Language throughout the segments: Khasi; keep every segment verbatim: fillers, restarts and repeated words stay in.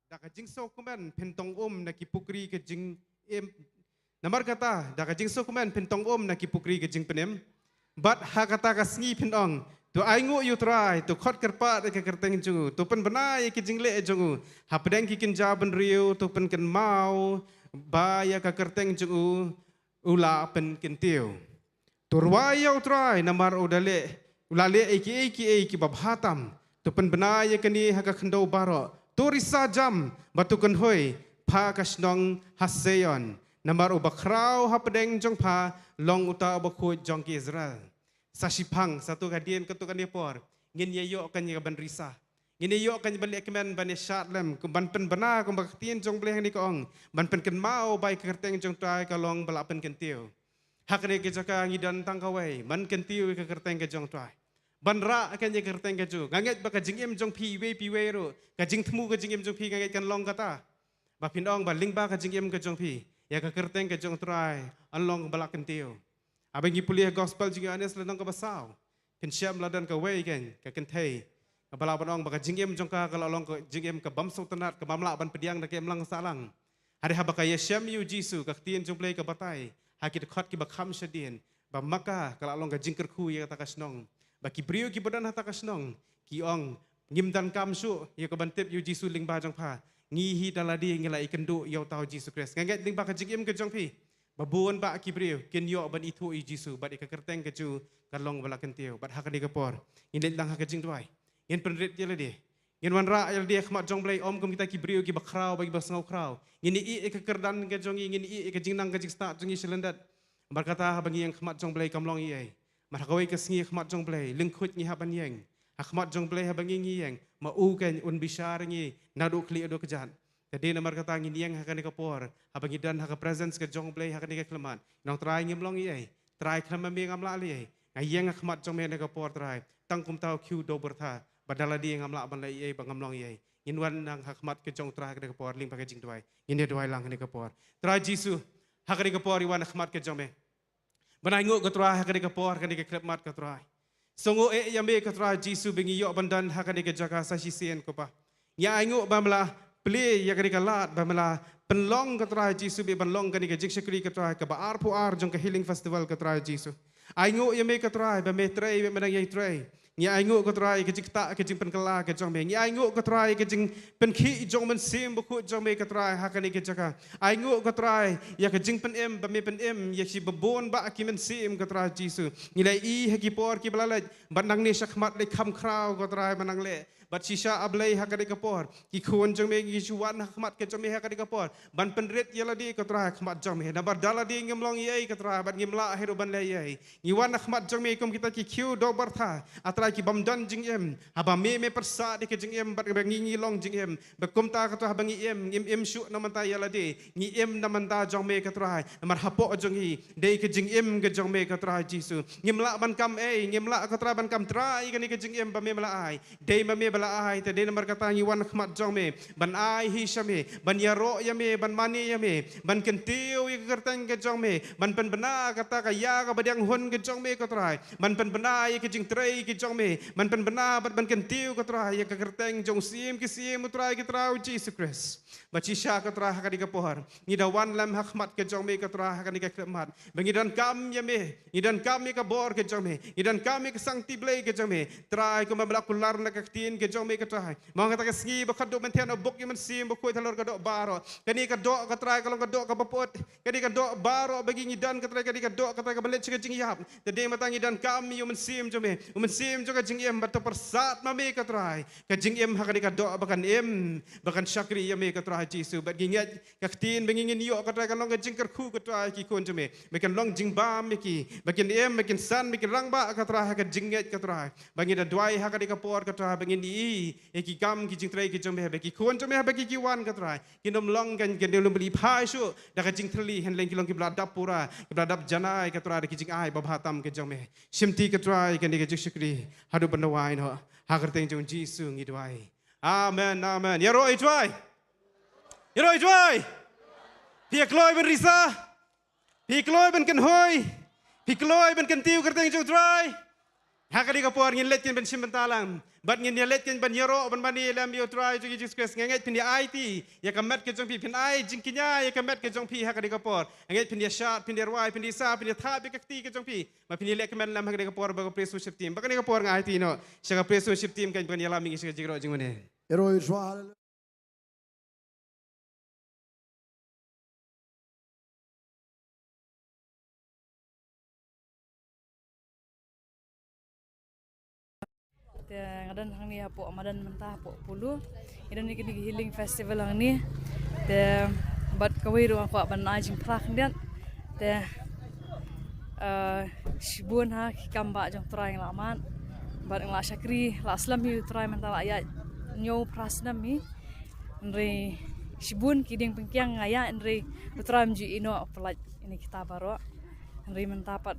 Da ka jingsngewkmen phin tong um na ki pukri ka jingim. Namar kata, da ka jingsngewkmen phin tong um na ki pukri ka jingpynim. Bad ha kata ka sngi phin ong, to ainguh ïa u Trai, to khot kyrpad ïa ka kyrteng jong u, to pynbna ïa ki jingleh jong u. Hapdeng ki kynja bynriew, to pynkynmaw ba ïa ka kyrteng jong u, u la pynkyntiew. To rwai ïa u Trai namar u da leh, u la leh ïa kiei kiei kiba bha tam. To pynbna ïa kane ha ka khyndew baroh. To risa jam bad to kynhoi pha ka shnong ha Seion. Namar uba khraw hapdeng jong pha long uta uba khuid jong ki Israel. Sa shiphang, sa to ka dien, ka to kane por. Ngin ïa ïoh kan ïa ka ban risa. Ngin ïa ïoh kan ïa ban leh kmen ban ïa shad lem, kum ban pynbna kumba ka ktien jong Blei hangne ka ong. Ban pynkynmaw ba ïa ka kyrteng jong u Trai ka long ba la pynkyntiew. Ha kane ka jaka ngi don tang kawei, ban kyntiew ïa ka kyrteng ka jong u Trai. Ban rah kan ïa ka kyrteng ka jong u. Nga ngeit ba ka jingim jong phi iwei pa iwei ruh, ka jingthmu ka jingim jong phi nga ngeit kan long kata. Ba phin ong ba lyngba ka jingim ka jong phi, ïa ka kyrteng ka jong u Trai, yn long ba la kyntiew. Haba ngi pule ha gospel jong u Ïoannis lynnong kaba saw. Phin shem la don kawei kan, ka kynthei. Kaba la ban ong ba ka jingim jong ka, ka la long ka jingim ka bym sngewtynnat, ka bym lah ban pdiang da ka imlang sahlang. Hynrei haba ka ïashem ïa u Jisu, ka ktien jong Blei ka batai. Ha ki dkhot kiba kham shadien. Ba ma ka, ka la long ka jingkyrkhu ïa kata ka shnong. Ba ki briew kiba don ha kata ka shnong. Ki ong, ngim donkam shuh, ïa ka ban tip ïa u Jisu lyngba jong pha. Ngi hi da lade ngi la ïakynduh ïa uta u Jisu Khrist. Nga ngeit lyngba ka jingim ka jong phi. Ba bun bah ki briew, kin ïoh ban ithuh ïa u Jisu, bad ïa ka kyrteng ka jong u, ka long ba la kyntiew, bad ha kane ka por. Ngin leit lang ha ka jingduwai. Ngin pynrit ïa lade. Ngin wanrah ïa lade ha khmat jong Blei, ym kum kita ki briew kiba khraw, ba kiba sngew khraw. Ngin ïa ïeh ïa ka kyrdan ka jong ngi, ngin ïa ïeh ïa ka jingnang ka jingstad jong ngi sha lyndet. Namar kata haba ngi ïeng ha khmat jong Blei kam long ei ei. Namar ha kawei ka sngi ha khmat jong Blei, lyngkhuid ngi hap ban ïeng. Ha khmat jong Blei haba ngi ngi ïeng, ma u kan un bishar ngi, naduh khlieh haduh kjat. Te dei namar kata ngin ïeng ha kane ka por, haba ngi don ha ka presence ka jong Blei ha kane ka khyllipmat. Ngi ong Trai ngim long ei ei, Trai khlem ma me ngam lah lei ei. Nga ïeng ha khmat jong me ha kane ka por Trai, tang kum uta u khiew doh byrtha, ba da lade ngam lah ban leh ei ei, ba ngam long ei ei. Ngin wan lang ha khmat ka jong Trai ha kane ka por, lyngba ka jingduwai. Ngin ïa duwai lang ha kane ka por. Trai Jisu, ha kane ka por ngi wan ha khmat ka jong me. Ban ainguh ko Trai ha kane ka por, ha kane ka khyllipmat ko Trai. Sngewnguh eh ïa me ko Trai Jisu ba ngi ïoh ban don ha kane ka jaka sa shisien ko Pa. Ngi ainguh ba me la plie ïa kane ka lad, ba me la pynlong ko Trai Jisu ba ban long kane ka jingshakri ko Trai, kaba arphew ar jong ka Healing Festival ko Trai Jisu. Ainguh ïa me ko Trai ba me trei, ba me dang ïai trei. Ngi ainguh ko Trai ka jingktah ka jingpynkylla ka jong me. Ngi ainguh ko Trai ka jingpynkhih jong u Mynsiem Bakhuid jong me ko Trai ha kane ka jaka. Ainguh ko Trai ïa ka jingpynim ba me pynim ïa shi babun bah ki mynsiem ko Trai Jisu. Ngi la ïohi ha ki por kiba la leit bad nangne shakhmat leit kham khraw ko Trai ba nang leh. Bad shisha A Blei ha kane ka por ki khun jong me ngi shu wan ha khmat ka jong me ha kane ka por ban pynrit ïa lade ko Trai ha khmat jong me. Namar da lade ngim long ei ei ko Trai bad ngim lah hi ruh ban leh ei ei. Ngi wan ha khmat jong me kum kita ki khiew doh byrtha. A Trai ki bym don jingim. Haba me me pyrsad ïa ka jingim bad ba ngi ngi long jingim. Ba kumta ko Trai haba ngi im, ngim im shuh na bynta ïa lade. Ngi im na bynta jong me ko Trai. Namar hapoh jong ngi dei ka jingim ka jong me ko Trai Jisu. Ngim lah ban kam ei, ngim lah ko Trai ban kam trai ïa kane ka jingim ba me me la ai. Dei ma me ba la ai, te dei namar kata ngi wan ha khmat jong me ban ai hi sha me, ban ïaroh ïa me, ban mane ïa me, ban kyntiew ïa ka kyrteng ka jong me, ban pynbna kata ka ïa kaba dang hun ka jong me ko Trai, ban pynbna ïa ka jingtrei ka jong me, ban pynbna bad ban kyntiew ko Trai ïa ka kyrteng jong u Syiem ki syiem, u Trai ki trai, u Jisu Khrist. Bad shisha ko Trai ha kane ka por ngi da wan lem ha khmat ka jong me ko Trai ha kane ka khyllipmat. Ba ngi donkam ïa me, ngi donkam ïa ka bor ka jong me, ngi donkam ïa ka sangti Blei ka jong me. Trai kumba me la kular na ka ktien ka jong me ko Trai. Mo kata ka sngi ba khadduh mynta na bok ïa u Mynsiem Bakhuid halor ka doh baroh. Kane ka doh ko Trai ka long ka doh kaba put. Kane ka doh baroh ba ngi ngi don ko Trai, kane ka doh ko Trai kaba leit sha ka jingïap. Te dei namar kata ngi donkam ïa u Mynsiem jong me. U Mynsiem jong ka jingim ba to pyrsad ma me ko Trai. Ka jingim ha kane ka doh ba kan im, ba kan shakri ïa me ko Trai Jisu. Bad ngi ngeit ka ktien ba ngi ngin ïoh ko Trai kan long ka jingkyrkhu ko Trai ki khun jong me. Ba kan long jingbam ïa ki, ba kin im, ba kin san, ba kin rangbah ko Trai ha ka jingngeit ko Trai. Ba ngi da duwai ha kane ka por ko Trai ba ngin ïohi ïa ki kam ki jingtrei ki jong me, ba ki khun jong me, ba ki ki wan ko Trai. Kin ym long kan, kin ym long bali phai shuh da ka jingthylli, hynrei ki long kiba la dap pura, kiba la dap janai ko Trai da ki jingai babha tam ki jong me. Shimti ko Trai kane ka jingshakri haduh ban da wai noh. Ha ka kyrteng jong u Jisu ngi duwai. Amen, amen. Ïaroh ïa u Trai. Ïaroh ïa u Trai. Phi kloi ban risa. Phi kloi ban kynhoi. Phi kloi ban kyntiew ka kyrteng jong u Trai. Ha kane ka por ngin leit kin ban shim bynta lang. Bad ngin ïa leit kin ban ïaroh ban mane lem ïa u Trai jong ngi Jisu Khrist. Nga ngeit phin ïa aiti ïa ka met ka jong phi, phin ai jingkñia ïa ka met ka jong phi ha kane ka por. Nga ngeit phin ïa shad, phin ïa rwai, phin ïa sa, phin ïa thap ïa ka kti ka jong phi. Ba phin ïa leh kmen lem ha kane ka por bad ka praise worship team. Bad kane ka por nga aiti noh sha ka praise worship team kan ban ïalam ïa ngi sha ka jingrwai jingmane. Hero Israel. Te nga don hangne hapoh madan mynta hapoh Polo. Ngi don ïa kine ki healing festival hangne. Te bad kawei ruh nga kwah ban ai jingphla khyndiat. Te eh, shibun ha ki kam bah jong Trai nga la mad. Bad nga la shakri, la slem hi u Trai mynta la ïaid hynñiew phra snem hi. Hynrei shibun ki dieng pynkiang nga ïaid hynrei u Trai um ju ïehnoh pynlait ïa kita baroh. Hynrei mynta pat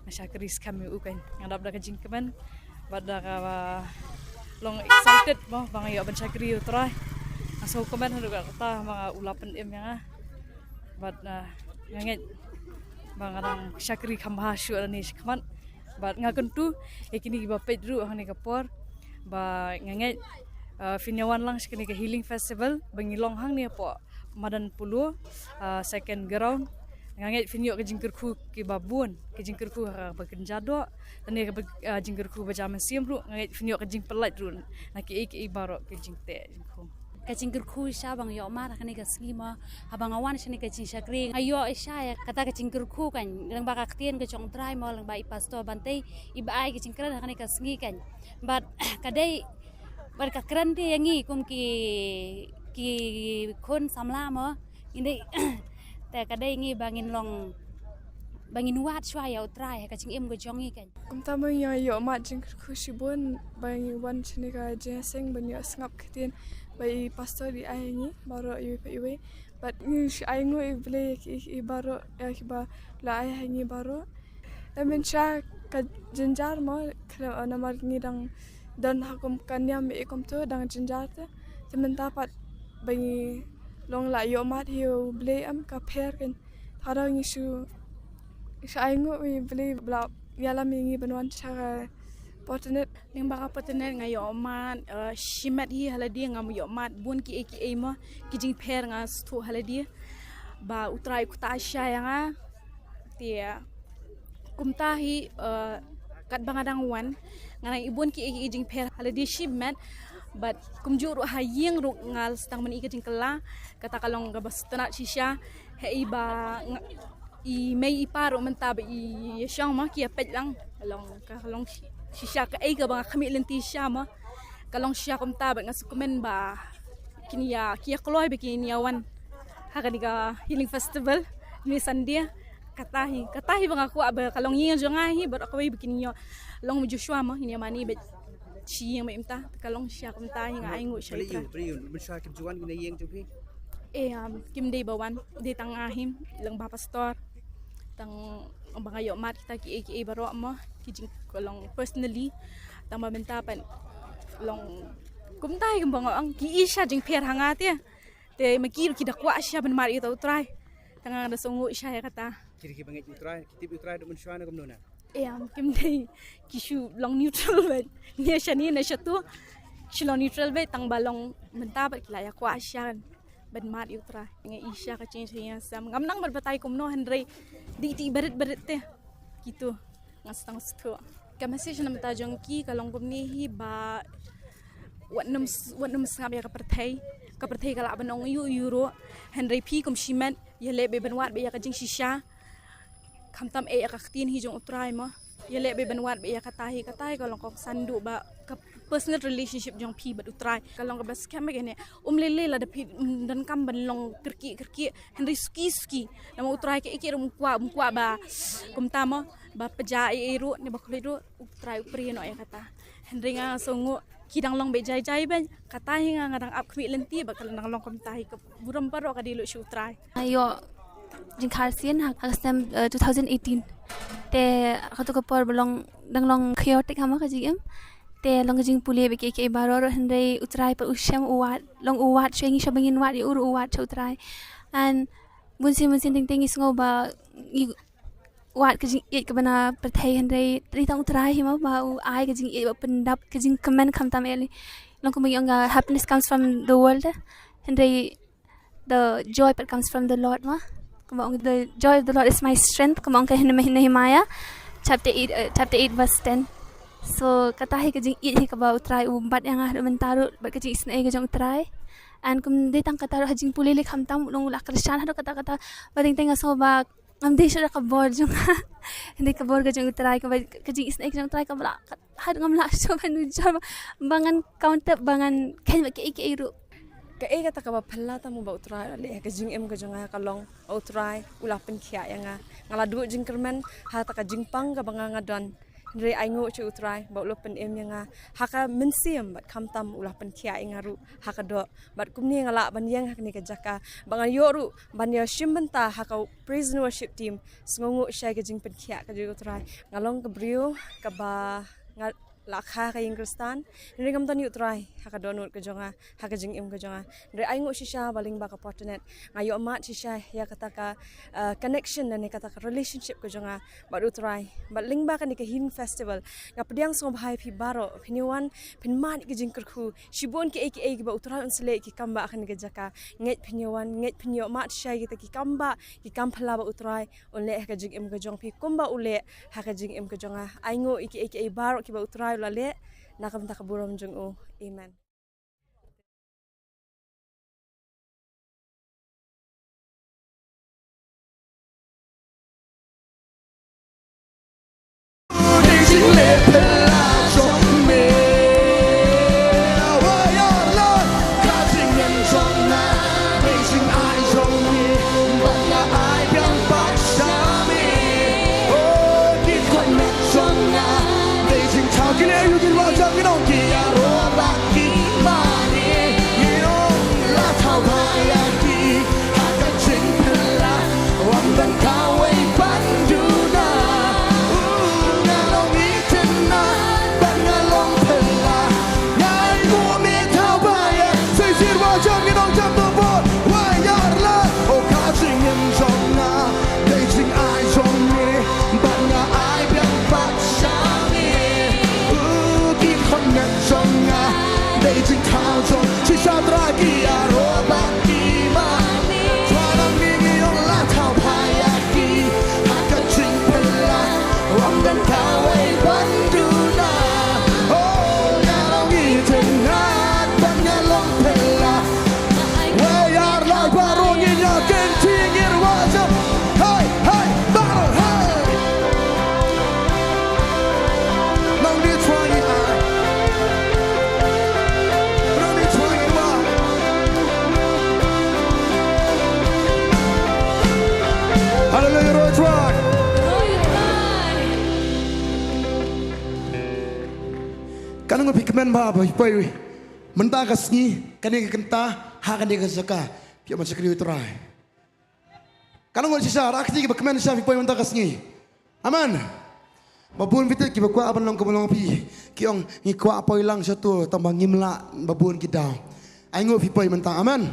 nga shakri skhem ïa u kan. Nga dap da ka jingkmen bad da ka ba long excited mo ba nga ïoh ban shakri ïa u Trai. Nga sngewkmen haduh katta ba nga u la pynim ïa nga. Bad eh, nga ngeit ba nga dang shakri kham bha shuh lane shakhmat. Bad nga kyntu ïa kine kiba peit ruh ha kane ka por ba nga ngeit eh, phin ïa wan lang sha kane ka healing festival ba ngi long hangne hapoh madan Polo, eh, second ground. Nga ngeit phin ïoh ka jingkyrkhu kiba bun, ka jingkyrkhu ha kaba kynja doh lane kaba, eh, jingkyrkhu ba ja mynsiem ruh. Nga ngeit phin ïoh ka jingpynlait ruh na kiei kiei baroh ki jingteh jingkhum. Ka jingkyrkhu shisha ba nga ïoh mad ha kane ka sngi mo, haba nga wan sha kane ka jingshakri nga ïoh shisha ïa kata ka jingkyrkhu kan, lyngba ka ktien ka jong u Trai mo, lyngba i Pastor Bantei iba ai ka jingkren ha kane ka sngi kan. Bad ka dei bad ka kren te ïa ngi kum ki, ki khun samla mo. Ngi dei te ka dei ngi ba ngin long, ba ngin wad shuwa ïa u Trai ha ka jingim ka jong ngi kan. Kumta ma ngi ïoh mad jingkyrkhu shibun ba ngi wan shane ka jingïaseng ban ïoh sngap ktien ba i Pastor i ai ïa ngi baroh iwei pa iwei. Bad ngi shu ainguh ïa u Blei ïa ki, ïa ki baroh ïa kiba la ai ha ngi baroh. Te mynshwa ka jynjar mo, khlem, namar ngi dang don ha kum ka niam ïa kumto dang jynjar te. Te mynta pat ba ngi long la ïoh mad hi u Blei em ka pher kan. Te ngi shu, shu ainguh ïa u Blei ba la ïalam ïa ngi ban wan sha ka Portnet. Lyngba ka Portnet nga ïoh mad, eh, shimet hi ha lade, ngam ïoh mad bun kiei kiei mo, ki jingpher nga sngewthuh ha lade ba u Trai u ktah shisha ïa nga. Te kumta hi, eh, katba nga dang wan nga dang i bun kiei kiei jingpher ha lade shimet. Bad kumjuh ruh ha ïing ruh nga la sdang ban i ka jingkylla, kata ka long kaba sngewtynnat shisha. Hei ba nga, i mei i pa ruh mynta ba i ïashong mo ki ïapeit lang. Ka long, ka long shi-, shisha kaei kaba nga khmih lynti shisha mo. Ka long shisha kumta bad nga sngewkmen ba kin ïa, ki ïa kloi ba kin ïa wan ha kane ka healing festival ne Sunday. Kata hi, kata hi ba nga kwah ba ka long ïing jong nga hi bad kawei ba kin ïa long Joshua mo, kin ïa mane bad shi ïing bad mynta. Ka long shisha kumta hi, nga ainguh sha u Trai. Mynshwa kim ju wan kine ïing jong phi? Eh, um, kim dei ba wan, dei tang nga hi, lyngba Pastor. Tang ba nga ïoh mad kita kiei kiei baroh mo, ki jing, ka long personally. Tang ba mynta pat long kumta hi kumba nga ong, ki i shisha jingpher ha nga te. Te ma ki ruh ki da kwah shisha ban mad ïa uta u Trai. Tang nga da sngewnguh shisha ïa kata. Ki ruh kiba ngeit ïa u Trai, ki tip ïa u Trai da mynshwa ne kumno ne? Em, kim dei, ki shu long neutral beit. Ne shane ne shato. Shu long neutral beit, tang ba long mynta bad ki la ïa kwah shisha ban mad ïa u Trai. Nga i shisha ka jingïaseng. Ngam nang ban batai kumno hynrei dei ti barit barit te. Kito nga sdang sngewthuh. Ka message na bynta jong ki ka long kumne hi ba wat nym s-, wat nym sngap ïa ka pyrthei. Ka pyrthei ka lah ban ong ïu ïu ruh. Hynrei phi kum shimet ïaleh beit ban wad beit ïa ka jingshisha. Khamtam eh ïa ka ktien hi jong u Trai mo. Ïaleh beit ban wad beit ïa kata hi, kata hi ka long ka kongsan duh ba ka personal relationship jong phi bad u Trai. Ka long kaba skhem beit kane. Um lei lei lada phi, mm, donkam ban long kyrkieh kyrkieh. Hynrei suki suki. Namar u Trai kaei kaei ruh um kwah, um kwah ba kumta mo, ba pynjah ei ei ruh ne ba khublei ruh, u Trai u pyrshah noh ïa kata. Hynrei nga sngewnguh ki dang long beit jai jai beit. Kata hi nga, nga dang ap khmih lynti ba ka dang long kumta hi, ka burom baroh ka dei lut sha u Trai. Nga ïoh jingkhar sien ha, ha ka snem, eh, two thousand eighteen. Te kato ka por ba long, dang long chaotic ha mo ka jingim. Te long ka jingpule bad kiei kiei baroh ruh hynrei u Trai pat u shem, u wad, long u wad sha ngi, sha ba ngin wad ïa u ruh u wad sha u Trai. And bun sien bun sien teng teng ngi sngew ba ngi wad ka jingïeit kaba na pyrthei, hynrei dei tang U Trai hi mo ba u ai ka jingïeit ba pyndap ka jingkmen khamtam ïa lei. Long kumba ngi ong ka happiness comes from the world, eh. Hynrei the joy pat comes from the Lord mo. Kumba ong, "The joy of the Lord is my strength," kumba ong ka Nehemiah chapter eight, uh, chapter eight verse ten. So kata hi ka jingïeit hi kaba U Trai u bat ïa nga haduh mynta ruh, bad ka jingisynei ka jong U Trai. And kum dei tang kata ruh, ha jingpule lei khamtam u long u la kyrshan haduh katta katta. Ba teng teng nga sngew ba ngam dei shuh da ka bor jong nga. Hynrei ka bor ka jong U Trai, kaba ka jingisynei ka jong U Trai kaba la, haduh ngam lah shuh ban ujor ba, ba ngan counter, ba ngan kheiñ ba kaei kaei ruh. Kaei kata kaba phylla tam u ba U Trai u la leh ha ka jingim ka jong nga ka long ba U Trai u la pynkhiah ïa nga. Nga la duh jingkyrmen ha kata ka jingpang kaba nga nga don. Hynrei ainguh sha U Trai ba u la pynim ïa nga ha ka mynsiem, bad khamtam u la pynkhiah ïa nga ruh ha ka doh. Bad kumne nga lah ban ïeng ha kane ka jaka ba ngan ïoh ruh ban ïa shim bynta ha ka praise and worship team. Sngewnguh shai ka jingpynkhiah ka jong U Trai. Nga long ka briew kaba nga la kha ha ka ïing Khristan, hynrei ngam don ïa U Trai ha ka dohnud ka jong nga, ha ka jingim ka jong nga. Hynrei ainguh shisha ba lyngba ka Potternet nga ïohmad shisha ïa kata ka, uh, connection ne kata ka relationship ka jong nga bad U Trai. Bad lyngba kane ka Healing Festival nga pdiang sngewbha ïa phi baroh, phin ïa wan, phin mad ïa ka jingkyrkhu. Shibun kiei kiei kiba U Trai un sa leh ïa ki kam ba ha kane ka jaka, ngeit phin ïa wan, ngeit phin ïohmad shisha ïa kita ki kam ba, ki kam phylla ba U Trai un leh ha ka jingim ka jong phi kumba u leh ha ka jingim ka jong nga. Ainguh ïa kiei kiei baroh kiba U Trai u la leh na ka bynta ka burom jong u. Amen. Hallelujah, Roy Trai. Katno ngut phi kmen bha ba phi poi mynta ka sngi, kane ka kynta, ha kane ka jaka, phi ïoh ban shakri U Trai? Katno ngut shisha, rah kti kiba kmen shisha phi poi mynta ka sngi. Amen. Ba bun phi tip kiba kwah ban long kumba long phi, ki ong ngi kwah poi lang shato, tangba ngim lah, ba bun ki daw. Ainguh phi poi mynta. Amen.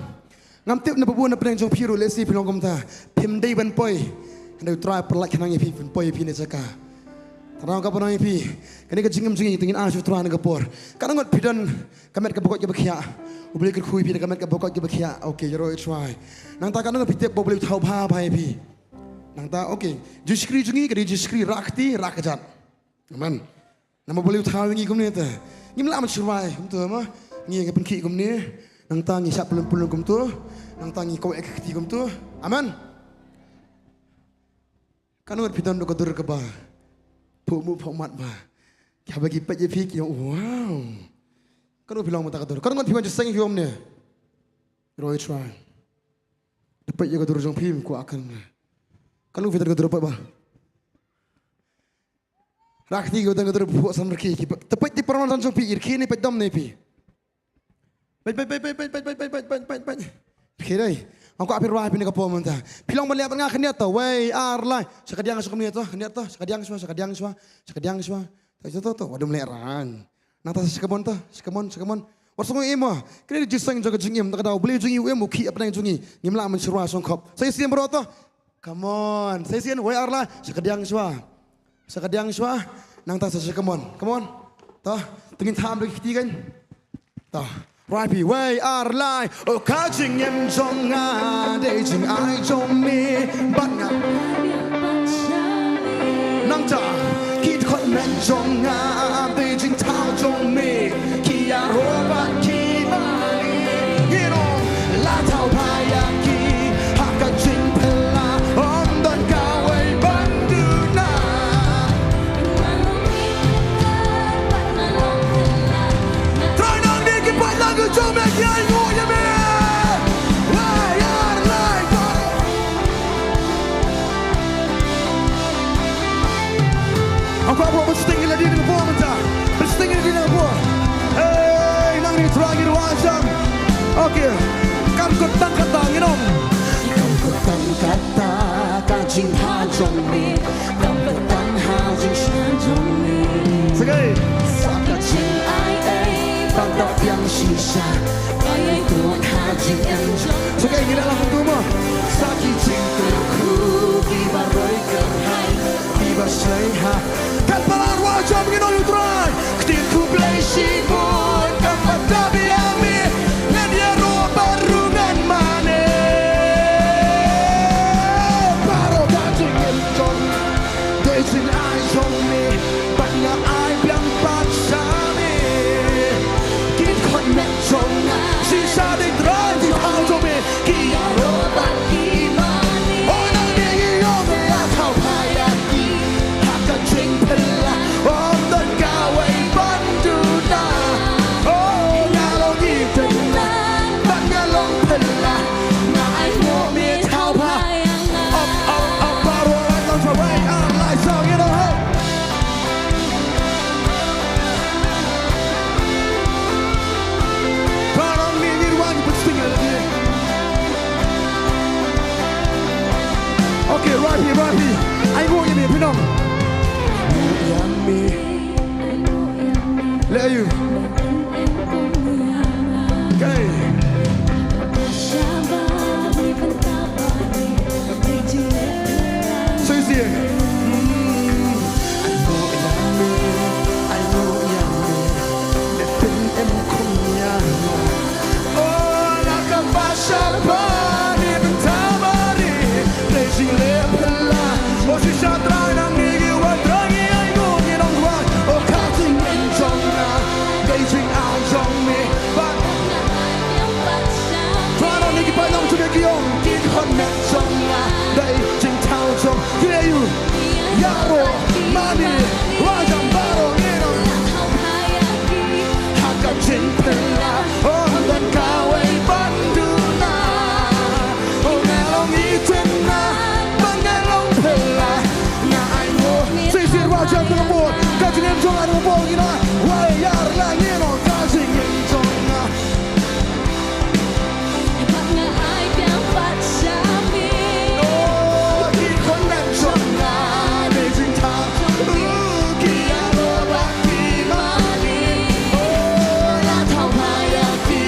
Ngam tip na ba bun na pdeng jong phi ruh, lehse phi long kumta, phim dei ban poi. Hynrei U Trai pynlait khnang ïa phi, phin poi ïa phi na jaka. Tang kaba nang ïa phi, kane ka jingim jong ngi, te ngin ai sha U Trai na ka por. Katno ngut phi don ka met kaba koit kaba khiah? U Blei kyrkhu ïa phi da ka met kaba koit kaba khiah. Okay, ïaroh ïa U Trai. Nangta katno ngut phi tip ba U Blei u thaw bha bha ïa phi? Nangta, okay, jingshakri jong ngi ka dei jingshakri rah kti, rah kjat. Amen. Namar U Blei u thaw ïa ngi kumne te, ngim lah ban shu rwai kumto mo. Ngi ïa ngi pynkhih kumne, nangta ngi shah pynlong pynlong kumto, nangta ngi kaweh ka kti kumto. Amen. Katno ngut phi don da ka dur kaba phuh muh phuh mat bha? Haba ki peit ïa phi ki ong, wow. Katno ngut phi long mynta ka dur? Katno ngut phi wan jingïaseng ïa phi kumne? Ïaroh ïa U Trai. Te peit ïa ka dur jong phi, ym kwah kan. Katno ngut phi don ka dur, peit bha. Rah kti kiba don ka dur phuh sam rkhie ki. Te peit, te peit paralok jong phi, rkhie ne peit dom ne phi? Peit, peit, peit. Rkhie dei. Ngam kwah phi rwai phi na ka por mynta. Phi long ban leh bad nga khyndiat to. Wei, ar, lai. Sha kadiang sha kumne to, khyndiat to. Sha kadiang shwa, sha kadiang shwa, sha kadiang shwa. To, to, to, to. Wat ym lehrain. Nangta sha kamon to, sha kamon, sha kamon. Wat sngew im mo. Kane dei jingïaseng jong ka jingim, ta ka daw U Blei jong ngi u im, u khih hapdeng jong ngi. Ngim lah ban shu rwai shongkhop. Sa ïasiem baroh to. Come on. Sa shisien, wei ar lai. Sa kadiang shuwa. Sa kadiang shuwa. Nangta sa shisha, come on. Come on. To. Te ngin tham da ki kti kan. To. Right, phi. Wei ar lai. O ka jingim jong nga dei jingai jong me. Bad nga. Nangta. Ki dkhot met jong nga dei jingthaw jong me. Ki ïaroh bad ki mane. Ngin ong la thaw bha ïa ki ha ka jingphylla. Ym don kawei ban duna. Trai nang dei ki paidlang ka jong me ki ainguh ïa me. Wei ar lai. Hapoh, hapoh, pynshiteng ïa lade hapoh mynta. Pynshiteng ïa lade hapoh. Hey, nangne Trai ngin wad jam. Okay. Kam kut tang kata ngin ong. Kam kut tang kata ka jingthaw jong me. Kam kut tang ha jingshisha jong me. Sa kaei? Sa ka jingai ei ban da biang shisha. Ai ai tu ha jingim jong. Sa kaei ngi la kumtu mo? Sa ki jingkyrkhu kiba roi kyrhai. Kiba shlei ha. Kan palat wad jam ngin ong ïa u Trai. Kti khublei shibun kam pat da biang me. Ngan ïaroh bad ruh ngan mane. Baroh ka jingim jong dei jingai jong me. Bad nga ai biang pat sha me. Ki dkhot met jong nga shisha dei Trai ki thaw jong me. Ki ïaroh bad ki mane. O nangne ngi ong la thaw bha ïa ki ha ka jingphylla. Ym don kawei ban duna. O nga long i tynnat bad nga long phylla. Nga ainguh me thaw bha. Up, up, up, baroh lai long sa wei ar lai sa ngin ong. Okay, right here, right here. Ainguh ïa me, phi nong. Leh ïa u. Okay. Sa shisien. Trai nang ïa ki paidlang jong me ki ong, ki dkhot met jong nga dei jingthaw jong ki. Ïaroh mane, wad jam baroh ngin ong. Ha ka jingphylla, ym don kawei ban duna. O nga long i tynnat bad nga long phylla. Nga ainguh. Shisien wad jam tang bun. Ka jingim jong nga tang bun ngin ong. Wei ar lai ngin ong ka jingim jong nga. Bad nga ai biang pat sha me. Oh, ki dkhot met jong nga dei jingthaw. Oh, ki ïaroh bad ki mane. Oh, la thaw bha ïa ki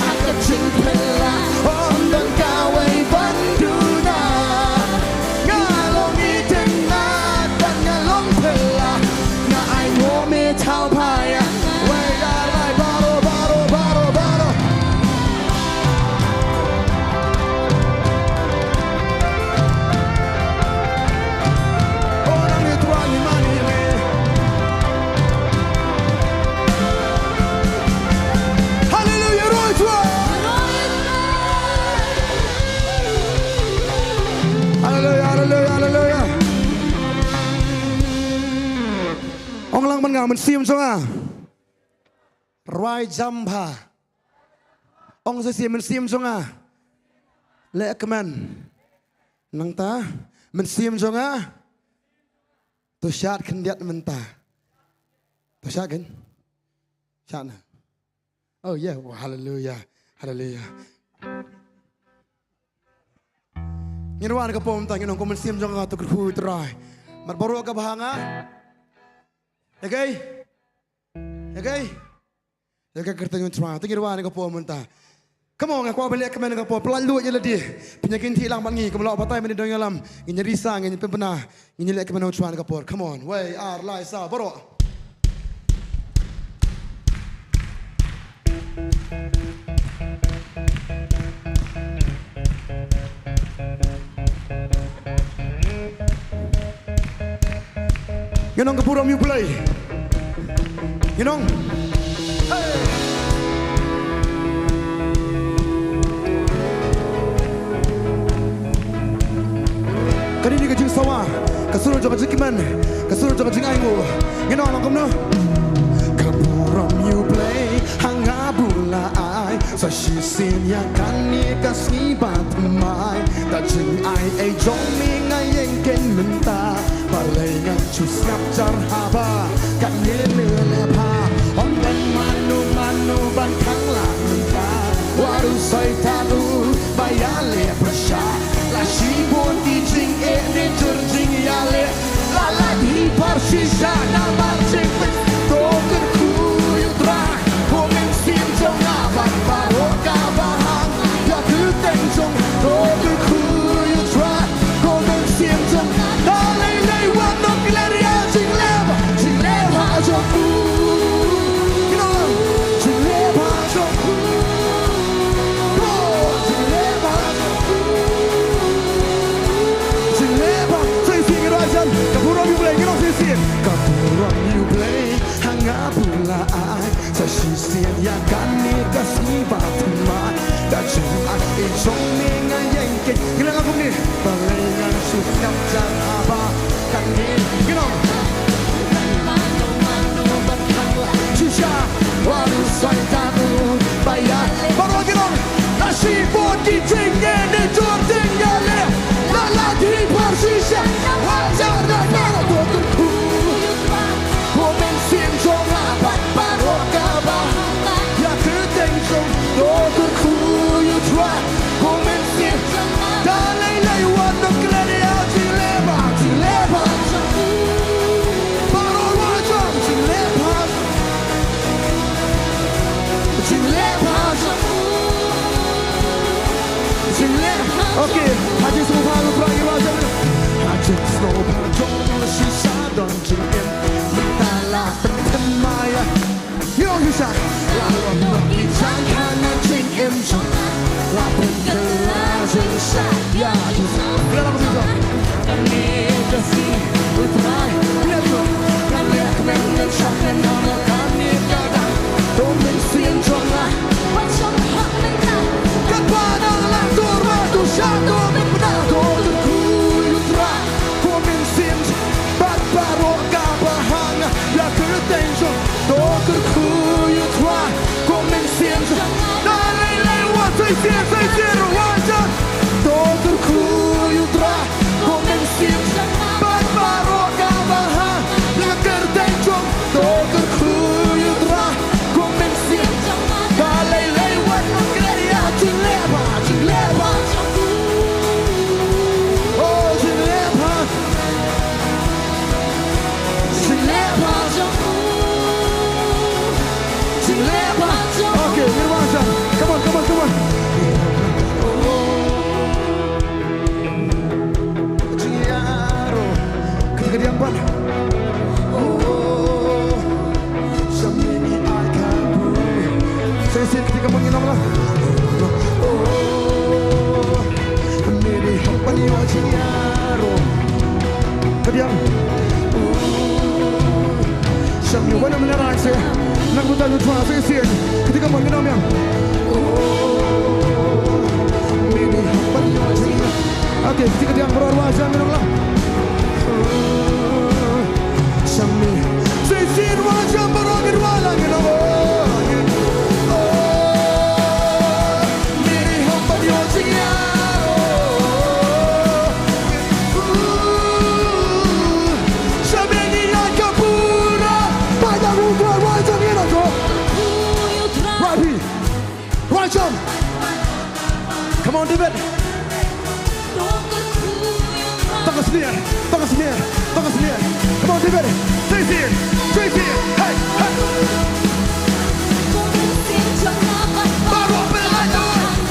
ha ka jingphylla. Ym don kawei ban duna. Nga long i tynnat bad nga long phylla. Nga ainguh me thaw bha ïa. Wei ar lai baroh, baroh, baroh, baroh. Oh, nang ïa Trai ngi mane ïa me. Haleluia, roi Trai. Haleluia, haleluia, haleluia. Ong lang man nga mynsiem jong nga. Rwai jam bha. Ong shisien mynsiem jong nga. Leh kmen. Nangta mynsiem jong nga. To shad khyndiat mynta. To shad kan? Shad na. Oh yeah, oh, haleluia. Haleluia. Ngin wan ka pom ta ngin ong ko mynsiem jong nga to kyrkhu Trai. Mat baroh ka bha nga. Okay? Okay? Ïa ka kyrteng jong Trai, te ngi ruh wan ka por mynta. Come on, nga kwah ban leh kmen ka por. Pyllait lut ïa lade. Pynïakynthih lang bad ngi, kumno batai mynta dang ïalam. Ngin ïa risa, ngin ïa pynbna, ngin ïa leh kmen u chuan ka por. Come on. Wei, ar, lai, saw, baroh. Ngi nong ka burom ïa U Blei. Ngi nong. Hey. Kane dei ka jingsawa, ka sur jong ka jingkmen, ka sur jong ka jingainguh. Ngi nong lang kumno. Ka burom ïa U Blei ha nga bun la ai. Sa shisien ïa kane ka sngi ba thymmai, da jingai ei jong me nga ïeng keiñ mynta. Balei ngan shu sngap jar haba kane me leh bha? Ym don mano mano ban khang lang mynta. Wat u Soitan u ba ïaleh pyrshah. La shibun ki jingeh ne jur jingïaleh. La lait hi pharshisha namar jingpynsngewthuh. To kyrkhu ïa U Trai, ko mynsiem jong nga bad baroh kaba ha nga. Ïa ka kyrteng jong, to kyrkhu ïa U Trai, ko mynsiem jong nga. Da lei lei wat nongklet ïa ka jingleh bha, jingleh bha jong u. You know, jingleh bha jong u. Oh, jingleh bha jong u. Jingleh bha. Sa shisien ngi rwai jan. Ka burom ïa U Blei, ngi rwai sa shisien. Ka burom ïa U Blei ha nga bun la ai. Sa shisien ïa kane ka sngi ba thymmai, da jingai ei jong me nga ïeng keiñ. Ngi la kumne. Balei ngan shu sngap jar haba kane. Ngi nong. Shisha, wat u Soitan u ba ïa. Baroh ngi nong. La shibun ki jingeh ne jur jingïaleh. La lait hi pharshisha. Hajar da baroh to kyrkhu. Ko mynsiem jong nga bad baroh kaba ha nga. Ïa ka kyrteng jong, to kyrkhu ïa U Trai. Ko mynsiem jong nga. Da lei lei wat nongklet ïa ka jingleh bha, jingleh bha. Baroh rwai jan, jingleh bha. Jingleh bha jong u. Jingleh bha. Okay, ha jingsngewbha U Trai ïa rwai jan. Ha jingsngewbha jong u shisha don jingim. Mynta la pynthymmai ïa. Ïa u shisha. La wan noh ki jaiñ ha jingim jong nga. La pynkylla jingshai ïa u. Ïa la ka jingshai. Kane ka sngi U Trai. Ïa u. Ngan leh kmen ngan shah kmen ha kane ka dang. To mynsiem jong nga. Wat shong ha mynta. Katba nang lang to rwai to shah to pynbna to kyrkhu ïa U Trai. Ko mynsiem bad baroh kaba ha nga. Ïa ka kyrteng jong, to kyrkhu ïa U Trai. Ko mynsiem jong, da lei lei wat sa shisien, sa shisien rwai jan. To kyrkhu ïa U Trai. Ko mynsiem bad baroh kaba ha. Ïa ka kyrteng jong, to kyrkhu ïa U Trai. Ko mynsiem. Da lei lei wat nongklet ïa jingleh bha, jingleh bha. Oh, jingleh bha. Jingleh bha jong u. Jingleh bha jong u. Okay, ngin wan sa. Come on, come on, come on. Jingïaroh. Kata ka diang ban. Sa shisien kti kamon ngi nong la. Ka diang. Sham ïa wan ym lehrain se. Nang buta lut fa sa shisien. Kti kamon ngi nong ïa. Okay, kti ka diang baroh rwai jan ngi nong la. Shami. Sa shisien rwai jan baroh ngi rwai la ngi nong. Meri hong ban yo jingya. Shami ngi la ka pura. Pai da rwai jan ngi nong. Rwai pi. Rwai jan. Come on, David. Tang ka snier, tang ka snier, tang ka snier. Come on, David. Tracy, Tracy, hey, hey. Baroh pynlait noh.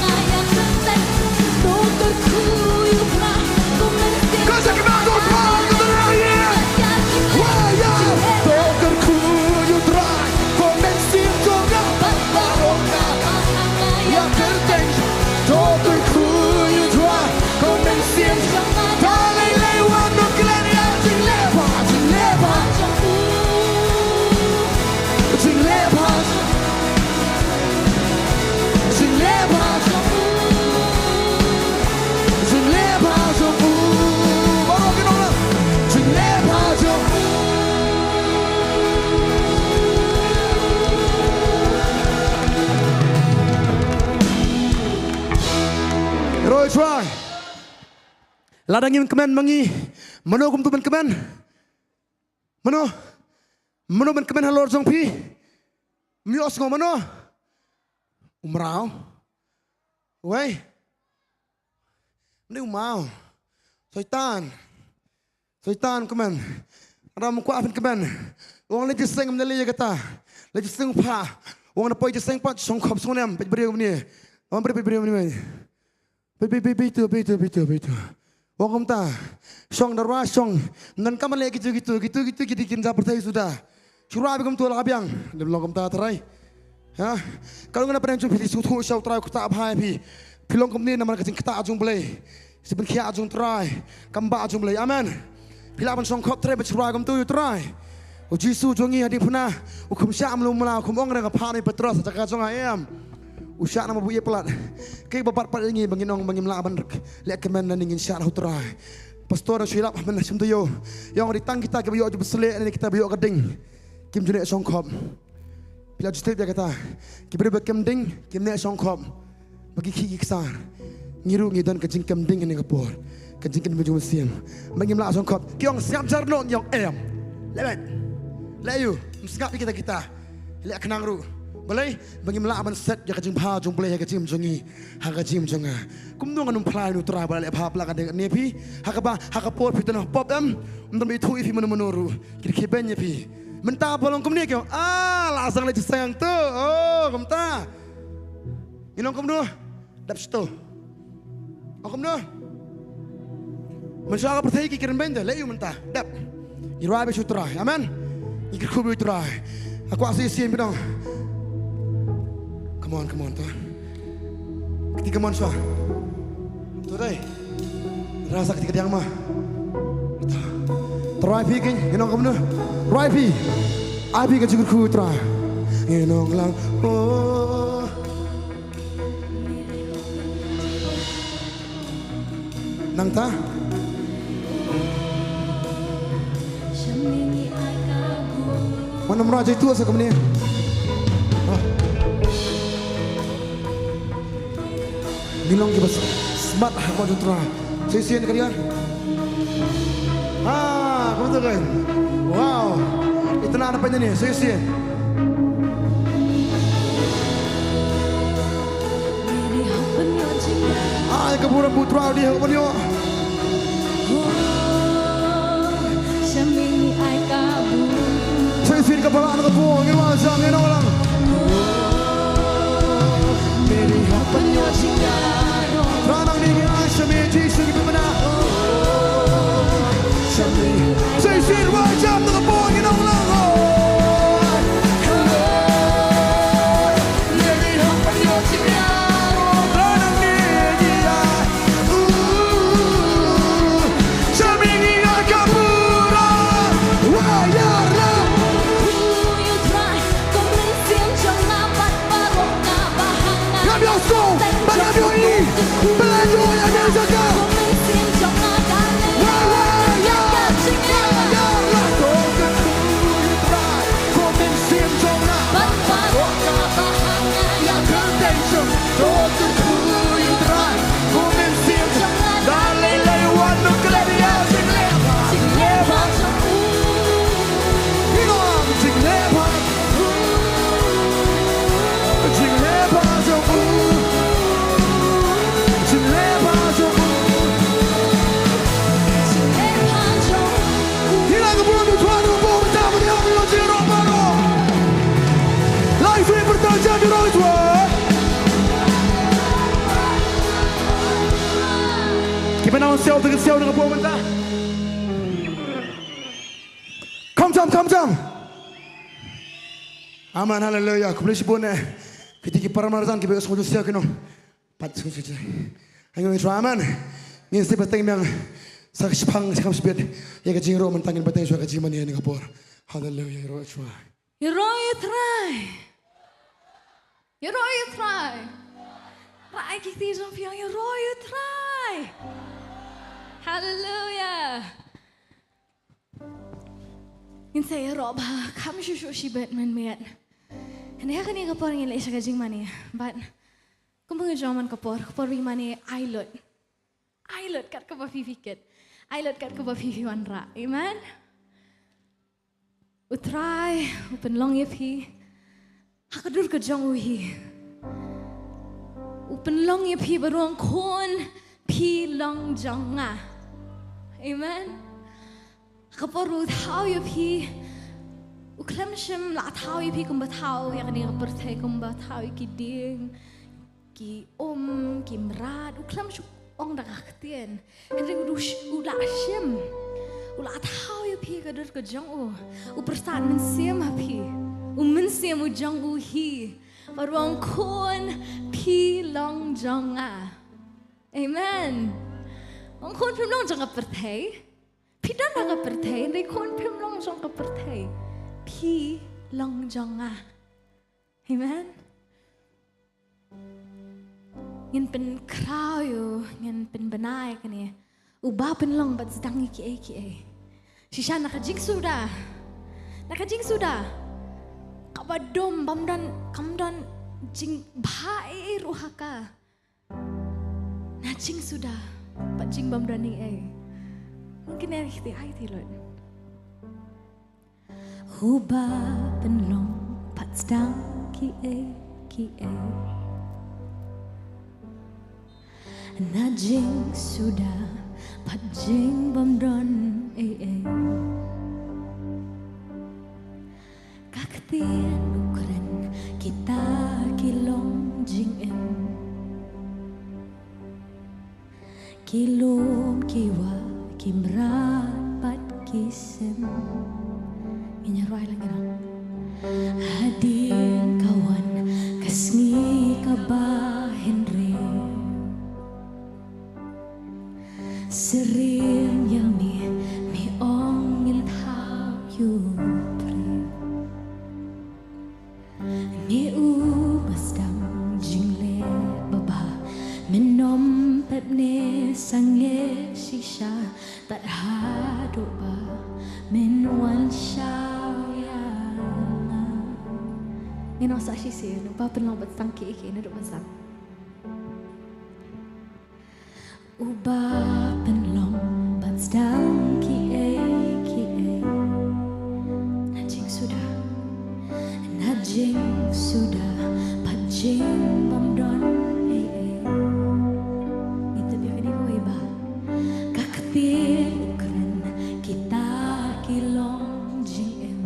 Ïaroh ïa U Trai. Lada ngim kmen ma ngi, mano kumto ban kmen? Mano? Mano ban kmen halor jong phi? Ym ïohsngew, mano? U mraw. Wei. Mano u maw? Soitan. Soitan kmen. Ram kwah phin kmen. U ong leit jingïaseng, ym lei ïa kata. Leit jingïaseng pat. U ong na poi jingïaseng pat, shong khop sngewnem, peit briew kumne. Wan briew, peit briew kumne. Peit, peit, peit, peit tu, peit tu, peit tu, peit tu. U ong kumta. Shong, Darwah, shong. Ym don kam ban leh kito, kito, kito, kito, kito, kin ja pyrthei suda. Shu rwai beit kumto, la ka biang. Lem long kumta Trai. Ha? Ka long na pdeng jong phi, sngewthuh sha U Trai, ktah bha ïa phi. Phi long kumne namar ka jingktah jong U Blei. Ka jingpynkhiah jong U Trai. Kam bah jong U Blei. Amen. Phi lah ban shong khop Trai, ban shu rwai kumto ïa U Trai. U Jisu jong ngi ha diengphna u khum shah, mlu mla, u khum ong, re nga phah na u Petros ha jaka jong nga, em. U shah namar ba u ïeit palat. Kaei ba bat pat ïa ngi ba ngin ong ba ngim lah ban leh kmen lane ngin shah na U Trai? Pastor, nang shu ïalap ha mynta shim taïew. Ïa ong, dei tang kita kiba ïoh jingpynshlur ne kita ba ïoh ka ding. Kim ju neh shong khop. Phi la ju tip ïa kata. Ki briew ba kem ding, kim neh shong khop. Ba ki khih ki ksar. Ngi ruh ngi don ka jingkem ding ha kane ka por. Ka jingkem ding jong u Mynsiem. Ba ngim lah shong khop. Ki ong sngap jar noh, ngi ong em. Leh beit. Leh aïu. Ym sngap ïa kita kita. Leh khnang ruh. Balei? Ba ngim lah ban set ïa ka jingbha jong U Blei ha ka jingim jong ngi. Ha ka jingim jong nga. Kumno ngan ym phla ïa U Trai ba la leh bha palat ka dei kane phi? Ha kaba, ha ka por phi don ha pop em, ym don ba ithuh ïa phi mano mano ruh. Ki dei ki beiñ ïa phi. Mynta ba long kumne ki ong, ah, la sdang leit jingïaseng to. Oh, kumta. Ngin ong kumno? Dep sha to. Ong kumno? Mynshuwa ka pyrthei ki kren beiñ te, leh aïu mynta? Dep. Ngi rwai beit sha U Trai. Amen. Ngi kyrkhu beit U Trai. Nga kwah sa shisien phi dang. Come on, come on, to. Kti come on shuwa. To dei. Rasa kti ka diang ma. To. To rwai phi kin, ngin ong kumno? Rwai phi. Ai phi ka jingkyrkhu U Trai. Ngin ong lang. Oh. Nangta. Mano mra jai tu asa kumne. Ah. Ngi long kiba smat ha ka jong U Trai. Sa shisien ka diar. Ah, kumta kan. Wow. Ita na apa ni? Sa shisien. Ai ka burom U Trai dei ha ka ban ïoh. Sa shisien ka balang na ka burom, ngin wan sa ngin ong lang. Trai nangne ngi ai sha me Jisu ngi pynbna. Sa shisien wan jam na ka burom ngin ong lang. Ki ba nang siaw, tang siaw na ka por mynta. Kham jam, kham jam. Amen, haleluya. Khublei shibun eh. Ki dei ki para marjan ki ba ïohsngew jingsiaw ki nong. Pat sngewsih. Hangne U Trai, amen. Ngin sa bteng biang sa ka shipang, sa ka shipang shibit. Ïa ka jingïaroh mynta ngin bteng shuwa ka jingmane ha kane ka por. Haleluya, ïaroh U Trai. Ïaroh U Trai. Ïaroh U Trai. Rai ki kti jong phi, ïaroh U Trai. Haleluya. Ngin sa ïaroh ba kham shuh shuh shibit mynmiet. Hynrei ha kane ka por ngin leit sha ka jingmane. Bad Kumba nga ong man ka por, ka por ba i mane ai lut. Ai lut kat kaba phi phi kit. Ai lut kat kaba phi phi wanrah. Amen. U Trai u pynlong ïa phi ha ka dur ka jong u hi. U pynlong ïa phi ba u ong, khun, phi long jong nga. Amen. Ka por u thaw ïa phi, u khlem shym la thaw ïa phi kumba thaw ïa kane ka pyrthei, kumba thaw ïa ki dieng, ki um, ki mrad, u khlem shu ong da ka ktien. Hynrei u, u la shim, u la thaw ïa phi ka dur ka jong u. U pyrsad mynsiem ha phi, u mynsiem u jong u hi. Ba u ong, khun, phi long jong nga. Amen. Ong, khun, phim long jong ka pyrthei. Phi don ha ka pyrthei, hynrei khun, phim long jong ka pyrthei. Phi long jong nga. Amen. Ngin pynkhraw ïa u, ngin pynbna ïa kane. Uba pynlong bad sdang ïa kiei kiei. Shisha na ka jingsuda. Na ka jingsuda. Kaba dum, bym don, kam don jingbha ei ei ruh ha ka. Na jingsuda bad jingbymdon ei ei. Ngin kynmaw ïa kti, ai kti lut. Uba pynlong bad sdang kiei kiei. Na jingsuda bad jingbymdon ei ei. Ka ktien u kren, kita ki long jingim. Ki lum ki wah, ki mrad bad ki sim. Ngin ïa rwai lang, ngin ong. Hadien ka wan ka sngi kaba hynriew. Syriem ïa me, me ong, ngin thaw ïa u briew. Ne uba sdang jingleh babha, men ym pep ne sangeh shisha, tad haduh ba men wan shaw ïa nga. Ngin ong sa shisien, uba pynlong bad sdang kiei kiei naduh mynstep. Uba pynlong bad sdang kiei kiei. Na jingsuda, na jingsuda bad jingbymdon ei ei. Ngi tip ïa kane kawei ba ka ktien u kren, kita ki long jingim.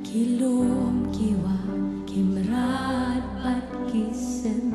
Ki lum ki wah, ki mrad bad ki sim.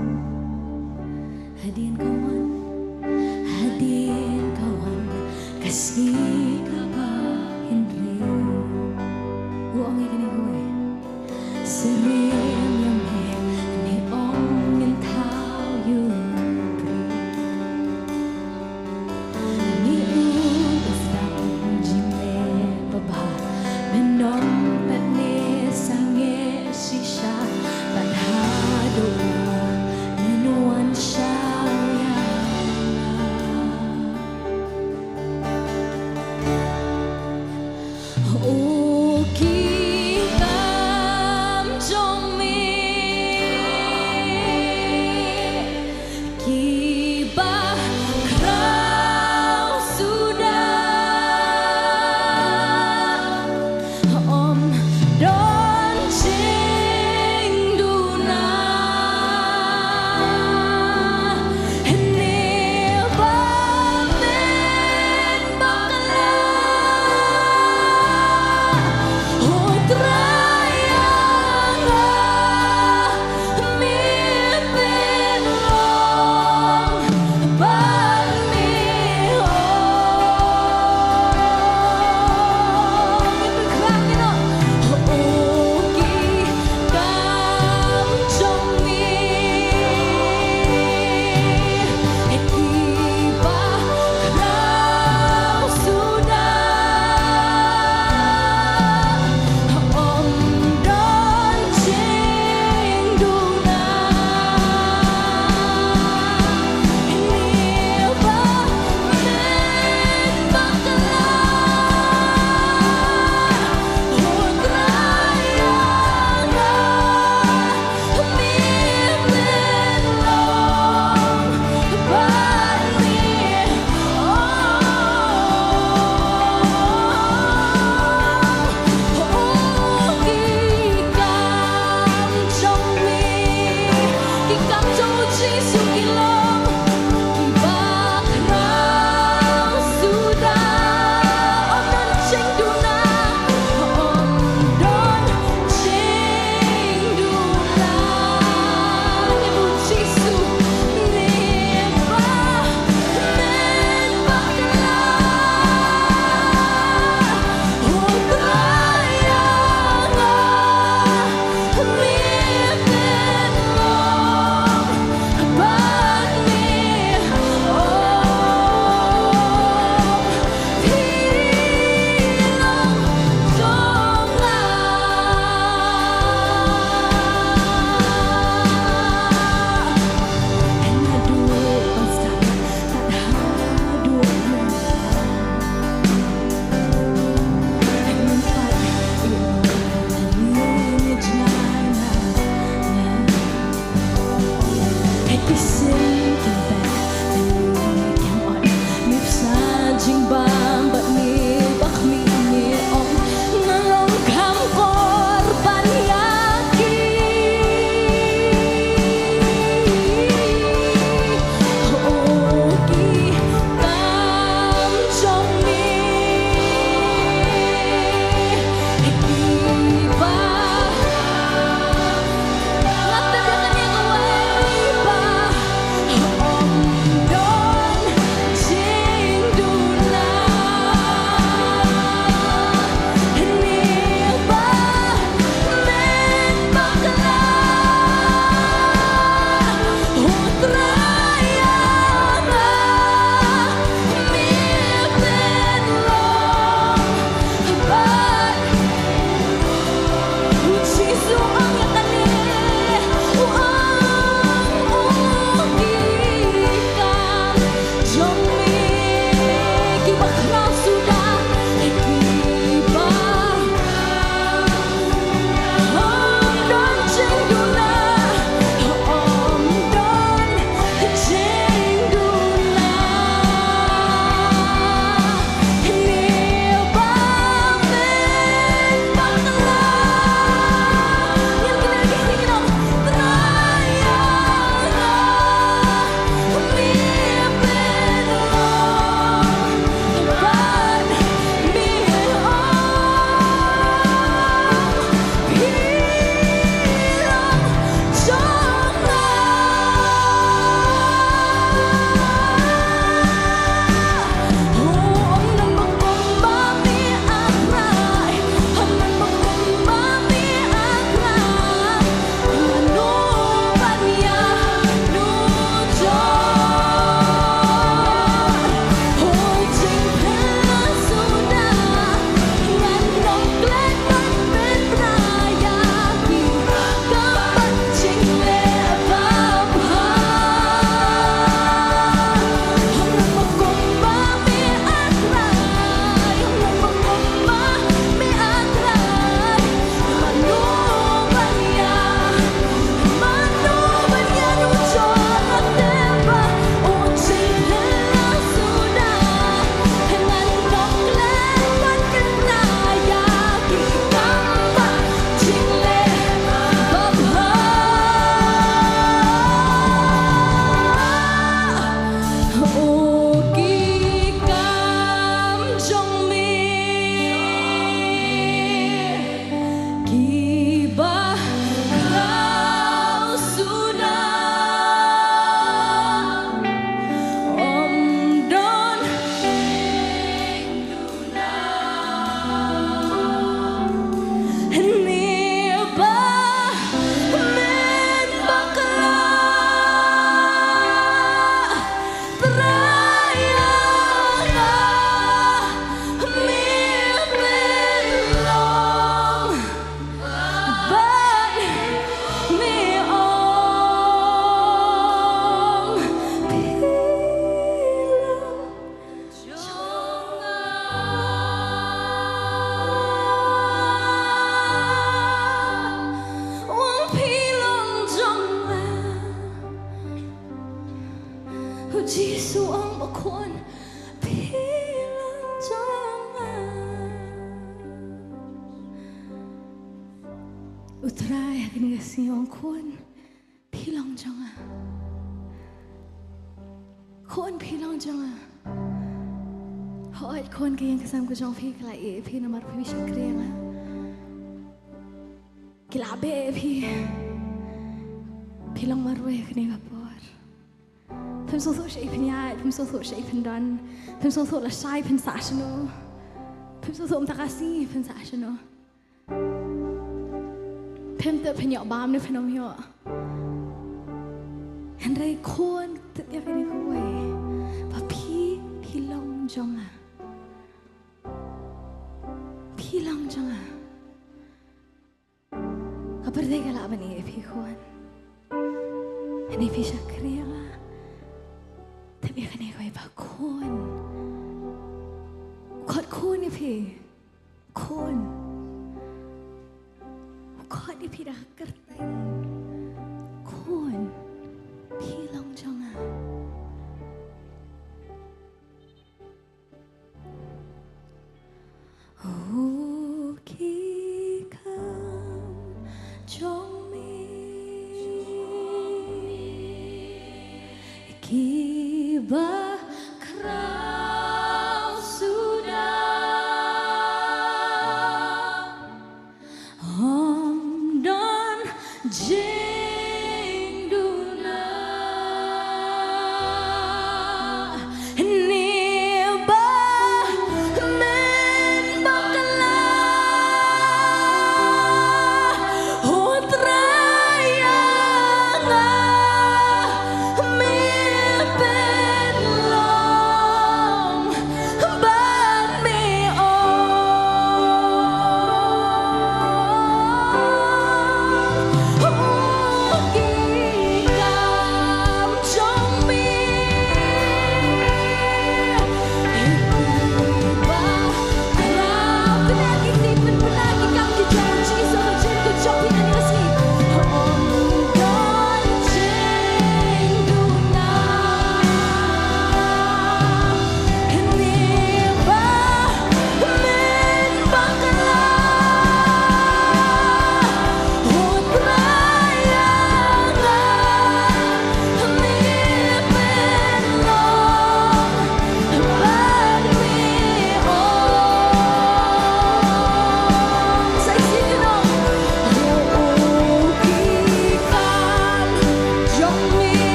Jisu ong ba khun phi long jong nga. U Trai ha kane ka sngi u ong khun phi long jong nga. Khun phi long jong nga. Hooid khun, ka ïing ka sem ka jong phi ki la ïeh ïa phi namar phi shakri ïa nga. Ki la beh ïa phi. Phi long marwei ha kane ka por. Phim sngewthuh shaei phin ïaid, phim sngewthuh shaei phin don, phim sngewthuh lashai phin sah shano, phim sngewthuh mynta ka sngi phin sah shano. Phim tip phin ïoh bam ne phin ym ïoh. Hynrei khun, tip ïa kane kawei, ba phi, phi long jong nga. Phi long jong nga. Ka pyrthei ka lah ban ïeh ïa phi khun. Hynrei phi shakri ïa nga. Tip ïa kane kawei ba khun. U khot khun ïa phi. Khun. U khot ïa phi da ka kyrteng. Khun. Phi long jong nga. Oh, ki kam jong me kiba khraw suda. Ym don jingduna. Hynrei ba men bakla, oh Trai ïa nga me pynlong. Ban me ong,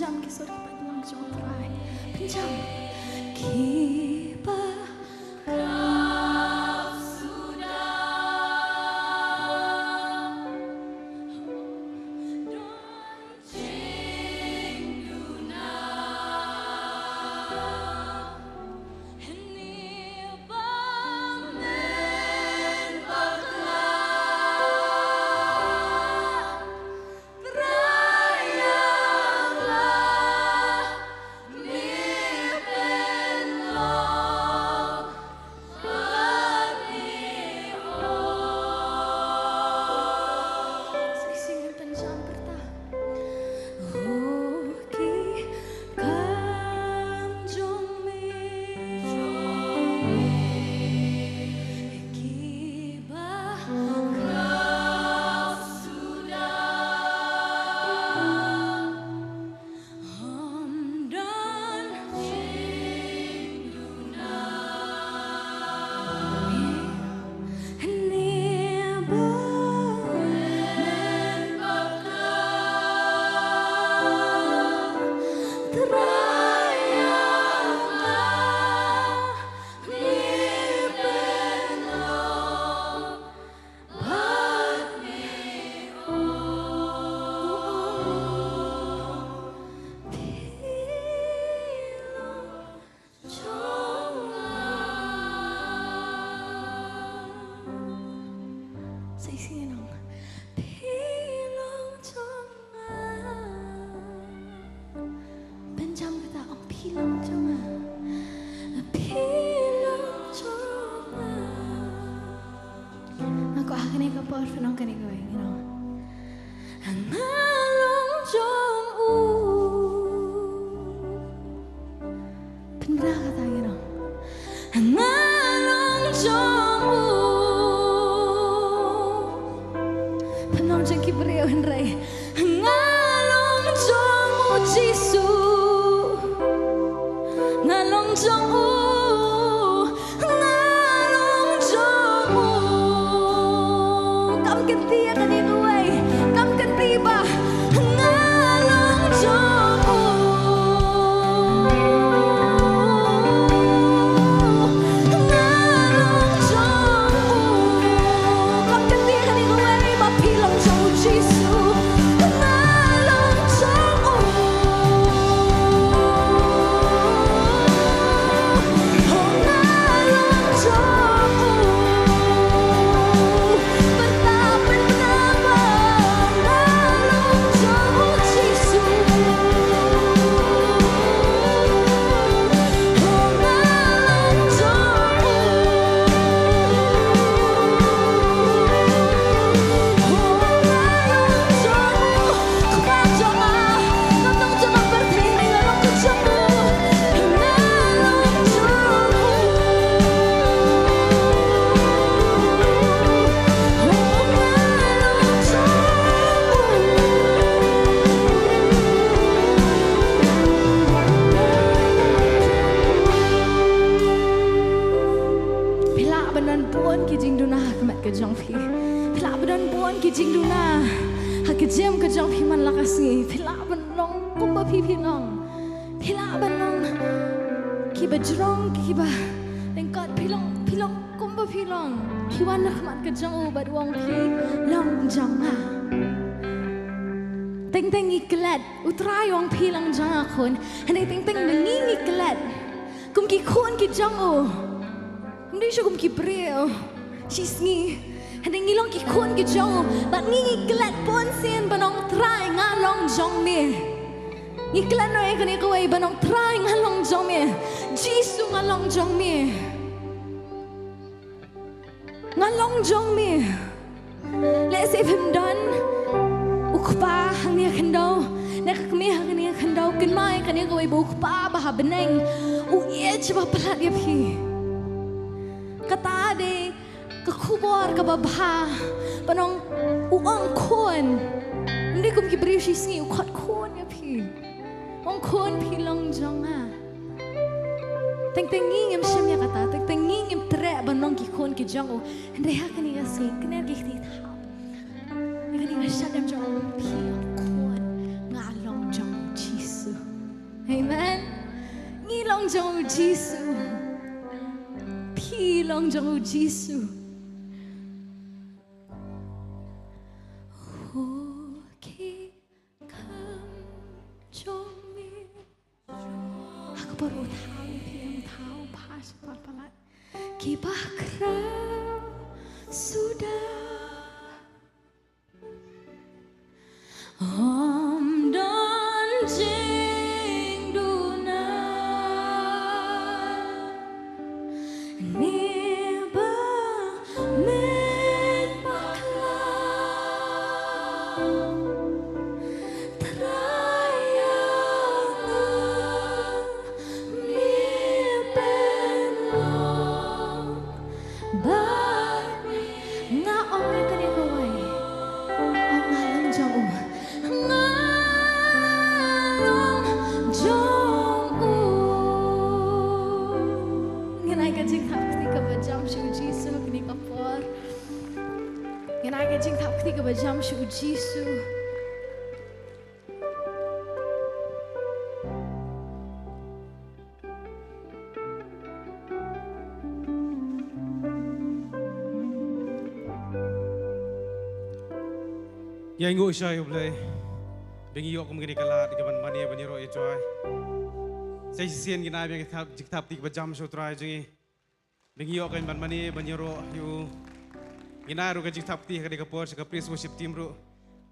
Pynjam ki sur kiba long jong U Trai. Pynjam. Kiba Pynjam kata, ong phi long jong nga. Phi long jong nga. Nga kwah ha kane ka por phin ong kane kawei, you know. Nga long jong u. Pynbna kata, you know. Nga long jong u. Pynlong jong ki briew hynrei. Nga long jong u Jisu. Nga long jong u. Nga long jong u. Kam kynti ïa kane kawei. Kam kynti ba. Nga long jong u. Nga long jong u. Kam kynti ïa kane kawei ba phi long jong u Jisu. Nga long jong u. Phi lah ban don bun ki jingduna ha khmat ka jong phi. Phi lah ban don bun ki jingduna ha ka jingim ka jong phi man la ka sngi. Phi lah ban long kumba phi phi long. Phi lah ban long kiba jrong, kiba lyngkot, phi long, phi long kumba phi long. Phi wan ha khmat ka jong u bad u ong phi long jong nga. Teng teng ngi klet, U Trai u ong phi long jong nga khun. Hynrei teng teng ngi ngi klet kum ki khun ki jong u. Ym dei shuh kum ki briew. Shisngi. Hynrei ngi long ki khun ki jong u. Bad ngi ngi klet bunsien ban ong Trai nga long jong me. Ngi klet noh ïa kane kawei ban ong Trai nga long jong me. Jisu nga long jong me. Nga long jong me. Lehse phim don u kpa hangne ha khyndew, ne ka kmie hangne ha khyndew, kynmaw ïa kane kawei ba u Kpa ba ha bneng u ïeit ba palat ïa phi. Kata dei ka khubor kaba bha, ban ong u ong khun. Ym dei kum ki briew shisngi, u khot khun ïa phi. Ong khun phi long jong nga. Teng teng ngi ngim shem ïa kata, teng teng ngi ngim treh ban long ki khun ki jong u. Hynrei ha kane ka sngi, kner ki kti thap. Kane ka shadem jong u, phi ong khun, nga long jong u Jisu. Amen. Ngi long jong u Jisu. Phi long jong u Jisu. Ho ki kam jong mi. Aku baru tahu, phi em tahu, pas palat. Ki bakra suda. Ym don jingduna. Ni ba met bakla. Trai ïa nga, mi pynlong. Ba nga ong ïa kane kawei. Ong nga long jong u. Nga long jong u. Ngin ai ka jingthap kti kaba jam sha u Jisu kane ka por. Ngin ai ka jingthap kti kaba jam sha u Jisu. Ïa nguh sha ïa U Blei. Ba ngi ïoh kum kane ka lad ka ban mane ban ïaroh ïa Trai. Sa shisien ngin ai biang ka jingthap kti kaba jam sha U Trai jong ngi. Ba ngi ïoh kan ban mane ban ïaroh ïa u. Ngin ai ruh ka jingthap kti ha kane ka por sha ka praise worship team ruh.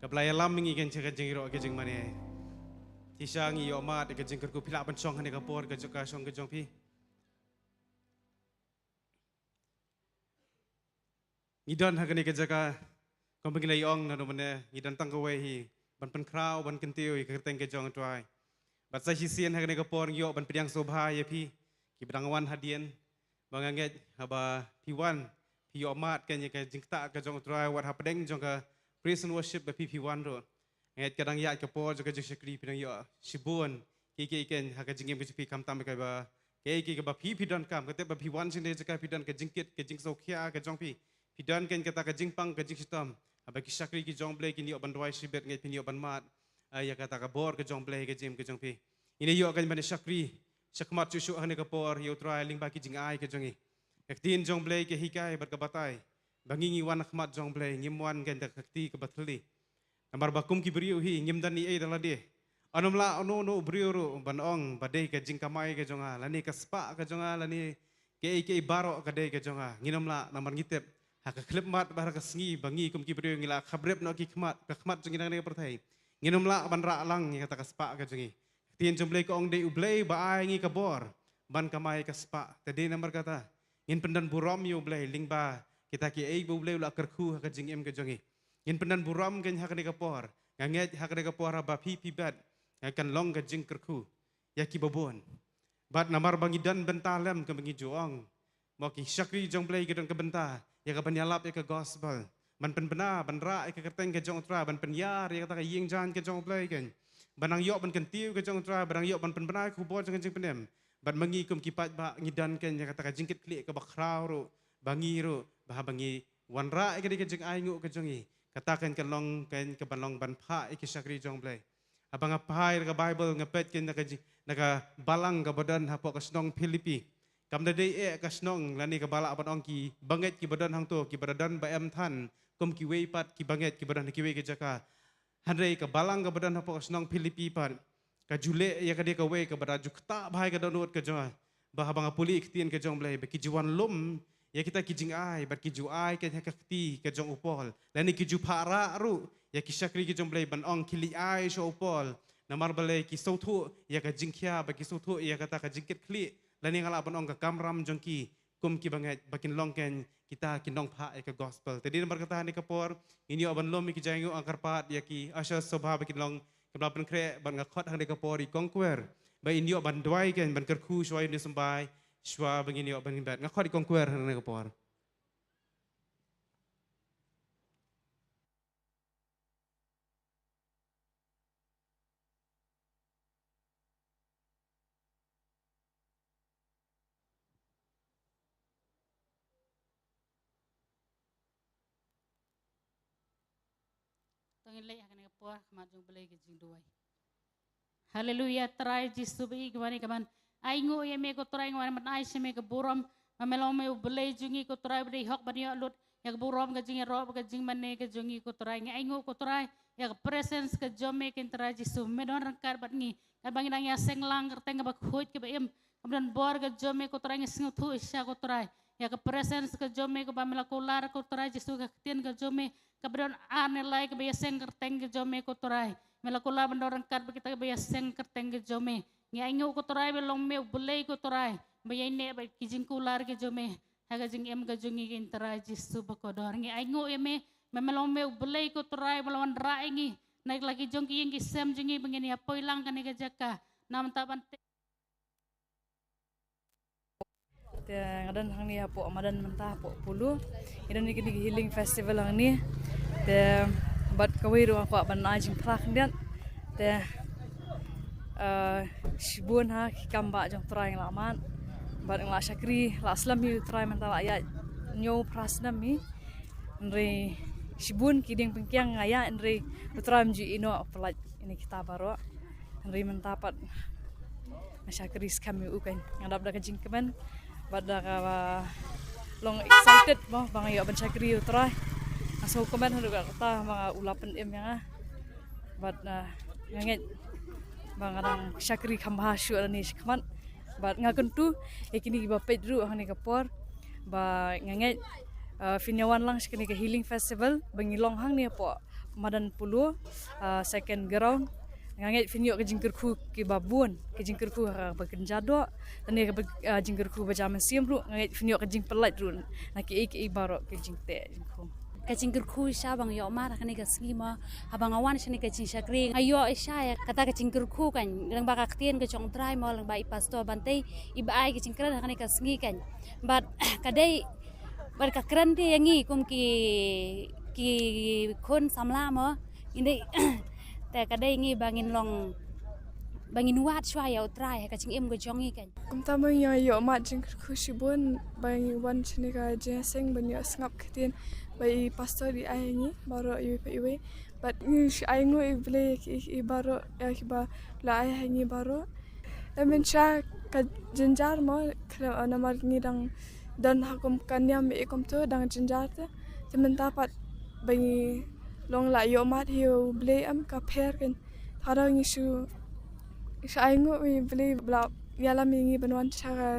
Kaba la ïalam ïa ngi kan sha ka jingïaroh ka jingmane. Shisha ngi ïoh mad ïa ka jingkyrkhu, phi lah ban shong ha kane ka por ka jaka shong ka jong phi. Ngi don ha kane ka jaka, kumba ngi la ïa ong naduh mynne, ngi don tang kawei hi ban pynkhraw, ban kyntiew ïa ka kyrteng ka jong U Trai. Bad sa shisien ha kane ka por ngi ïoh ban pdiang sngewbha ïa phi kiba dang wan hadien, ba nga ngeit haba phi wan phi ïoh mad kan ïa ka jingktah ka jong U Trai wat hapdeng jong ka praise and worship, ba phi phi wan ruh. Nga ngeit ka dang ïaid ka por jong ka jingshakri phi dang ïoh shibun kiei kiei kan ha ka jingim ka jong phi, khamtam ïa kaba kiei kiei kaba phi phi donkam. Ka tip ba phi wan sha kane ka jaka phi don ka jingkit ka jingsngewkhia ka jong phi. Phi don kan kata ka jingpang ka jingshitom. Haba ki shakri ki jong U Blei kin ïoh ban duwai shibit, ngeit phin ïoh ban mad, ah, ïa kata ka bor ka jong U Blei ha ka jingim ka jong phi. Ngin ïoh kan ban shakri shakhmat shuh shuh ha kane ka por ïa U Trai lyngba ki jingai ka jong ngi. Ka ktien jong U Blei ka hikai bad ka batai ba ngi ngi wan ha khmat jong U Blei, ngim wan kan da ka kti kaba thylli. Namar ba kum ki briew hi ngim don ei ei da lade. Ym lah uno uno u briew ruh ban ong ba dei ka jingkamai ka jong nga lane ka spah ka jong nga lane kaei kaei baroh ka dei ka jong nga. Ngin ym lah namar ngi tip ha ka khyllipmat bad ha ka sngi ba ngi kum ki briew ngi la khabrip noh ki khmat, ka khmat jong ngi na kane ka pyrthei. Ngin ym lah ban rah lang ïa kata ka spah ka jong ngi. Ka ktien jong U Blei ka ong dei U Blei ba ai ngi ka bor ban kamai ka spah. Te dei namar kata ngin pyndon burom ïa U Blei lyngba kita kiei ba U Blei u la kyrkhu ha ka jingim ka jong ngi. Ngin pyndon burom kan ha kane ka por. Nga ngeit ha kane ka por haba phi phi bat, nga kan long ka jingkyrkhu ïa kiba bun. Bad namar ba ngi don bynta lem kaba ngi ju ong, mo, ki shakri jong U Blei ki don ka bynta ïa ka ban ïalap ïa ka gospel, ban pynbna, ban rah ïa ka kyrteng ka jong U Trai, ban pynïar ïa kata ka ïing jaiñ ka jong U Blei kan, ban nang ïoh ban kyntiew ka jong U Trai, ban nang ïoh ban pynbna ïa ka khubor jong ka jingpynim. Bad ma ngi kum ki paidbah ngi don kan ïa kata ka jingkitkhlieh kaba khraw ruh ba ngi ruh, ba haba ngi wanrah ïa kane ka jingainguh ka jong ngi, kata kan kan long kan ka ban long ban phah ïa ki shakri jong U Blei. Haba nga phai na ka Baibl nga peit kan na ka ji-, na ka balang kaba don hapoh ka shnong Philippi. Kam da dei eh ka shnong lane kaba lah ban ong ki bangeit kiba don hangto kiba da don ba em than kum kiwei pat ki bangeit kiba don ha kiwei ki jaka. Hynrei ka balang kaba don hapoh ka shnong Philippi pat ka ju leh ïa kane kawei kaba da ju ktah bha ïa ka dohnud ka jong nga. Ba haba nga pule ïa ka ktien ka jong U Blei ba ki ju wan lum ïa kita ki jingai bad ki ju ai kan ha ka kti ka jong u Paul. Lane ki ju phah rah ruh ïa ki shakri ki jong U Blei ban ong ki leit ai sha u Paul. Namar balei? Ki sngewthuh ïa ka jingkhia bad ki sngewthuh ïa kata ka jingkitkhlieh lane nga lah ban ong ka kamram jong ki kum ki bangeit ba kin long kan kita ki nongphah ïa ka gospel. Te dei namar kata ha kane ka por ngin ïoh ban lum ïa ki jainguh, nga kyrpad ïa ki usher sngewbha ba kin long kiba la pynkhreh bad nga khot ha kane ka por ïa ki kong kwer ba in ïoh ban duwai kan ban kyrkhu shuwa ïa une u symbai shuwa ba ngin ïoh ban ïeng bad. Nga khot ïa ki kong kwer ha kane ka por. To ngin leit ha kane ka por ha khmat jong U Blei ka jingduwai. Haleluya, Trai Jisu ba i ka wan i ka ban. Ai nguh ïa me ko Trai, nga wan ban ai sha me ka burom. Ma me long me u Blei jong ngi ko Trai, ba dei hok ban ïoh lut ïa ka burom, ka jingïaroh, ka jingmane ka jong ngi ko Trai. Ngi ai nguh ko Trai ïa ka presence ka jong me ko Trai Jisu, me don ryngkat bad ngi. Katba ngi dang ïaseng lang kyrteng kaba khuid kaba im, kaba don bor ka jong me ko Trai, ngi sngewthuh shisha ko Trai ïa ka presence ka jong me kaba me la kular ko Trai Jisu, ka ktien ka jong me kaba don ar ne lai kaba ïaseng kyrteng ka jong me ko Trai. Me la kular ban don ryngkat bad kita kaba ïaseng kyrteng ka jong me. Ngi ai nguh ko Trai ba long me u Blei ko Trai ba ïaineh bad ki jingkular ki jong me ha ka jingim ka jong ngi ko Trai Jisu ba kordor. Ngi ai nguh ïa me, me, me long me u Blei ko Trai ba la wanrah ïa ngi na la ki jong ki ïing ki sem jong ngi ba ngin ïa poi lang kane ka jaka. Na mynta ban te Te nga don hangne hapoh madan mynta hapoh Polo. Ngi don ïa kane ka healing festival hangne. Te bad kawei ruh nga kwah ban ai jingphla khyndiat. Te eh, shibun ha ki kam ba jong Trai nga la mad. Bad nga la shakri la slem hi Trai mynta la ïaid hynñiew phra snem hi. Hynrei shibun ki dieng pynkiang nga ïaid hynrei u Trai um ju ïehnoh pynlait ïa kita baroh. Hynrei mynta pat nga shakri skhem ïa u, kan nga dap da ka jingkmen bad da kaba long excited mo ba nga ïoh ban shakri ïa u Trai. Nga sngewkmen haduh katta ba u la pynim ïa nga. Bad eh, nga ngeit ba nga dang shakri kham bha shuh nangne shakhmat. Bad nga kyntu ïa kine kiba peit ruh ha kane ka por ba nga ngeit eh, phin ïa wan lang sha kane ka healing festival ba ngi long hangne hapoh madan Polo, eh, second ground. Nga ngeit phin ïoh ka jingkyrkhu kiba bun, ka jingkyrkhu ha kaba kynja doh, lane kaba, eh, jingkyrkhu ba ja mynsiem ruh. Nga ngeit phin ïoh ka jingpynlait ruh na kiei kiei baroh ki jingteh jingkhung. Ka jingkyrkhu shisha ba nga ïoh mad ha kane ka sngi mo, haba nga wan sha kane ka jingshakri nga ïoh shisha ïa kata ka jingkyrkhu, kan lyngba ka ktien ka jong u Trai mo, lyngba i Pastor Bantei iba ai ka jingkren ha kane ka sngi, kan. Bad ka dei bad ka kren te ïa ngi kum ki, ki khun samla mo. Ngi dei te ka dei ngi ba ngin long, ba ngin wad shuwa ïa u Trai ha ka jingim ka jong ngi, kan. Kumta mo ngi ïoh mad jingkyrkhu shibun ba ngi wan sha kane ka jingïaseng ban ïoh sngap ktien ba i Pastor i ai ïa ngi baroh iwei pa iwei. Bad ngi shu ai nguh ïa u Blei ïa ki, ïa ki baroh ïa kiba la ai ha ngi baroh. Te mynshwa ka jynjar mo, khlem, namar ngi dang don ha kum ka niam ïa kumto dang jynjar te. Te mynta pat ba ngi long la ïoh mad hi ïa u Blei em ka pher, kan. Te ngi shu, shu ai nguh ïa u Blei ba la ïalam ïa ngi ban wan sha ka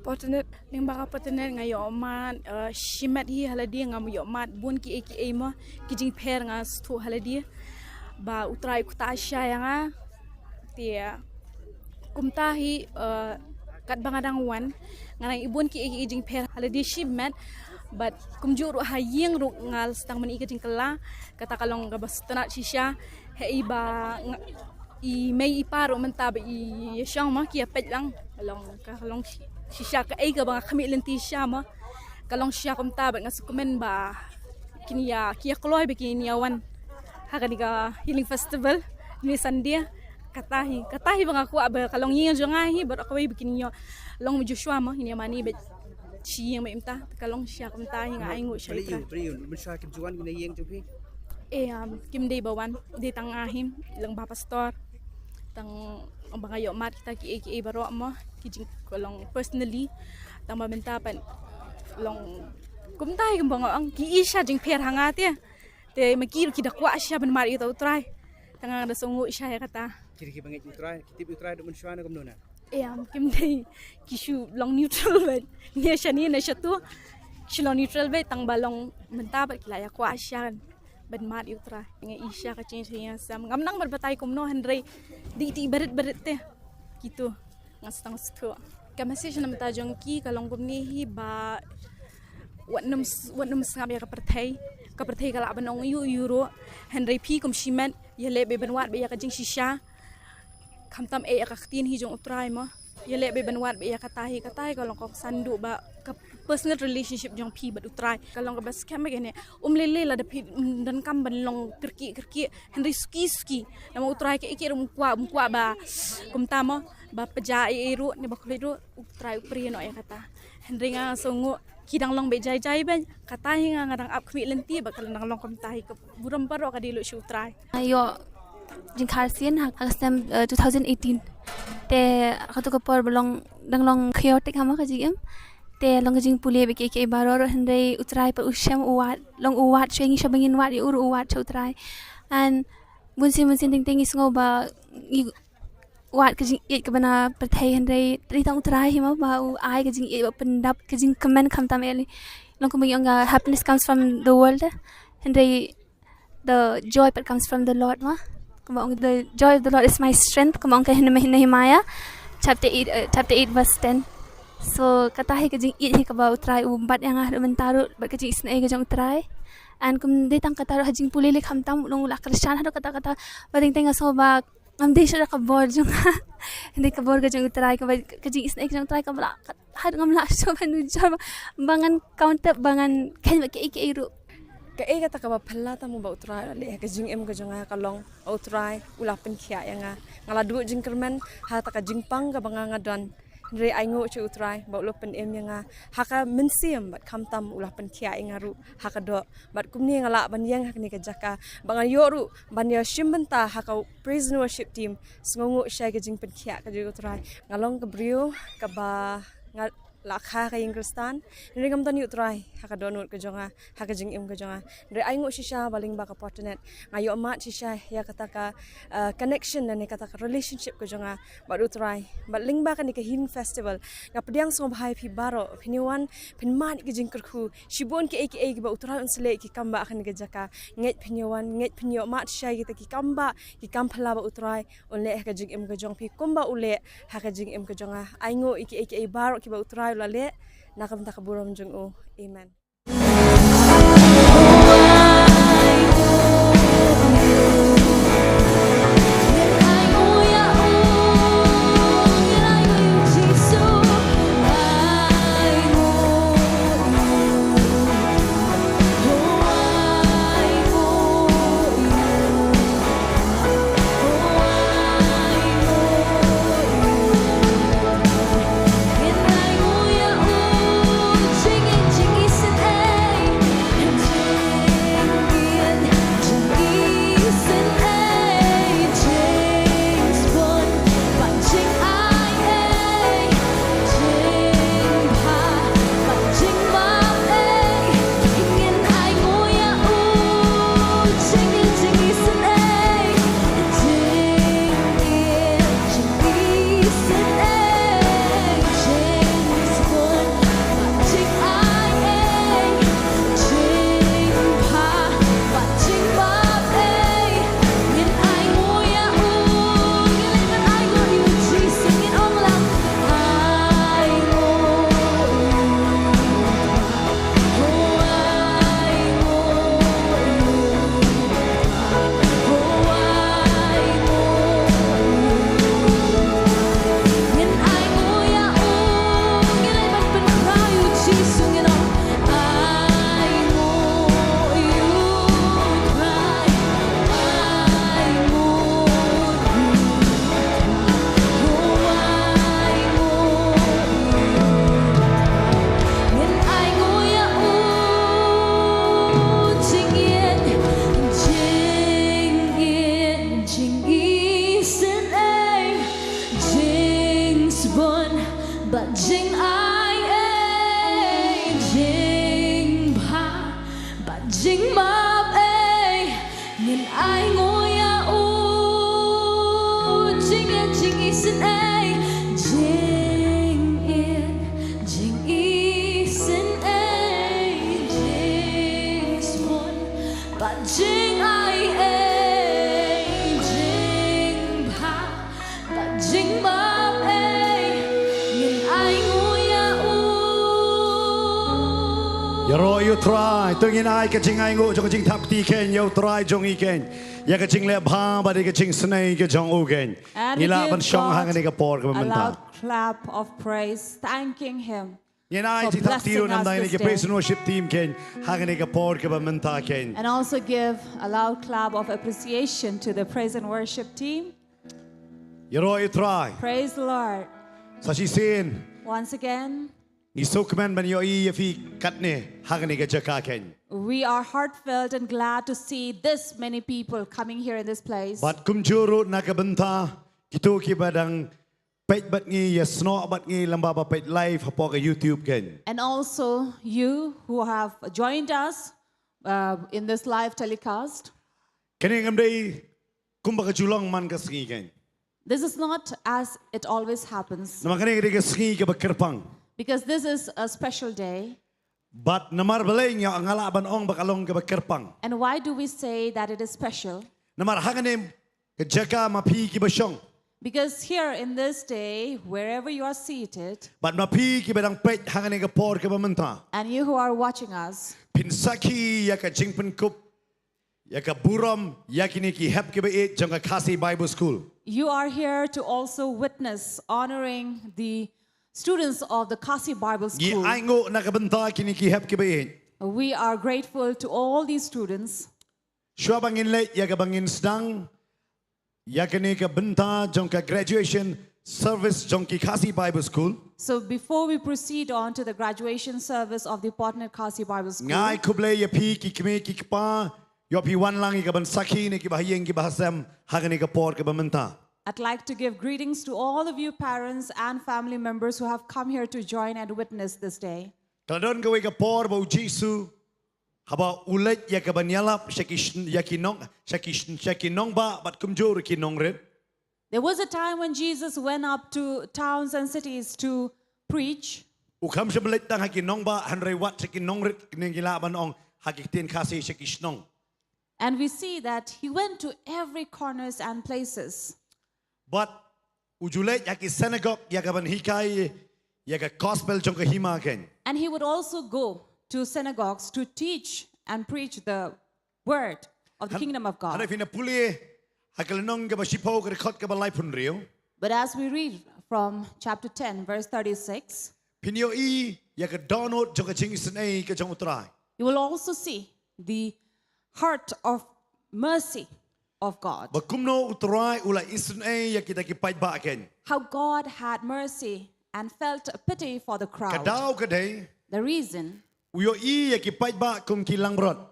Portnet. Lyngba ka Portnet nga ïoh mad, eh, shimet hi ha lade, ngam ïoh mad bun kiei kiei mo, ki jingpher nga sngewthuh ha lade ba u Trai u ktah shisha ïa nga. Te kumta hi, eh, katba nga dang wan nga dang i bun kiei kiei jingpher ha lade shimet. Bad kumjuh ruh ha ïing ruh nga la sdang ban i ka jingkylla, kata ka long kaba sngewtynnat shisha. Hei ba nga, i mei i pa ruh mynta ba i ïashong mo ki ïapeit lang. Ka long, ka long shi-, shisha kaei kaba nga khmih lynti shisha mo. Ka long shisha kumta bad nga sngewkmen ba kin ïa, ki ïa kloi ba kin ïa wan ha kane ka healing festival kane Sunday. Kata hi, kata hi ba nga kwah ba ka long ïing jong nga hi bad kawei ba kin ïa long Joshua mo, kin ïa mane bad shi ïing bad mynta. Ka long shisha kumta hi, nga ai nguh sha u Trai. Balei ïa, balei ïa, mynshwa kim ju wan kine ïing jong phi? Eh, um, kim dei ba wan, dei tang nga hi, lyngba Pastor. Tang ba nga ïoh mad kita kiei kiei baroh mo, ki jing, ka long personally. Tang ba mynta pat long kumta hi kumba nga ong, ki i shisha jingpher ha nga te. Te ma ki ruh ki da kwah shisha ban mad ïa uta u Trai. Tang nga da sngewnguh shisha ïa kata. Ki ruh kiba ngeit u Trai, ki tip u Trai da mynshwa ne kumno na? Em, kim dei, ki shu long neutral beit. Ne shane ne shato. Ki shu long neutral beit, tang ba long mynta bad ki la ïa kwah shisha ban mad ïa u Trai. Nga i shisha ka jingïaseng. Ngam nang ban batai kumno hynrei dei dei barit barit te. Kito nga sdang sngewthuh. Ka message na bynta jong ki ka long kumne hi ba wat nym s-, wat nym sngap ïa ka pyrthei. Ka pyrthei ka lah ban ong aiu aiu ruh. Hynrei phi kum shimet ïaleh beit ban wad beit ïa ka jingshisha. Khamtam eh ïa ka ktien hi jong u Trai mo. Ïaleh beit ban wad beit ïa kata hi, kata hi ka long ka kongsan duh ba ka personal relationship jong phi bad u Trai. Ka long kaba skhem beit kane. Um lei lei lada phi, um, donkam ban long kyrkieh kyrkieh. Hynrei suki suki. Namar u Trai kaei kaei ruh um kwah, um kwah ba kumta mo, ba pynjah ei ei ruh ne ba khuslai ruh, u Trai u prie noh ïa kata. Hynrei nga sngewnguh ki dang long beit jai jai beit. Kata hi nga, nga dang ap khmih lynti ba ka dang long kumta hi, ka burom baroh ka dei lut sha u Trai. Nga ïoh jingkhar sien ha ka snem, eh, two thousand eighteen. Te ha katu ka por ba long, dang long chaotic hama ka jingim. Te long ka jingpule bad kiei kiei baroh, hynrei U Trai pat u shem, u wad, long u wad shuwa ïa ngi, shuwa ba ngin wad ïa u ruh u wad shuwa U Trai. And bun sien bun sien teng teng ngi sngew ba ngi wad ka jingïeit kaba na pyrthei, hynrei dei tang U Trai hi ma ba u ai ka jingïeit ba pyndap ka jingkmen khamtam ïa lei. Long kumba ngi ong, ka happiness comes from the world, eh. Hynrei the joy that comes from the Lord, ma. Kumba ong, "The joy of the Lord is my strength," kumba ong ka Nehemiah chapter eight, uh, chapter eight verse ten. So kata hi ka jingïeit hi kaba U Trai u bat ïa nga haduh mynta ruh, bad ka jingisynei ka jong U Trai. And kum dei tang kata ruh, ha jingpule lei khamtam long u la kyrshan haduh katta katta. Ba teng teng nga sngew ba ngam dei shuh da ka bor jong nga. Hynrei ka bor ka jong U Trai, kaba ka jingisynei ka jong U Trai kaba la, ka, haduh ngam lah shuh ban ujor ba, ba ngan counter, ba ngan kheiñ ba kiei kiei ruh. Kaei kata kaba phylla tam ba U Trai u la leh ha ka jingim ka jong nga, ka long U Trai u la pynkhiah ïa nga. Nga la duh jingkyrmen ha kata ka jingpang kaba nga nga don. Hynrei ainguh sha U Trai ba u la pynim ïa nga ha ka mynsiem bad khamtam u la pynkhiah ïa nga ruh ha ka doh. Bad kumne nga lah ban ïeng ha kane ka jaka ba ngan ïoh ruh ban ïashim bynta ha ka praise and worship team. Sngewnguh shai ka jingpynkhiah ka jong U Trai. Nga long ka briew kaba nga la kha ka ïing Khristan, hynrei ngam don ïa U Trai ha ka dohnud ka jong nga, ha ka jingim ka jong nga. Hynrei ainguh shisha ba lyngba ka por internet nga ïohmad shisha ïa kata ka, uh, connection lane kata ka relationship ka jong nga bad U Trai. Bad lyngba kane ka Healing Festival nga pdiang sngewbha ïa phi baroh, phin ïa wan, phin mad ïa ka jingkyrkhu. Shibun kiei kiei kiba U Trai un sa leh ki kam ba ha kane ka jaka. Ngeit phin ïa wan, ngeit phin ïohmad shisha ïa kita ki kam ba, ki kam phylla ba U Trai un leh ha ka jingim ka jong phi kumba u leh ha ka jingim ka jong nga. Ainguh ïa kiei kiei baroh kiba U Trai u la leh na ka bynta ka burom jong u. Amen. Bad jingmap ei, ngin ainguh ïa u. Jingit, jingisynei, jingit, jingisynei, jingsbun bad jingai ei, jingbha bad jingmap ei, ngin ainguh ïa u. Ïaroh ïa u Trai, to ngin ai ka jingainguh jong ka jingthap kti keiñ ïa u Trai jong ngi keiñ, ïa ka jingleh bha bad ïa ka jingisynei ka jong u keiñ. And we give God a loud clap of praise, thanking Him for blessing us this day. Ngi la ban shong ha kane ka por kaba mynta. Ngin ai jingthap kti ruh na ka praise and worship team keiñ ha kane ka por kaba mynta keiñ. And also give a loud clap of appreciation to the praise and worship team. Ïaroh ïa u Trai. Praise the Lord. Sa shisien. Once again. Ngi sngewkmen ban ïohi ïa phi katne ha kane ka jaka kein. We are heartfelt and glad to see this many people coming here in this place. Bad kumjuh ruh na ka bynta kito kiba dang peit bad ngi, ïa snoh bad ngi lem bad ba peit live hapoh ka YouTube kein. And also you who have joined us uh, in this live telecast. Kane kam dei kumba ka ju long man ka sngi kein. This is not as it always happens. Namar kane ka dei ka sngi kaba kyrpang. Because this is a special day. Bad namar balei nga, nga lah ban ong ba ka long kaba kyrpang. And why do we say that it is special? Namar ha kane ka jaka ma phi kiba shong. Because here in this day, wherever you are seated, Bad ma phi kiba dang peit ha kane ka por kaba mynta. And you who are watching us, Phin sakhi ïa ka jingpynkup, ïa ka burom ïa kine ki hep kiba ïeit jong ka Khasi Bible School. You are here to also witness honoring the students of the Khasi Bible School. Ngi ainguh na ka bynta kine ki hep kiba ïeit. We are grateful to all these students. Shuwa ba ngin leit ïa kaba ngin sdang ïa kane ka bynta jong ka graduation service jong ki Khasi Bible School. So before we proceed on to the graduation service of the Potnet Khasi Bible School, Nga ai khublei ïa phi ki kmie ki kpa, ïoh phi wan lang ïa kaban sakhi ne kiba ha ïing kiba ha sem ha kane ka por kaba mynta. I'd like to give greetings to all of you parents and family members who have come here to join and witness this day. Ka la don kawei ka por ba u Jisu haba u leit ïa kaban ïalap sha ki sn-, ïa ki nong, sha ki sn-, sha ki nongbah bad kumjuh ruh ki nongrit. There was a time when Jesus went up to towns and cities to preach. U kham shym leit tang ha ki nongbah hynrei wat sha ki nongrit, ne ngi lah ban ong ha ki ktien Khasi sha ki shnong. And we see that he went to every corners and places. Bad u ju leit ha ki synagogue ïa kaban hikai ïa ka gospel jong ka hima kein. And he would also go to synagogues to teach and preach the word of the kingdom of God. Hynrei phin ïa pule ha ka lynnong kaba shiphew ka dkhot kaba laiphew hynriew. But as we read from chapter ten, verse thirty-six, Phin ïohi ïa ka dohnud jong ka jingisynei ka jong u Trai. You will also see the heart of mercy of God. Ba kumno u Trai u la isynei ïa kita ki paidbah kein. How God had mercy and felt a pity for the Ka crowd. daw ka dei. The reason U ïohi ïa ki paidbah kum ki langbrot.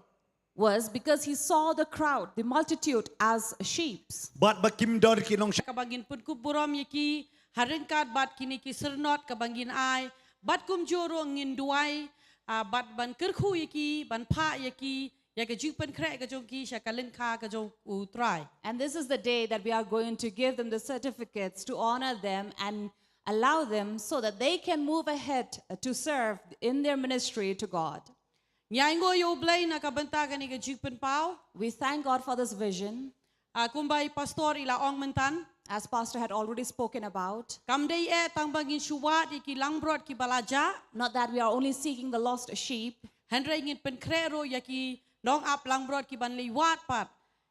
Was because he saw the crowd, the multitude, as sheep. Bad ba kim don ki nongshakri. Kaba ngin pynkup burom ïa ki ha ryngkat bad kine ki syrnod kaba ngin ai, bad kumjuh ruh ngin duwai, ah, bad ban kyrkhu ïa ki, ban phah ïa ki ïa ka jingpynkhreh ka jong ki sha ka lyngkha ka jong u Trai. And this is the day that we are going to give them the certificates to honor them and allow them so that they can move ahead to serve in their ministry to God. Ngi ainguh ïa u Blei na ka bynta kane ka jingpynpaw. We thank God for this vision. Ah, kumba i pastor i la ong myntan. As Pastor had already spoken about. Kam dei eh tang ba ngin shu wad ïa ki langbrot kiba la jah. Not that we are only seeking the lost sheep. Hynrei ngin pynkhreh ruh ïa ki nongap langbrot kiban leit wad pat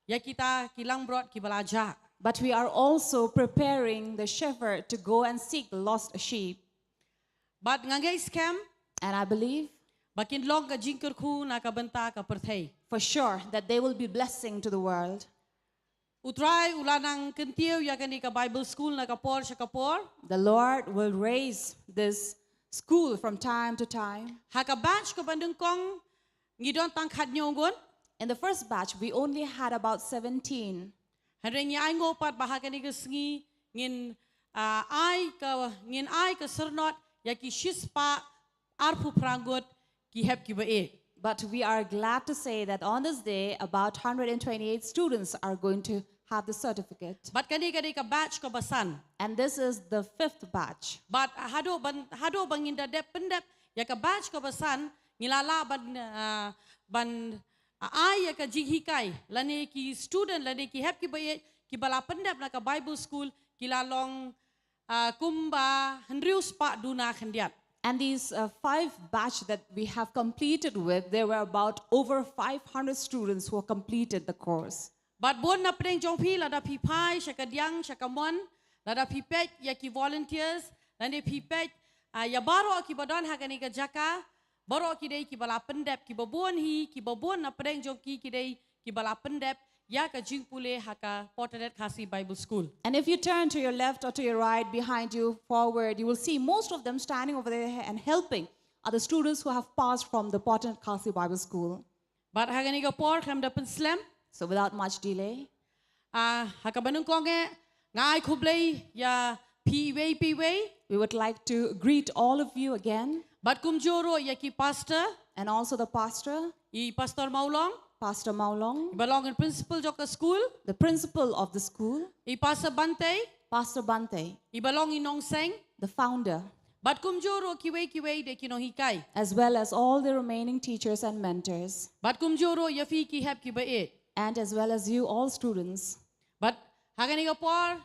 ïa kita ki langbrot kiba la jah. But we are also preparing the shepherd to go and seek the lost sheep. Bad nga ngeit skhem. And I believe. Ba kin long ka jingkyrkhu na ka bynta ka pyrthei. For sure that they will be blessing to the world. U Trai u la nang kyntiew ïa kane ka Bible School na ka por sha ka por. The Lord will raise this school from time to time. Ha ka batch kaba nyngkong ngi don tang khathynñiew ngut. In the first batch, we only had about seventeen. Hynrei ngi ainguh pat ba ha kane ka sngi ngin, ah, ai ka, ngin ai ka syrnod ïa ki shispah arphew phra ngut ki hep kiba ïeit. But we are glad to say that on this day, about hundred and twenty-eight students are going to have the certificate. Bad kane ka dei ka batch kaba san. And this is the fifth batch. Bad haduh ban, haduh ba ngin da dep pyndep ïa ka batch kaba san, ngi la lah ban, ah, ban, ah, ai ïa ka jinghikai lane ki student lane ki hep kiba ïeit kiba la pyndep na ka Bible School ki la long, ah, kumba hynriew spah duna khyndiat. And these uh, five batch that we have completed with, there were about over five hundred students who completed the course. Bad bun na pdeng jong phi lada phi phai sha ka diang sha ka mon, lada phi peit ïa ki volunteers, lane phi peit, ah, ïa baroh kiba don ha kane ka jaka, baroh ki dei kiba la pyndep, kiba bun hi, kiba bun na pdeng jong ki ki dei kiba la pyndep ïa ka jingpule ha ka Pottenet Khasi Bible School. And if you turn to your left or to your right, behind you, forward, you will see most of them standing over there and helping are the students who have passed from the Pottenet Khasi Bible School. Bad ha kane ka por khlem da pynslem. So without much delay, ah, ha kaba nyngkong eh, nga ai khublei ïa phi iwei pa iwei. We would like to greet all of you again. Bad kumjuh ruh ïa ki pastor. And also the pastor. I Pastor Mawlong. Pastor Mawlong. Iba long i principal jong ka school. The principal of the school. I Pastor Bante. Pastor Bante. Iba long i nongseng. The founder. Bad kumjuh ruh kiwei kiwei de ki nonghikai. As well as all the remaining teachers and mentors. Bad kumjuh ruh ïa phi ki hep kiba ïeit. And as well as you all students. Bad ha kane ka por,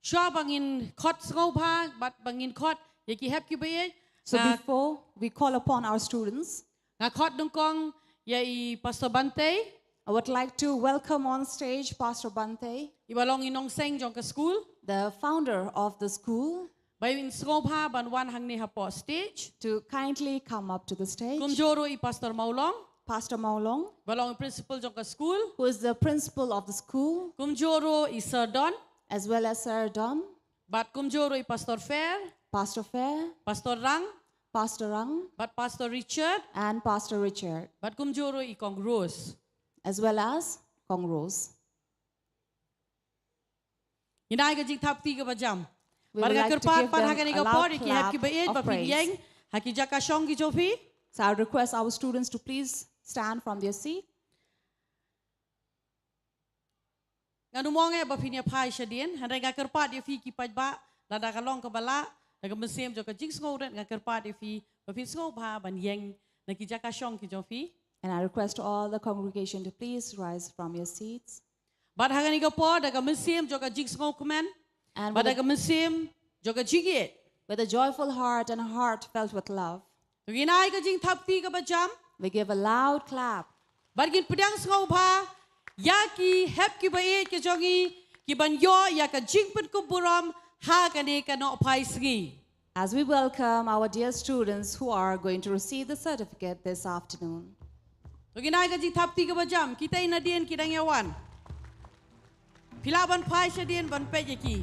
shuwa ba ngin khot sngewbha, bad ba ngin khot ïa ki hep kiba ïeit. So, ah, before we call upon our students, nga khot nyngkong ïa i Pastor Bante. I would like to welcome on stage Pastor Bante. Iba long i nongseng jong ka school. The founder of the school. Ba in sngewbha ban wan hangne hapoh stage. To kindly come up to the stage. Kumjuh ruh i Pastor Mawlong. Pastor Mawlong. Ba long i principal jong ka school. Who is the principal of the school. Kumjuh ruh i Sir Don. As well as Sir Don. Bad kumjuh ruh i Pastor Fair. Pastor Fair. Pastor Rang. Pastor Rang. Bad Pastor Richard. And Pastor Richard. Bad kumjuh ruh i Kong Rose. As well as Kong Rose. Ngin ai ka jingthap kti kaba jam. We would like to give them a loud clap of praise. Bad nga kyrpad pat ha kane ka por ïa ki hep kiba ïeit ba phin ïeng ha ki jaka shong ki jong phi. So I request our students to please stand from their seat. Ngan ym ong eh ba phin ïa phai shadien, hynrei nga kyrpad ïa phi ki paidbah, lada ka long kaba lah, da ka mynsiem jong ka jingsngewrit, nga kyrpad ïa phi ba phin sngewbha ban ïeng na ki jaka shong ki jong phi. And I request all the congregation to please rise from your seats. Bad ha kane ka por, da ka mynsiem jong ka jingsngewkmen, and bad da ka mynsiem jong ka jingïeit, with a joyful heart and a heart felt with love, to ngin ai ka jingthap kti kaba jam. We give a loud clap. Bad ngin pdiang sngewbha ïa ki hep kiba ïeit ki jong ngi, ki ban ïoh ïa ka jingpynkup burom ha kane ka nohphai sngi. As we welcome our dear students who are going to receive the certificate this afternoon. To ngin ai ka jingthap kti kaba jam, kita i nadien ki dang ïa wan. Phi lah ban phai shadien ban peit ïa ki.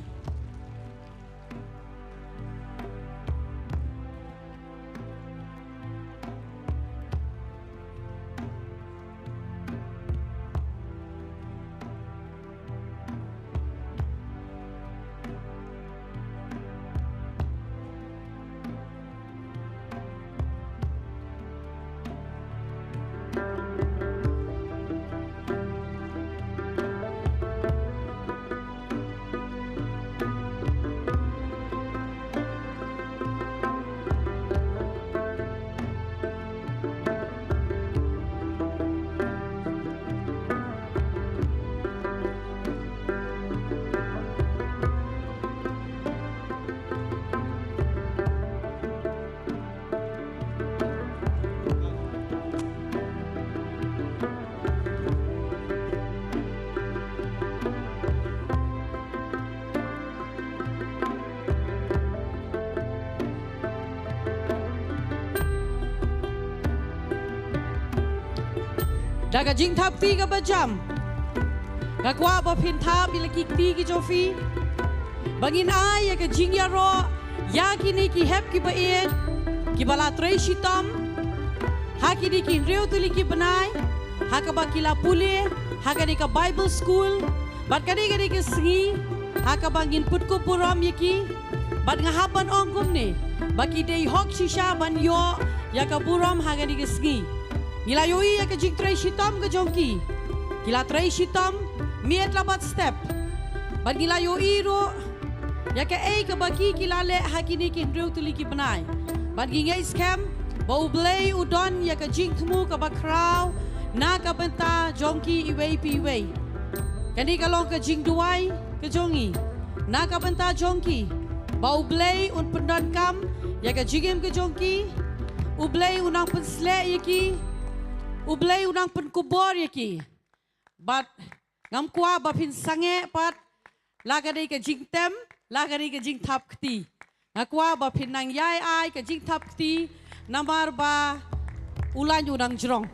Da ka jingthap kti kaba jam, nga kwah ba phin thap ïa la ki kti ki jong phi, ba ngin ai ïa ka jingïaroh ïa kine ki hep kiba ïeit, kiba la trei shitom ha kine ki hynriew tylli ki bnai, ha kaba ki la pule ha kane ka Bible School, bad kane kane ka sngi ha kaba ngin pynkup burom ïa ki. Bad nga hap ban ong kumne, ba ki dei hok shisha ban ïoh ïa ka burom ha kane ka sngi. Ngi la ïohi ïa ka jingtrei shitom ka jong ki. Ki la trei shitom miet la bad step. Bad ngi la ïohi ruh ïa kaei kaba ki ki la leh ha kine ki hynriew tylli ki bnai. Bad ngi ngeit skhem ba U Blei u don ïa ka jingthmu kaba khraw na ka bynta jong ki iwei pa iwei. Kane ka long ka jingduwai ka jong ngi na ka bynta jong ki, ba U Blei un pyndonkam ïa ka jingim ka jong ki. U Blei un nang pynsleh ïa ki. U Blei un nang pynkupbor ïa ki. Bad ngam kwah ba phin sangeh pat, la ka dei ka jingtem, la ka dei ka jingthap kti. Nga kwah ba phin nang ïai ai ka jingthap kti, namar ba u lain u nang jrong.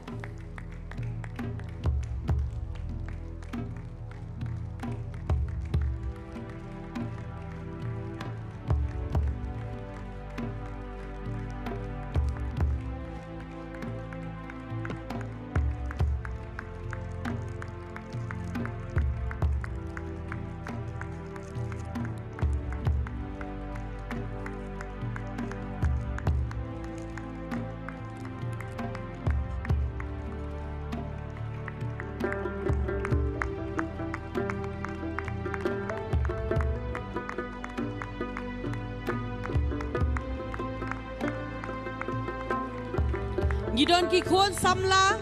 Don ki khun samla,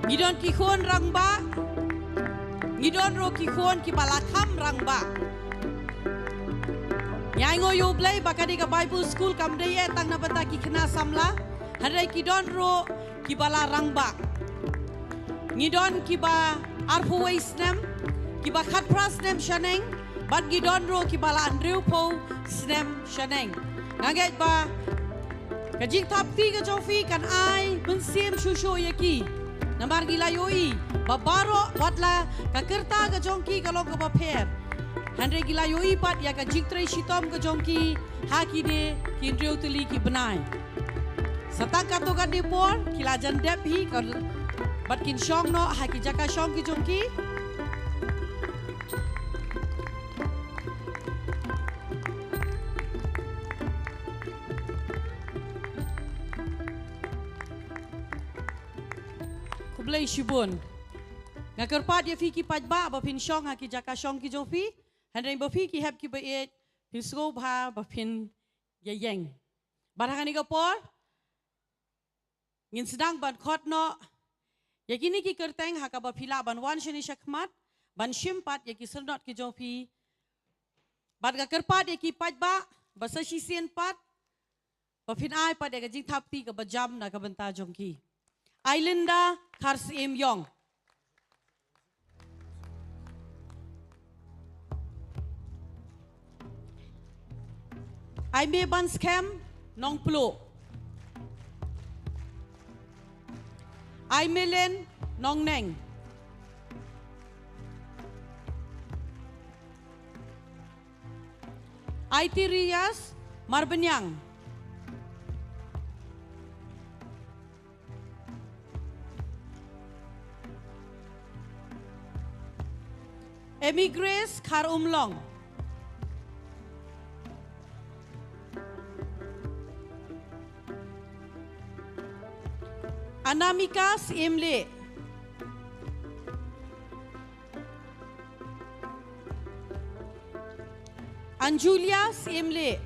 ngi don ki khun rangbah, ngi don ruh ki khun kiba la kham rangbah. Ngi ainguh ïa U Blei ba ka dei ka Bible School kam dei eh tang na bynta ki khynnah samla, hynrei ki don ruh kiba la rangbah. Ngi don kiba arphew wei snem, kiba khatphra snem shaneng, bad ngi don ruh kiba la hynriewphew snem shaneng. Nga ngeit ba ka jingthap kti ka jong phi kan ai mynsiem shuh shuh ïa ki. Namar ngi la ïohi ba baroh wat la ka kyrta ka jong ki ka long kaba pher, hynrei ngi la ïohi pat ïa ka jingtrei shitom ka jong ki ha kine ki hynriew tylli ki bnai. Sa tang katto katne por ki la jan dep hi ka, bad kin shong noh ha ki jaka shong ki jong ki. Khublei shibun. Nga kyrpad ïa phi ki paidbah ba phin shong ha ki jaka shong ki jong phi. Hynrei ba phi ki hep kiba ïeit, phin sngewbha ba phin ïa ïeng. Bad ha kane ka por ngin sdang ban khot noh ïa kine ki kyrteng ha kaba phi lah ban wan shane shakhmat ban shim pat ïa ki syrnod ki jong phi. Bad nga kyrpad ïa ki paidbah ba sa shisien pat ba phin ai pat ïa ka jingthap kti kaba jam na ka bynta jong ki. Ailinda Kharsyiem Ïong. Aimee Banskhem, Nongpluh. Aimee Lynn, Nongneng. Aiti Rias, Marbaniang. Emi Grace, Khar Umlong. Anamika Syiemlieh. Anjulia Syiemlieh.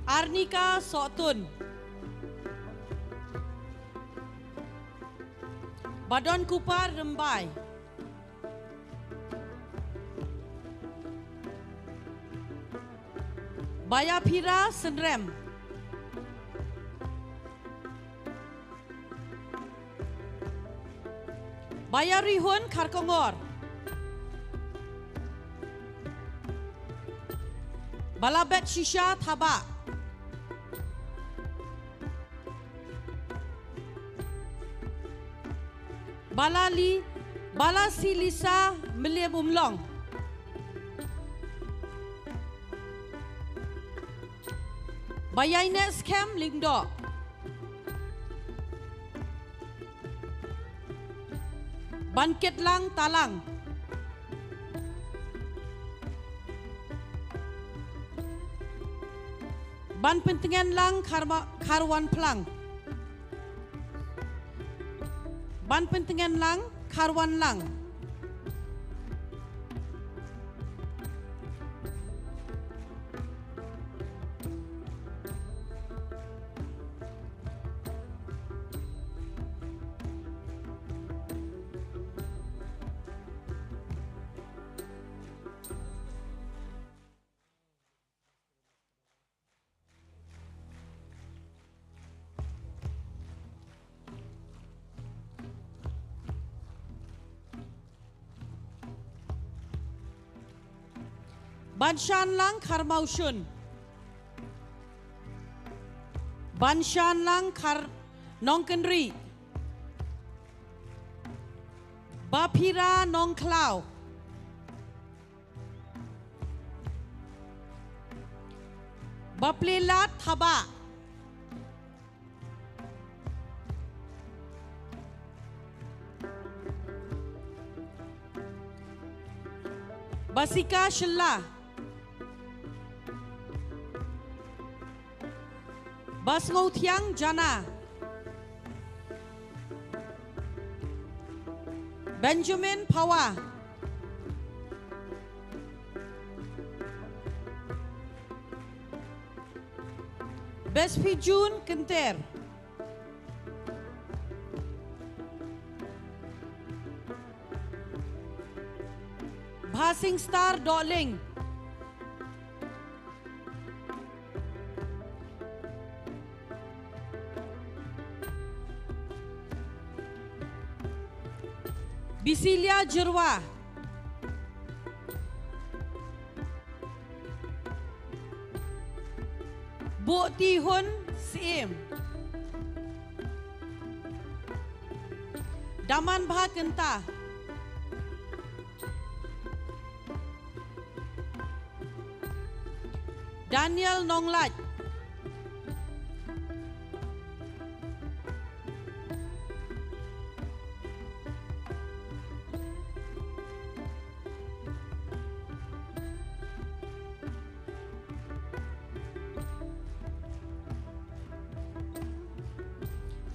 Arnika Sohtun. Badonkupar Rymbai. Bayaphira Synrem. Bayarihun Kharkongor. Balabetshisha Thabah. Balali, Balasilisa Mylliemumlong. Baïainehskhem Lyngdoh. Bankitlang Talang. Banpyntngenlang Kharma-, Kharwanphlang. Banpyntngenlang Kharwanlang. Banshanlang Kharmawshun. Banshanlang Khar Nongkynrih. Baphira Nongkhlaw. Baplelat Thabah. Basika Shylla. Basngewthiang Jana. Benjamin Phawa. Respijun Kynter. Bhasingstar Dohling. Bisilia Jyrwa. Buhtihun Syiem. Damanbha Kynta. Daniel Nonglait.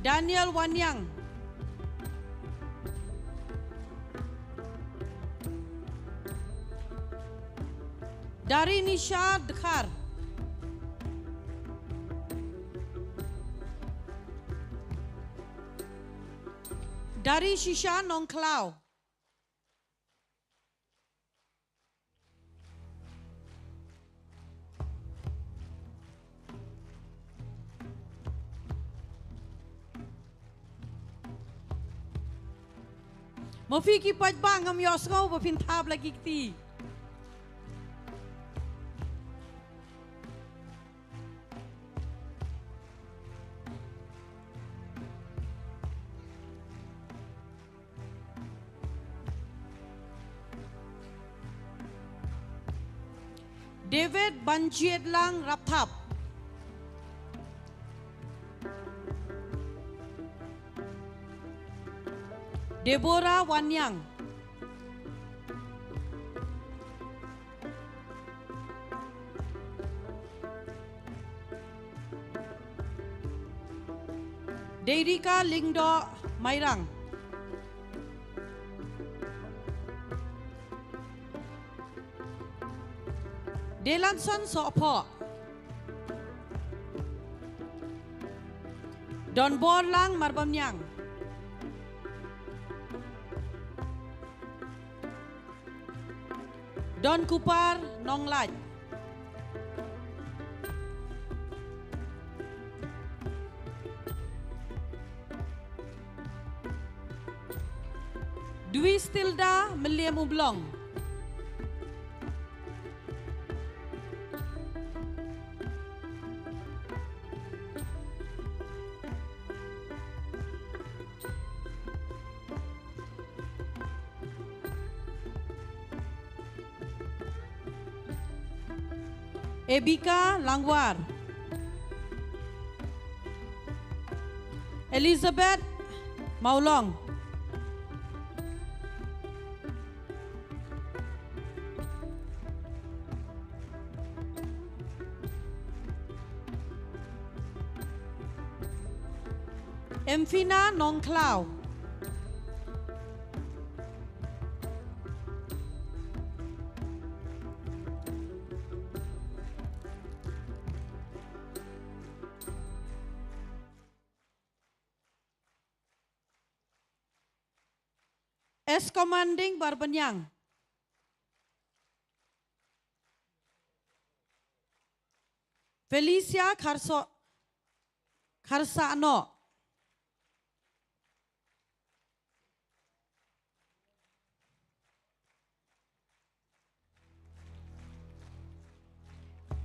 Daniel Waniang. Darinisha Dkhar. Darishisha Nongkhlaw. Ma phi ki paidbah, ngam ïohsngew ba phin thap la ki kti. David Banjiedlang Rapthap. Deborah Waniang. Deirika Lyngdoh Mairang. Delanson Sohphoh. Donborlang Marbaniang. Donkupar Nonglait. Dwi Stilda Meliam Ublong. Ebika Langwar. Elizabeth Maulong. Emfina Nongkhlaw. S Commanding Barbaniang. Felicia Kharso-, Kharsano.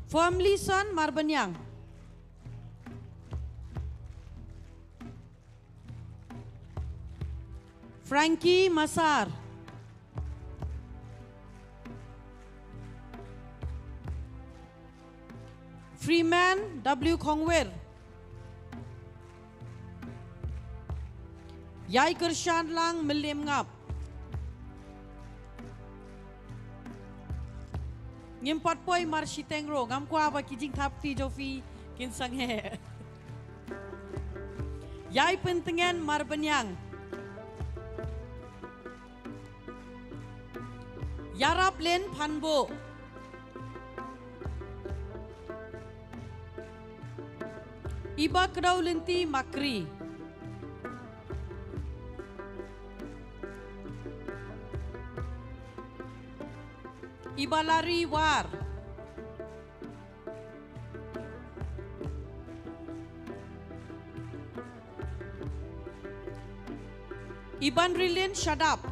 Formlison Marbaniang. Frankie Masar. Freeman W Khongwir. Ïai kyrshan lang Mylliem Ngap. Ngim pat poi mar shiteng ruh, ngam kwah ba ki jingthap kti jong phi kin sangeh. Ïai Pyntngen Marbaniang. Ïaraplin Phanbuh. Iba Kdaw Lynti Makri. Iba Lari War. Iban Rilin Shadap.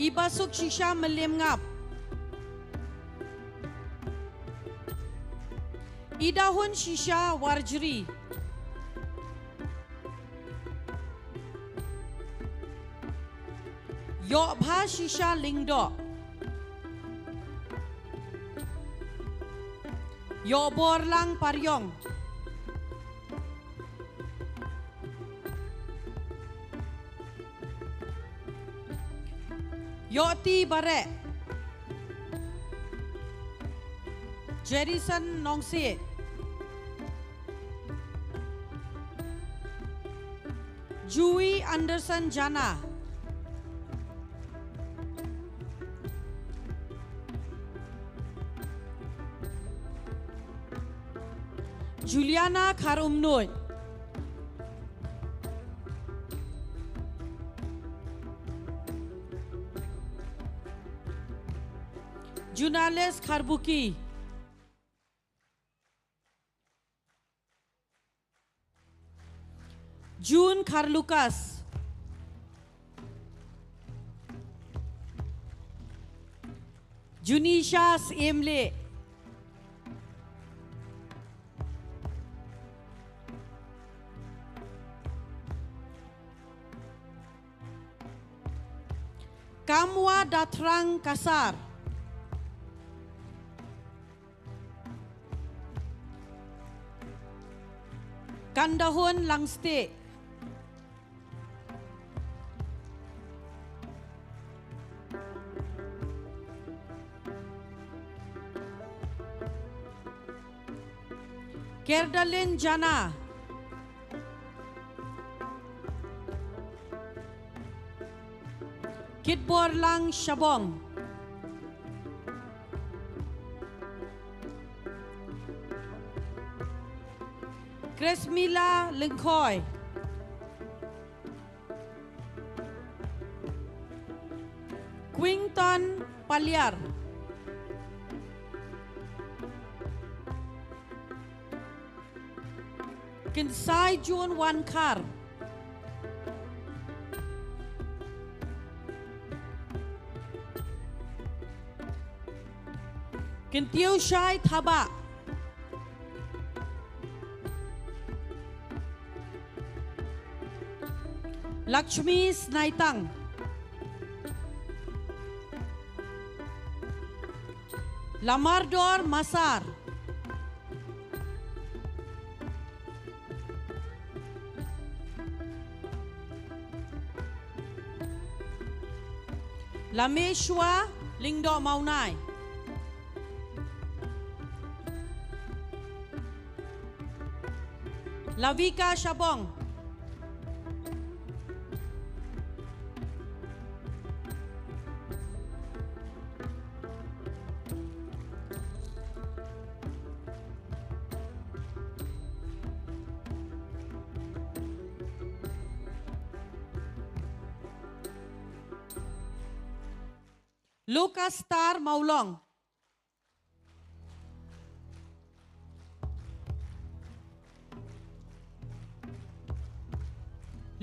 Iba Suk Shisha Meliam Ngap. Ida Hun Shisha Warjri. Yoh Bha Shisha Lingdo. Yoh Borlang Pariong. Yoh Ti Bareh. Jerison Nongsi. Jui Anderson Jana. Juliana Kharumnuid. Junales Kharbuki. June Kharlukas. Junisha Siemle. Kamwa Dathrang Kasar. Kandahun Langste. Kerdalin Jana. Kitborlang Shabong. Kresmila Lyngkhoi. Quington Paliar. Kynsai Jun Wankhar. Kyntiew Shai Thabah. Lakshmi Snaitang. Lamardor Masar. Lameshwa Lyngdoh Mawnai. Lavika Shabong. Lucas Star Mawlong.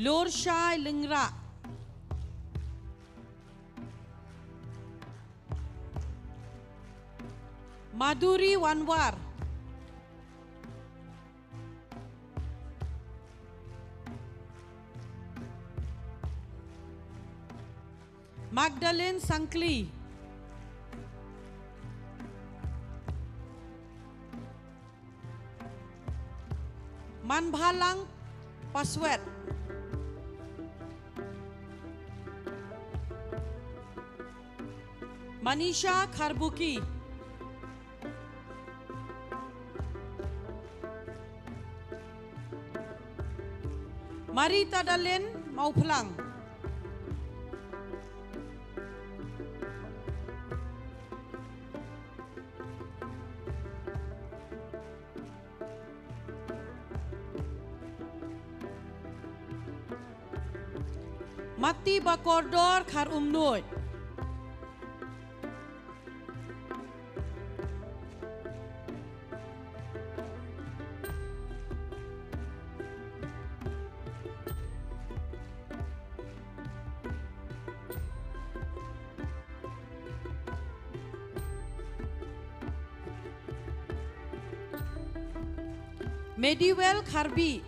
Lorshai Lyngrah. Maduri Wanwar. Magdalene Sangkli. Manbhalang Paswet. Manisha Kharbuki. Marita Dalin Mawphlang. Mati Bakordor, Khar Umnuid. Mediwell, Kharbi.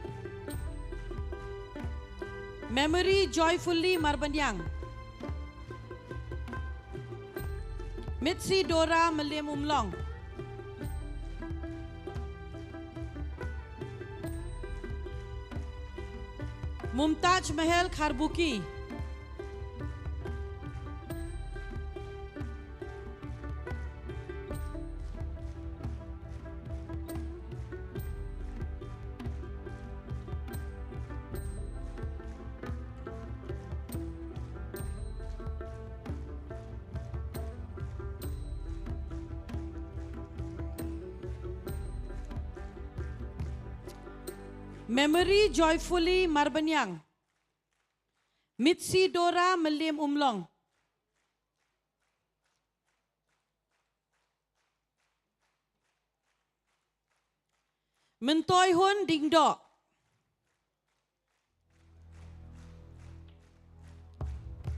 Memory Joyfully, Marbaniang. Mitsi Dora, Mylliem Umlong. Mumtaj Mahel, Kharbuki. Memory Joyfully, Marbaniang. Mitsi Dora, Mylliem Umlong. Myntoihun Dingdoh.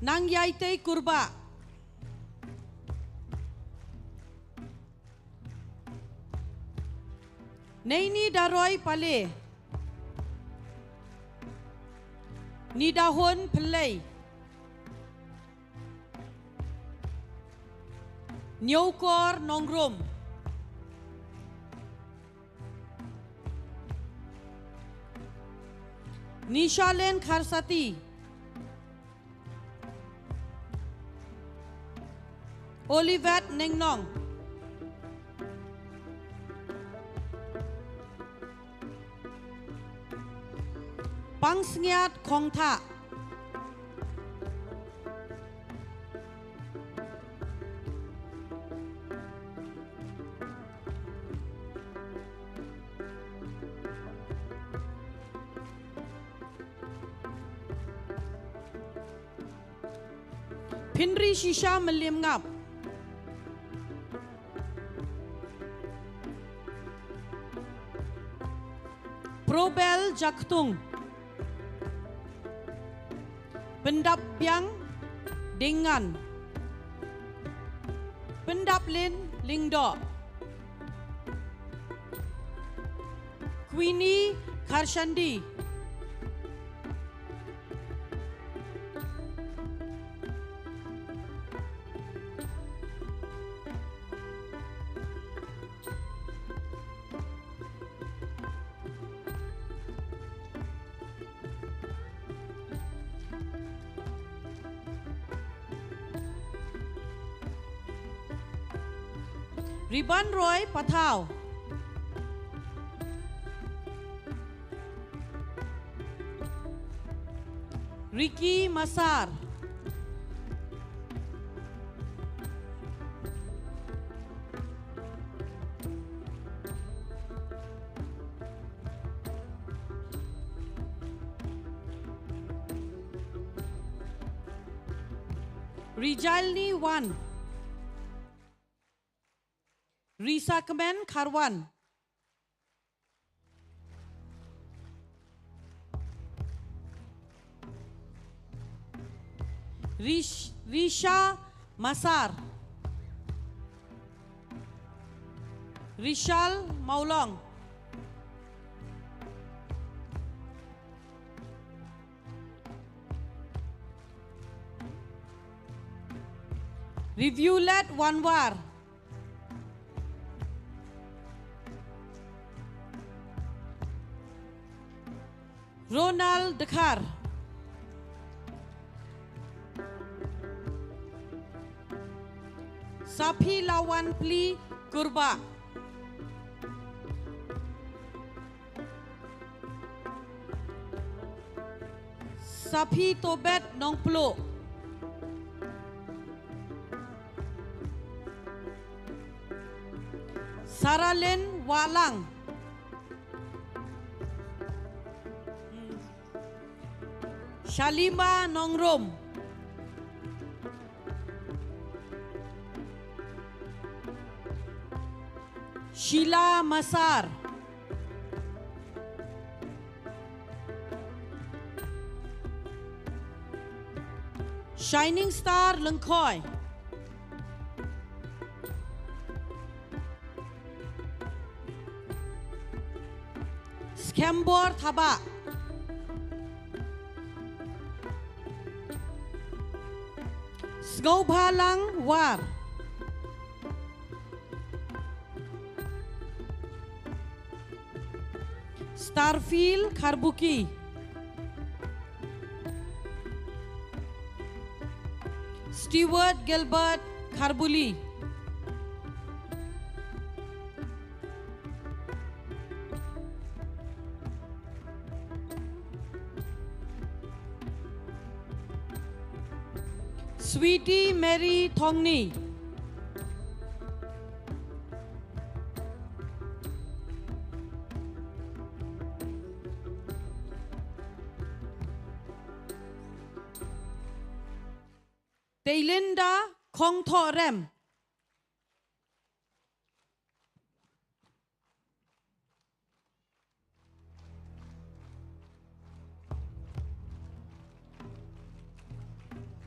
Nangyaitei Kurbah. Neini Daroi Pale. Nidahun Phyllei. Niewkor Nongrum. Nishalin Kharsati. Olivet Nengnong. Pangsngiat Khongthah. Pynri Shisha, Mylliem Ngap. Probel Jaktung. Pyndapbiang Diengan. Pyndaplin Lyngdoh. Queenie Kharshandi. Ribanroi Pathaw. Ricky Masar. Rijalni Wan. Risakmen Kharwan. Rish-, Risha Masar. Rishal Maulong. Review Led Wanwar. Ronald Dkhar. Saphi Lawan Pli Kurbah. Saphi Tobet Nongpluh. Saralin Walang. Shalima Nongrum. Sheila Masar. Shining Star Lyngkhoi. Skembor Thabah. Sngewbhalang War. Starfield Kharbuki. Stewart Gilbert Kharbuli. Sweetie Mary Thongni. Teilinda Khongthoh Rem.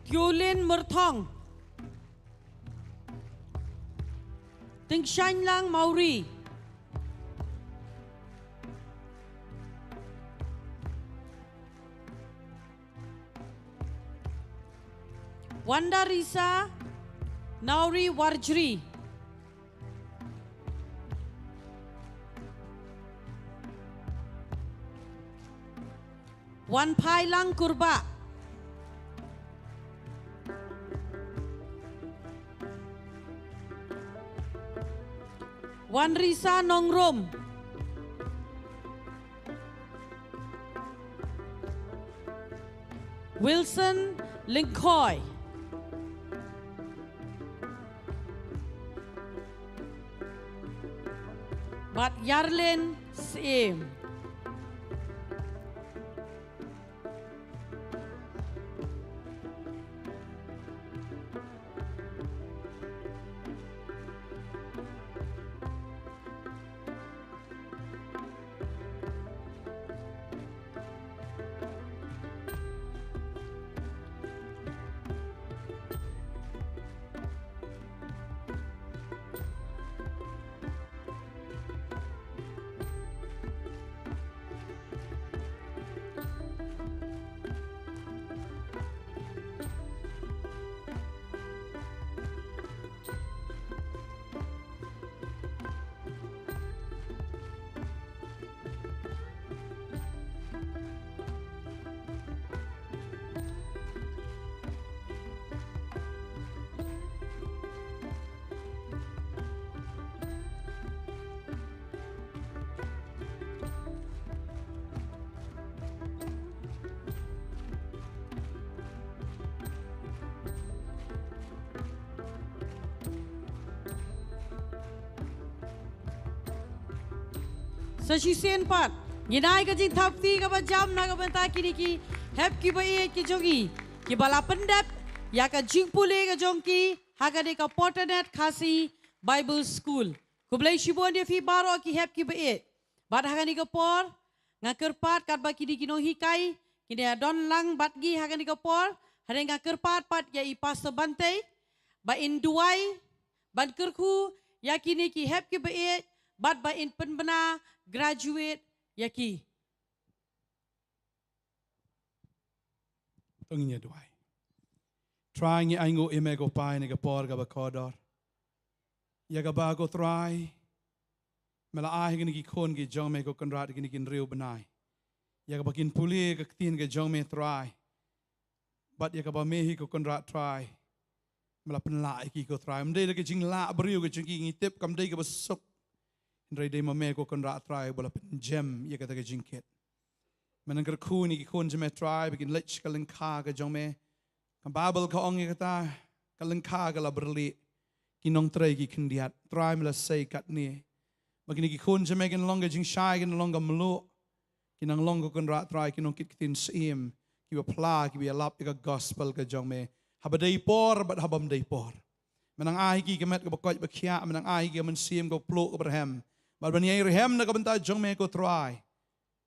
Tiolin Myrthong. Tingshainlang Mauri. Wanda Risa, Nauri Warjri. Wan Phailang Kurba. Wan Risa Nongrum. Wilson Lyngkhoi. Bad Yarlin Syiem. Sa shisien pat, ngin ai ka jingthap kti kaba jam na ka bynta kine ki hep kiba ïeit ki jong ngi, kiba la pyndep ïa ka jingpule ka jong ki ha kane ka Potternet Khasi Bible School. Khublei shibun ïa phi baroh ki hep kiba ïeit. Bad ha kane ka por, nga kyrpad katba kine ki nonghikai kin ïa don lang bad ngi ha kane ka por, hynrei nga kyrpad pat ïa i Pastor Bantei ba in duwai ban kyrkhu ïa kine ki hep kiba ïeit bad ba in pynbna graduate ïa ki. To ngin ïa duwai. Trai, ngi ainguh ïa me ko Kpa ïa kane ka por kaba kordor. Ïa kaba ko Trai, me la ai ha kine ki khun ki jong me ko Kynrad ha kine ki hynriew bnai, ïa kaba kin pule ka ktien ka jong me Trai. Bad ïa kaba me hi ko Kynrad Trai, me la pynlah ïa ki ko Trai. Ym dei da ka jinglah briew ka jong ki, ngi tip kam dei kaba suk. Hynrei dei ma me ko Kynrad Trai ba la pynjem ïa kata ka jingkit. Me nang kyrkhu ïa ki khun jong me Trai ba kin leit sha ka lyngkha ka jong me. Ka Baibl ka ong ïa kata, ka lyngkha ka la byrlieh, ki nongtrei ki khyndiat. Trai, me la sei katne ba kine ki khun jong me kin long ka jingshai, kin long ka mluh, kin nang long ko Kynrad Trai ki nongkit ktien syiem, kiba phla, kiba ïalap ïa ka gospel ka jong me, haba dei por bad haba ym dei por. Me nang ai ha ki ka met kaba koit ba khiah, me nang ai ha ki ka mynsiem kaba pluh kaba rhem, bad ban ïai rhem na ka bynta jong me, ko Trai.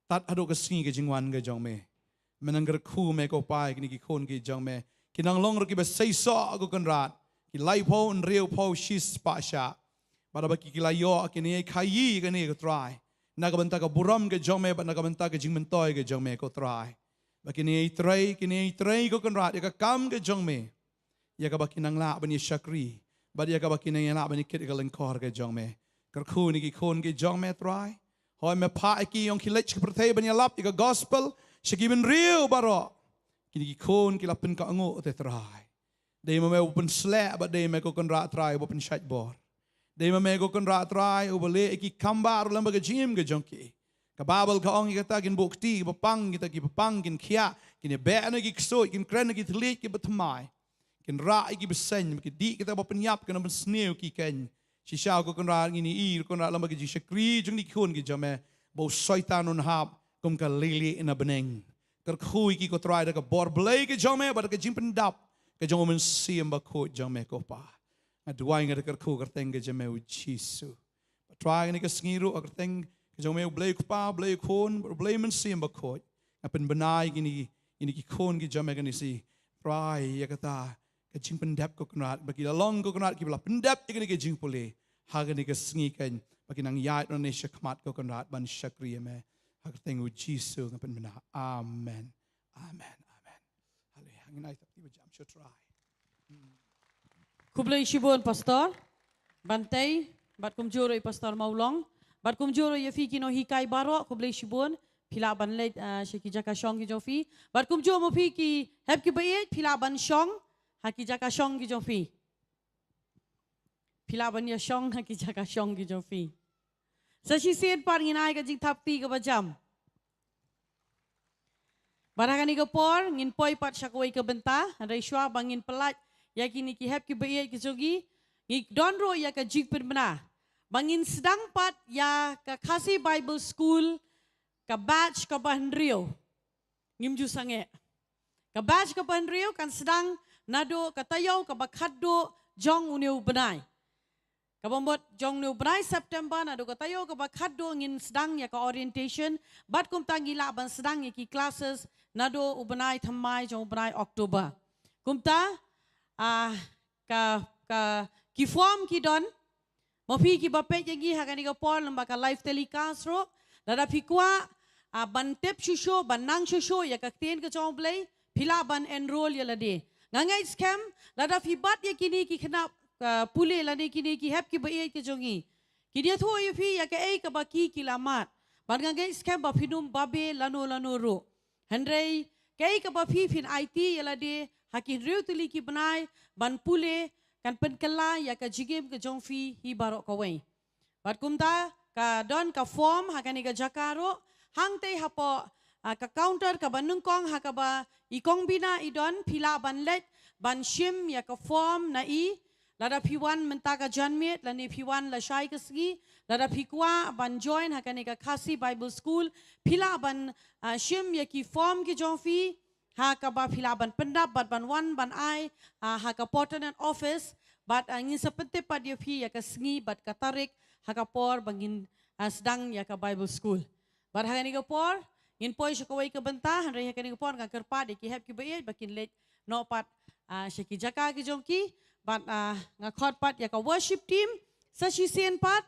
Tad haduh ka sngi ka jingwan ka jong me. Me nang kyrkhu me, ko Pa, ïa kine ki khun ki jong me. Ki nang long ruh kiba seisoh, ko Kynrad. Ki laiphew, hynriewphew, shispah shah. Bad haba ki, ki la ïoh, kin ïai khaïi ïa kane, ko Trai, na ka bynta ka burom ka jong me bad na ka bynta ka jingmyntoi ka jong me, ko Trai. Ba kin ïai trei, kin ïai trei, ko Kynrad, ïa ka kam ka jong me, ïa kaba kin nang lah ban ïa shakri, bad ïa kaba kin nang lah ban ïa kit ïa ka lyngkor ka jong me. Kyrkhu ïa kine ki khun ki jong me, Trai. Hooid, me phah ïa ki, ong ki leit sha ka pyrthei ban ïalap ïa ka gospel sha ki bynriew baroh. Kine ki khun ki la pynkohnguh, te Trai. Dei ma me uba pynsleh, bad dei ma me, ko Kynrad Trai, uba pynshait bor. Dei ma me, ko Kynrad Trai, uba leh ïa ki kam baroh lem bad ka jingim ka jong ki. Ka Baibl ka ong, ïa kata, kin buh kti kiba pang, kita kiba pang kin khiah, kin ïabeh na ki ksuid, kin kren na ki thylliej kiba thymmai, kin rah ïa ki bseiñ, kin dih kita ba pynïap, kin ym pynsniew ki keiñ. Shisha, ko Kynrad, ngin ïohi, ko Kynrad, lem bad ka jingshakri jong kine ki khun ki jong me, ba u Soitan un hap kum ka leilieh na bneng. Kyrkhu ïa ki, ko Trai, da ka bor Blei ka jong me bad da ka jingpyndap ka jong u Mynsiem Bakhuid jong me, ko Pa. Nga duwai, nga da kyrkhu ha ka kyrteng ka jong me, u Jisu. Bad Trai, ha kane ka sngi ruh, ha ka kyrteng ka jong me, u Blei u Kpa, u Blei u Khun, u Blei u Mynsiem Bakhuid, nga pynbna ïa kine, kine ki khun ki jong me ha kane ka sngi. Trai, ïa kata ka jingpyndep, ko Kynrad, ba ki la long, ko Kynrad, kiba la pyndep ïa kane ka jingpule ha kane ka sngi, keiñ ba kin nang ïaid nangne shakhmat, ko Kynrad, ban shakri ïa me. Ha ka kyrteng u Jisu nga pynbna. Amen. Amen. Amen. Haleluia. Ngin ai thapti ba jam sha u Trai. Khublei shibun, Pastor Bantei, bad kumjuh ruh ïa Pastor Mawlong, bad kumjuh ruh ïa phi ki nonghikai baroh, khublei shibun. Phi lah ban leit, ah, sha ki jaka shong ki jong phi. Bad kumjuh mo phi ki hep kiba ïeit, phi lah ban shong ha ki jaka shong ki jong phi. Phi lah ban ïa shong ha ki jaka shong ki jong phi. Sa shisien pat ngin ai ka jingthapti kaba jam. Bad ha kane ka por ngin poi pat sha kawei ka bynta, hynrei shuwa ba ngin pyllait ïa kine ki hep kiba ïeit ki jong ngi, ngi don ruh ïa ka jingpynbna ba ngin sdang pat ïa ka Khasi Bible School, ka batch kaba hynriew. Ngim ju sangeh. Ka batch kaba hynriew kan sdang naduh ka taïew kaba khatduh jong une u bnai. Kaba mut jong une u bnai September, naduh ka taïew kaba khatduh ngin sdang ïa ka orientation, bad kumta ngi lah ban sdang ïa ki classes naduh u bnai thymmai jong u bnai October. Kumta, ah, ka, ka, ki form ki don. Mo phi kiba peit ïa ngi ha kane ka por lyngba ka live telecast ruh, lada phi kwah, ah, ban tip shuh shuh, ban nang shuh shuh ïa ka ktien ka jong u Blei, phi lah ban enroll ïa lade. Nga ngeit skhem lada phi bat ïa kine ki khynnah, ah, pule lane kine ki hep kiba ïeit ki jong ngi, kin ïathuh ïa phi ïa kaei kaba ki, ki la mad. Bad nga ngeit skhem ba phin ym babe lano lano ruh. Hynrei kaei kaba phi phin aiti ïa lade ha ki hynriew tylli ki bnai ban pule, kan pynkylla ïa ka jingim ka jong phi hi baroh kawei. Bad kumta ka don ka form ha kane ka jaka ruh, hangtei hapoh, ah, ka counter kaba nyngkong ha kaba i kong bina i don, phi lah ban leit ban shim ïa ka form na i. Lada phi wan mynta ka janmiet lane phi wan lashai ka sngi, lada phi kwah ban join ha kane ka Khasi Bible School, phi lah ban, ah, shim ïa ki form ki jong phi ha kaba phi lah ban pyndap bad ban wan ban ai, ah, ha ka pertinent office, bad, ah, ngin sa pyntip pat ïa phi ïa ka sngi bad ka tarik ha ka por ba ngin, ah, sdang ïa ka Bible School. Bad ha kane ka por ngin poi sha kawei ka bynta, hynrei ha kane ka por nga kyrpad ïa ki hep kiba ïeit ba kin leit noh pat, ah, sha ki jaka ki jong ki. Bad, ah, nga khot pat ïa ka worship team sa shisien pat,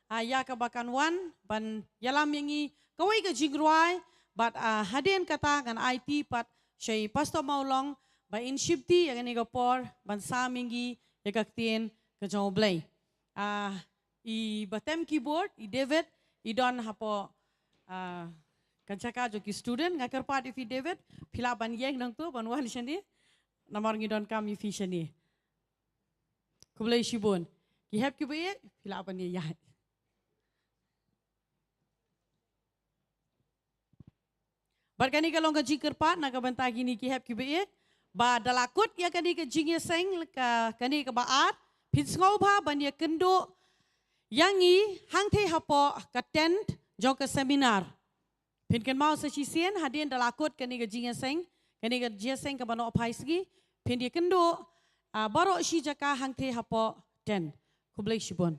ah, ïa kaba kan wan ban ïalam ïa ngi kawei ka jingrwai. Bad, ah, hadien kata ngan aiti pat sha i Pastor Mawlong ba in shimti ïa kane ka por ban sam ïa ngi ïa ka ktien ka jong u Blei. Ah, i ba tem keyboard, i David, i don hapoh, ah, ka jaka jong ki student. Nga kyrpad ïa phi David, phi lah ban ïeng nangtu ban wan shane. Namar ngi donkam ïa phi shane. Khublei shibun. Ki hep kiba ïeit, phi lah ban ïaid. Bad kane ka long ka jingkyrpad na ka bynta kine ki hep kiba ïeit, ba da la kut ïa kane ka jingïaseng, ka, kane kaba ar, phin sngewbha ban ïakynduh ïa ngi hangtei hapoh ka tent jong ka seminar. Phin kynmaw sa shisien, hadien da la kut kane ka jingïaseng, Kane ka jingïaseng kaba noh phai sngi, phin ïakynduh, ah, baroh shi jaka hangtei hapoh tent. Khublei shibun.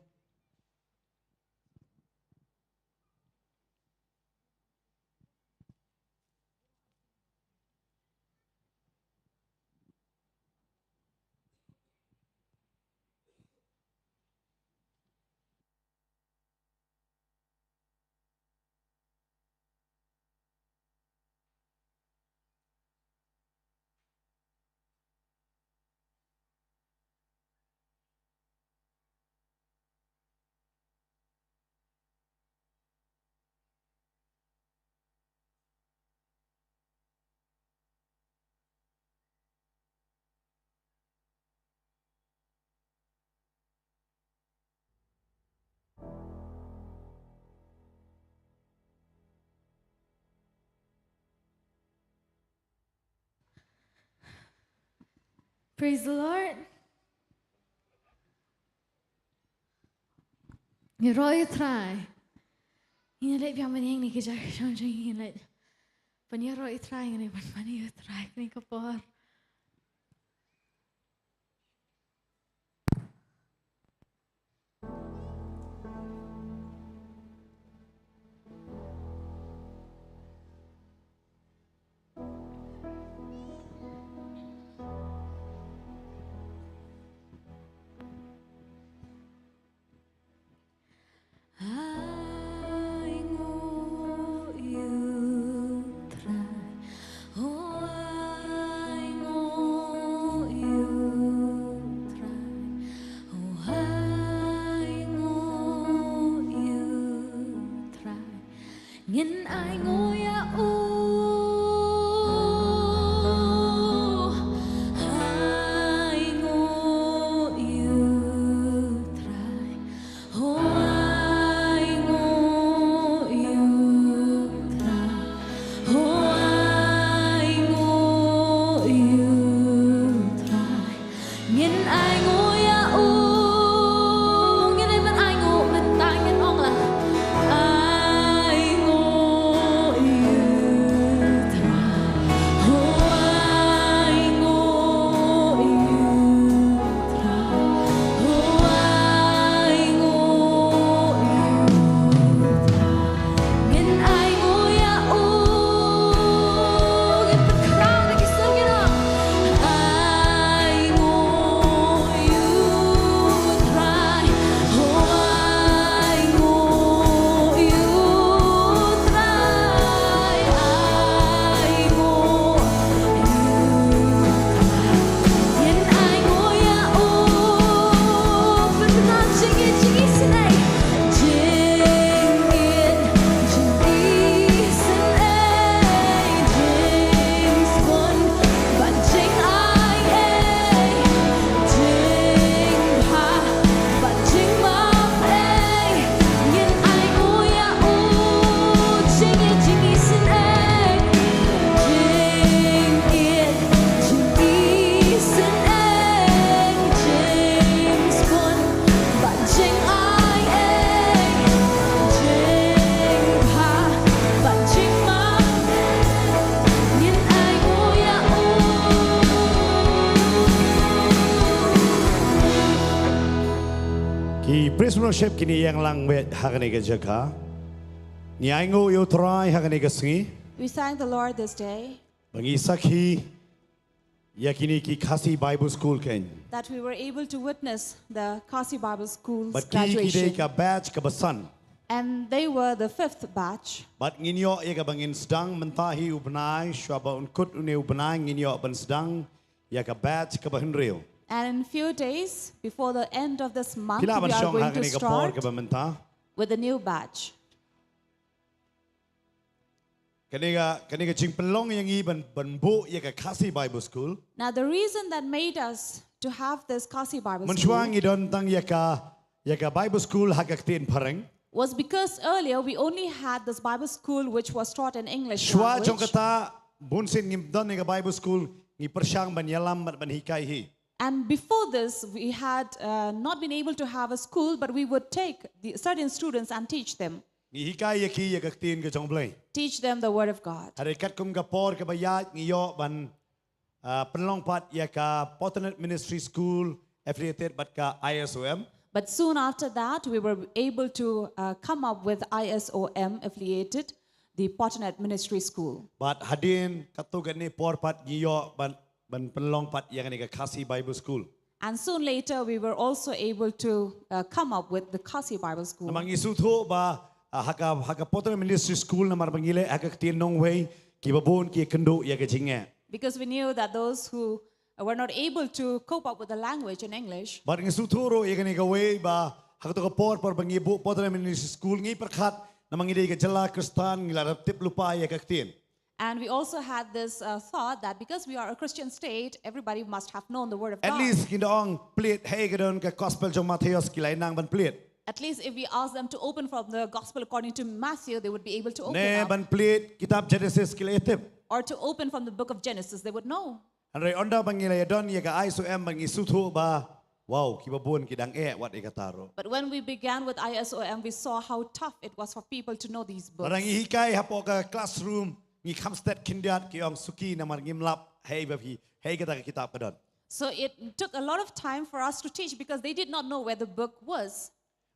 Praise the Lord. Ngi ïaroh ïa u Trai. Ngi leit biang ban ïeng, ngi ka jaka shong jong ngi leit ban ïaroh ïa u Trai, ngi leit ban mane ïa u Trai kane ka por. Ainguh ïa u Trai. Oh, ainguh ïa u Trai. Oh, ainguh ïa u Trai. Ngin ainguh ïa u. Ainguh ïa u Trai. Oh, ainguh ïa u Trai. Oh, ainguh ïa u Trai. Ngin ainguh ïa u. Ngin ai ban ainguh mynta, ngin ong lang. Ainguh ïa u Trai. Oh, ainguh ïa u Trai. Oh, ainguh ïa u Trai. Ngin ainguh ïa u. Ngin pynkhraw na ki sur, ngin ong. Ainguh ïa u Trai. Oh, ainguh ïa u Trai. Ainguh ïa u Trai. Ngin ainguh ïa u. Pynbna jingïeit, jingïeit sngewbha. Jingïeit, jingïeit sngewbha. Jingspun bad jingai ei. Jingbha bad jingmap ei. Ngin ainguh ïa u. Jingïeit, jingïeit sngewbha. Jingïeit, jingïeit sngewbha. Jingspun bad jingai ei. Jingbha bad jingmap ei. Ngin ainguh ïa u. Ki praise and worship kin ïeng lang beit ha kane ka jaka. Ngi ainguh ïa u Trai ha kane ka sngi. We thank the Lord this day. Ba ngi sakhi ïa kine ki Khasi Bible School kein. That we were able to witness the Khasi Bible School's graduation. Bad ki ki dei ka batch kaba san. And they were the fifth batch. Bad ngin ïoh ïa kaba ngin sdang mynta hi u bnai, shuwa ba un kut une u bnai ngin ïoh ban sdang ïa ka batch kaba hynriew. And in few days, before the end of this month, we are going to start with a new batch. Phi lah ban shong ha kane ka por kaba mynta. Kane ka, kane ka jingpynlong ïa ngi ban, ban buh ïa ka Khasi Bible School. Now, the reason that made us to have this Khasi Bible School. Mynshuwa ngi don tang ïa ka, ïa ka Bible School ha ka ktien phareng. Was because earlier we only had this Bible school which was taught in English language. Shuwa jong kata, bunsien ngim don ïa ka Bible School, ngi pyrshang ban ïalam bad ban hikai hi. And before this, we had, uh, not been able to have a school, but we would take the certain students and teach them. Ngi hikai ïa ki ïa ka ktien ka jong U Blei. Teach them the word of God. Hynrei katkum ka por kaba ïaid ngi ïoh ban, ah, pynlong pat ïa ka Potternet Ministry School affiliated bad ka I S O M. But soon after that, we were able to, uh, come up with I S O M affiliated, the Potternet Ministry School. Bad hadien katto katne por pat ngi ïoh ban, ban pynlong pat ïa kane ka Khasi Bible School. And soon later, we were also able to, uh, come up with the Khasi Bible School. Namar ngi sngewthuh ba, ah, ha ka, ha ka Potternet Ministry School namar ba ngi leh ha ka ktien nongwei, kiba bun ki kynduh ïa ka jingeh. Because we knew that those who, uh, were not able to cope up with the language in English. Bad ngi sngewthuh ruh ïa kane kawei ba ha kato ka por, por ba ngi buh Potternet Ministry School ngi pyrkhat namar ngi dei ka jylla Khristan, ngi la tip lypa ïa ka ktien. And we also had this, uh, thought that because we are a Christian state, everybody must have known the word of God. At least kin da ong plied, hei ka don ka Gospel jong Mathaios, ki la ïa nang ban plied. At least if we ask them to open from the Gospel according to Matthew, they would be able to open Ne up. ban plied kitab Genesis, ki la ïa tip. Or to open from the book of Genesis, they would know. Hynrei ynda ba ngi la ïa don ïa ka I S O M ba ngi sngewthuh ba, wow, kiba bun ki dang eh wat ïa kata ruh. But when we began with I S O M, we saw how tough it was for people to know these books. Lada ngi hikai hapoh ka classroom, ngi kham stet khyndiat, ki ong suki namar ngim lap hei ba phi, hei kata ka kitab ka don. So it took a lot of time for us to teach because they did not know where the book was.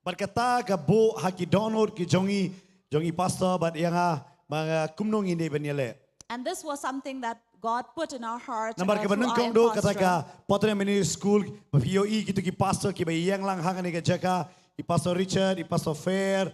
Bad kata ka buh ha ki dohnud ki jong i, jong i pastor bad ïa nga, ba nga kumno ngin dei ban ïaleh. And this was something that God put in our heart, Namar uh, kaba through I M nyngkong duh kata Pastor. ka Potternet Ministry School, ba phi ïohi kito ki pastor kiba ïeng lang ha kane ka jaka, i Pastor Richard, i Pastor Fair,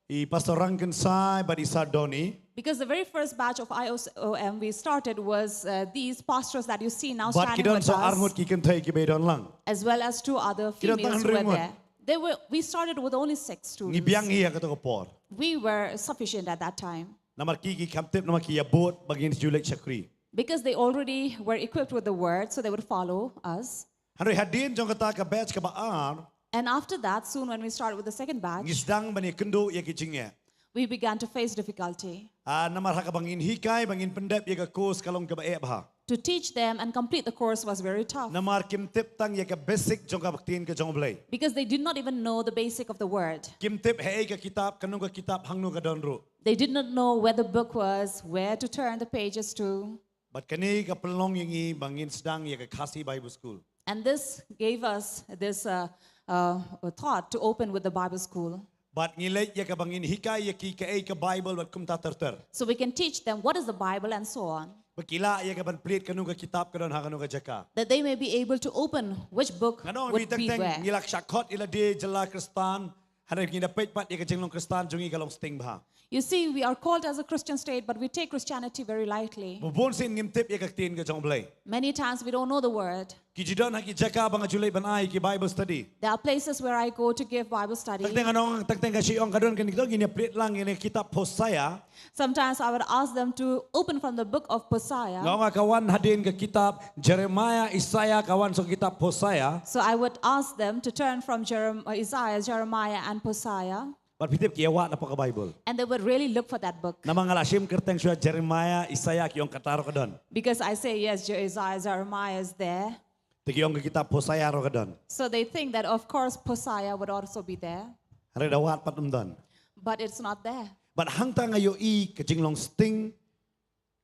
i Pastor Rangkynsai bad i Sir Donny. Because the very first batch of I S O M we started was, uh, these pastors that you see now Bad ki standing don with sa us, arngut ki kynthei kiba ïadon lang. as well as two other Ki don tang females who hynriew were ngut. there. They were, we started with only six Ngi students. biang hi ha kato ka por. We were sufficient at that time. Namar ki ki kham tip, namar ki ïa bud ba ngin ju leit shakri. Because they already were equipped with the word, so they would follow us. Hynrei hadien jong kata ka batch kaba ar, And after that, soon when we started with the second batch, ngi sdang ban ïakynduh ïa ki jingeh. we began to face difficulty. Ah, namar ha kaba ngin hikai, ba ngin pyndep ïa ka course ka long kaba eh bha. To teach them and complete the course was very tough. Namar kim tip tang ïa ka basic jong ka ktien ka jong U Blei. Because they did not even know the basic of the word. Kim tip hei ka kitab, kano ka kitab, hangno ka don ruh. They did not know where the book was, where to turn the pages to. Bad kane ka pynlong ïa ngi ba ngin sdang ïa ka Khasi Bible School. And this gave us this, uh, uh, thought to open with the Bible school. Bad ngi leit ïa kaba ngin hikai ïa ki kaei ka Bible bad kumta ter ter. So we can teach them what is the Bible and so on. Ba ki lah ïa kaban plie kano ka kitab ka don ha kano ka jaka. That they may be able to open which book Nga ong would ïa phi teng be teng, where. ngi la shah khot ïa lade jylla Khristan, hynrei ngi da peit pat ïa ka jinglong Khristan jong ngi ka long sting bha. You see, we are called as a Christian state, but we take Christianity very lightly. Bun sien ngim tip ïa ka ktien ka jong U Blei. Many times we don't know the word. Ki ju don ha ki jaka ba nga ju leit ban ai ki Bible study. There are places where I go to give Bible study. Teng teng nga ong, teng teng ka shu ong ka don kane, ngin ïa plie lang ïa kane ka kitab Hosea. Sometimes I would ask them to open from the book of Hosea. Nga ong ka wan hadien ka kitab Jeremiah, Isaiah, ka wan sha ka kitab Hosea. So I would ask them to turn from Jerem-, uh, Isaiah, Jeremiah, and Hosea. Bad phi tip ki ïa wad na poh ka Bible. And they would really look for that book. Namar nga la shim kyrteng shuwa Jeremiah, Isaiah, ki ong kata ruh ka don. Because I say, "Yes, Je-, Isaiah, Jeremiah is there." Te ki ong ka kitab Hosea ruh ka don. So they think that, of course, Hosea would also be there. Hynrei da wad pat ym don. But it's not there. Bad hangta nga ïohi ka jinglong sting,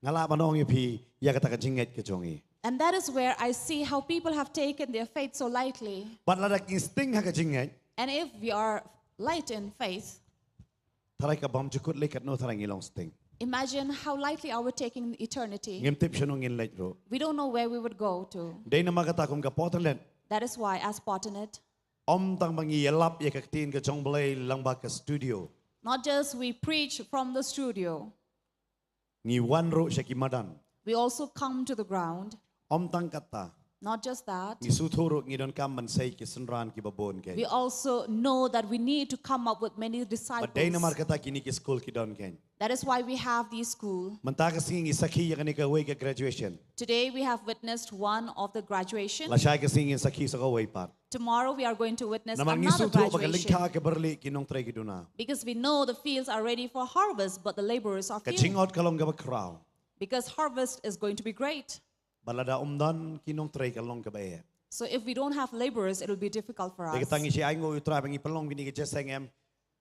nga lah ban ong ïa phi ïa kata ka jingngeit ka jong ngi. And that is where I see how people have taken their faith so lightly. Bad lada ngi sting ha ka jingngeit. And if we are light in faith, tharai ka bymjukut lei katno tharai ngi long sting. Imagine how lightly are we taking eternity. Ngim tip shano ngin leit ruh. We don't know where we would go to. Dei namar kata kum ka Potternet. That is why, as Potternet, Ym tang ba ngi ïalap ïa ka ktien ka jong U Blei lyngba ka studio. Not just we preach from the studio. Ngi wan ruh sha ki madan. We also come to the ground. Ym tang kata. Not just that. Ngi sngewthuh ruh ngi donkam ban sei ki synran kiba bun kein. We also know that we need to come up with many disciples. Bad dei namar kata kine ki skul ki don kein. That is why we have these school. Mynta ka sngi ngi sakhi ïa kane kawei ka graduation. Today we have witnessed one of the graduation. Lashai ka sngi ngin sakhi sa kawei pat. Tomorrow we are going to witness another graduation. Namar ngi sngewthuh ba ka lyngkha ka byrlieh ki nongtrei ki duna. Because we know the fields are ready for harvest, but the laborers are few. Ka jingot ka long kaba khraw. Because harvest is going to be great. Bad lada ym don ki nongtrei ka long kaba eh. So if we don't have laborers, it will be difficult for us. Te kata ngi shu ai nguh ïa U Trai ba ngi pynlong bad ngi ka jingïaseng em,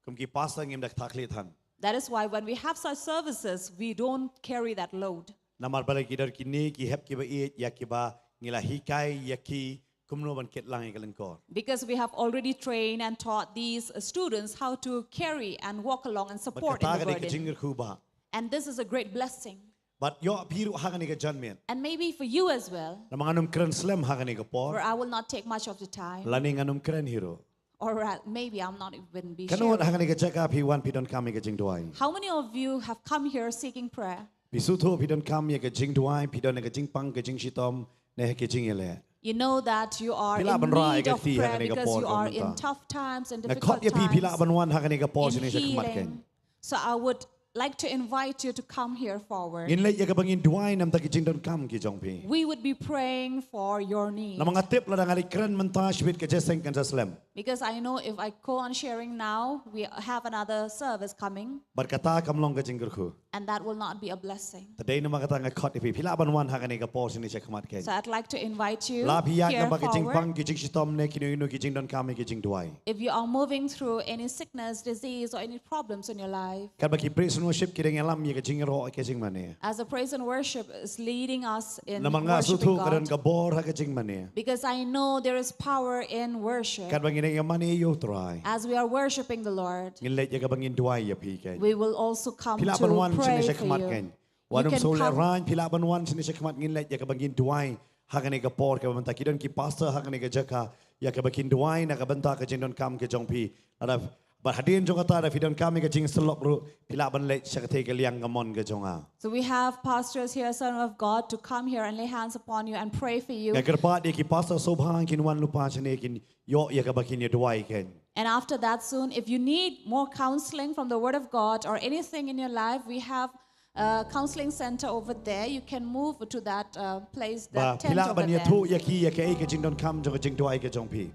kum ki pastor ngim da kata khlieh than. That is why when we have such services, we don't carry that load. Namar balei ki don kine ki hep kiba ïeit ïa kiba ngi la hikai ïa ki kumno ban kit lang ïa ka lyngkor. Because we have already trained and taught these uh, students how to carry and walk along and support in the burden. Bad kata ka dei ka jingkyrkhu ba. And this is a great blessing. Bad ïoh phi ruh ha kane ka janmiet. And maybe for you as well. Namar ngan ym kren slem ha kane ka por. For I will not take much of the time. Lane ngan ym kren hi ruh. Or uh, maybe I'm not even be sharing. Katno ha kane ka jaka phi wan phi donkam ïa ka jingduwai. How many of you have come here seeking prayer? Phi sngewthuh phi donkam ïa ka jingduwai, phi don ïa ka jingpang, ka jingshitom ne ha ka jingïaleh. You know that you are in need of prayer because you are in tough times and difficult times. Phi lah ban rah ïa ka kti ha kane ka por ka mynta. Nga khot ïa phi, phi lah ban wan ha kane ka por shane sha khmat kein. So I would like to invite you to come here forward. Ngin leit ïa kaba ngin duwai namar ki jingdonkam ki jong phi. We would be praying for your need. Namar nga tip lada nga leit kren mynta shibit ka jingïaseng kan sa slem. Because I know if I go on sharing now, we have another service coming. Bad kata kam long ka jingkyrkhu. And that will not be a blessing. Te dei namar kata nga khot ïa phi, phi lah ban wan ha kane ka por shane sha khmat kein. So I'd like to invite you here forward. La phi ïaid namar ki jingpang ki jingshitom ne kino kino ki jingdonkam ki jingduwai. If you are moving through any sickness, disease, or any problems in your life, katba ki praise and worship ki dang ïalam ïa ka jingïaroh ka jingmane. As the praise and worship is leading us in worshiping God. Namar nga sngewthuh ka don ka bor ha ka jingmane. Because I know there is power in worship. Katba ngin ïamane ïa u Trai. As we are worshiping the Lord, ngin leit ïa kaba ngin duwai ïa phi kein. We will also come to pray for you. Phi lah ban wan shane sha khmat kein. Wat ym sngewlehraiñ, phi lah ban wan shane sha khmat, ngin leit ïa kaba ngin duwai ha kane ka por kaba mynta. Ki don ki pastor ha kane ka jaka ïa kaba kin duwai na ka bynta ka jingdonkam ka jong phi. Lada, bad hadien jong kata lada phi donkam ïa ka jingsyllok ruh, phi lah ban leit sha katei ka liang kamon ka jong nga. So we have pastors here, servant of God, to come here and lay hands upon you and pray for you. Nga kyrpad ïa ki pastor sngewbha kin wan lypa shane kin ïoh ïa kaba kin ïa duwai kein. And after that soon, if you need more counseling from the Word of God or anything in your life, we have a counseling center over there. You can move to that uh, place, that tent over there. Ba phi lah ban ïathuh ïa ki ïa kaei ka jingdonkam jong ka jingduwai ka jong phi.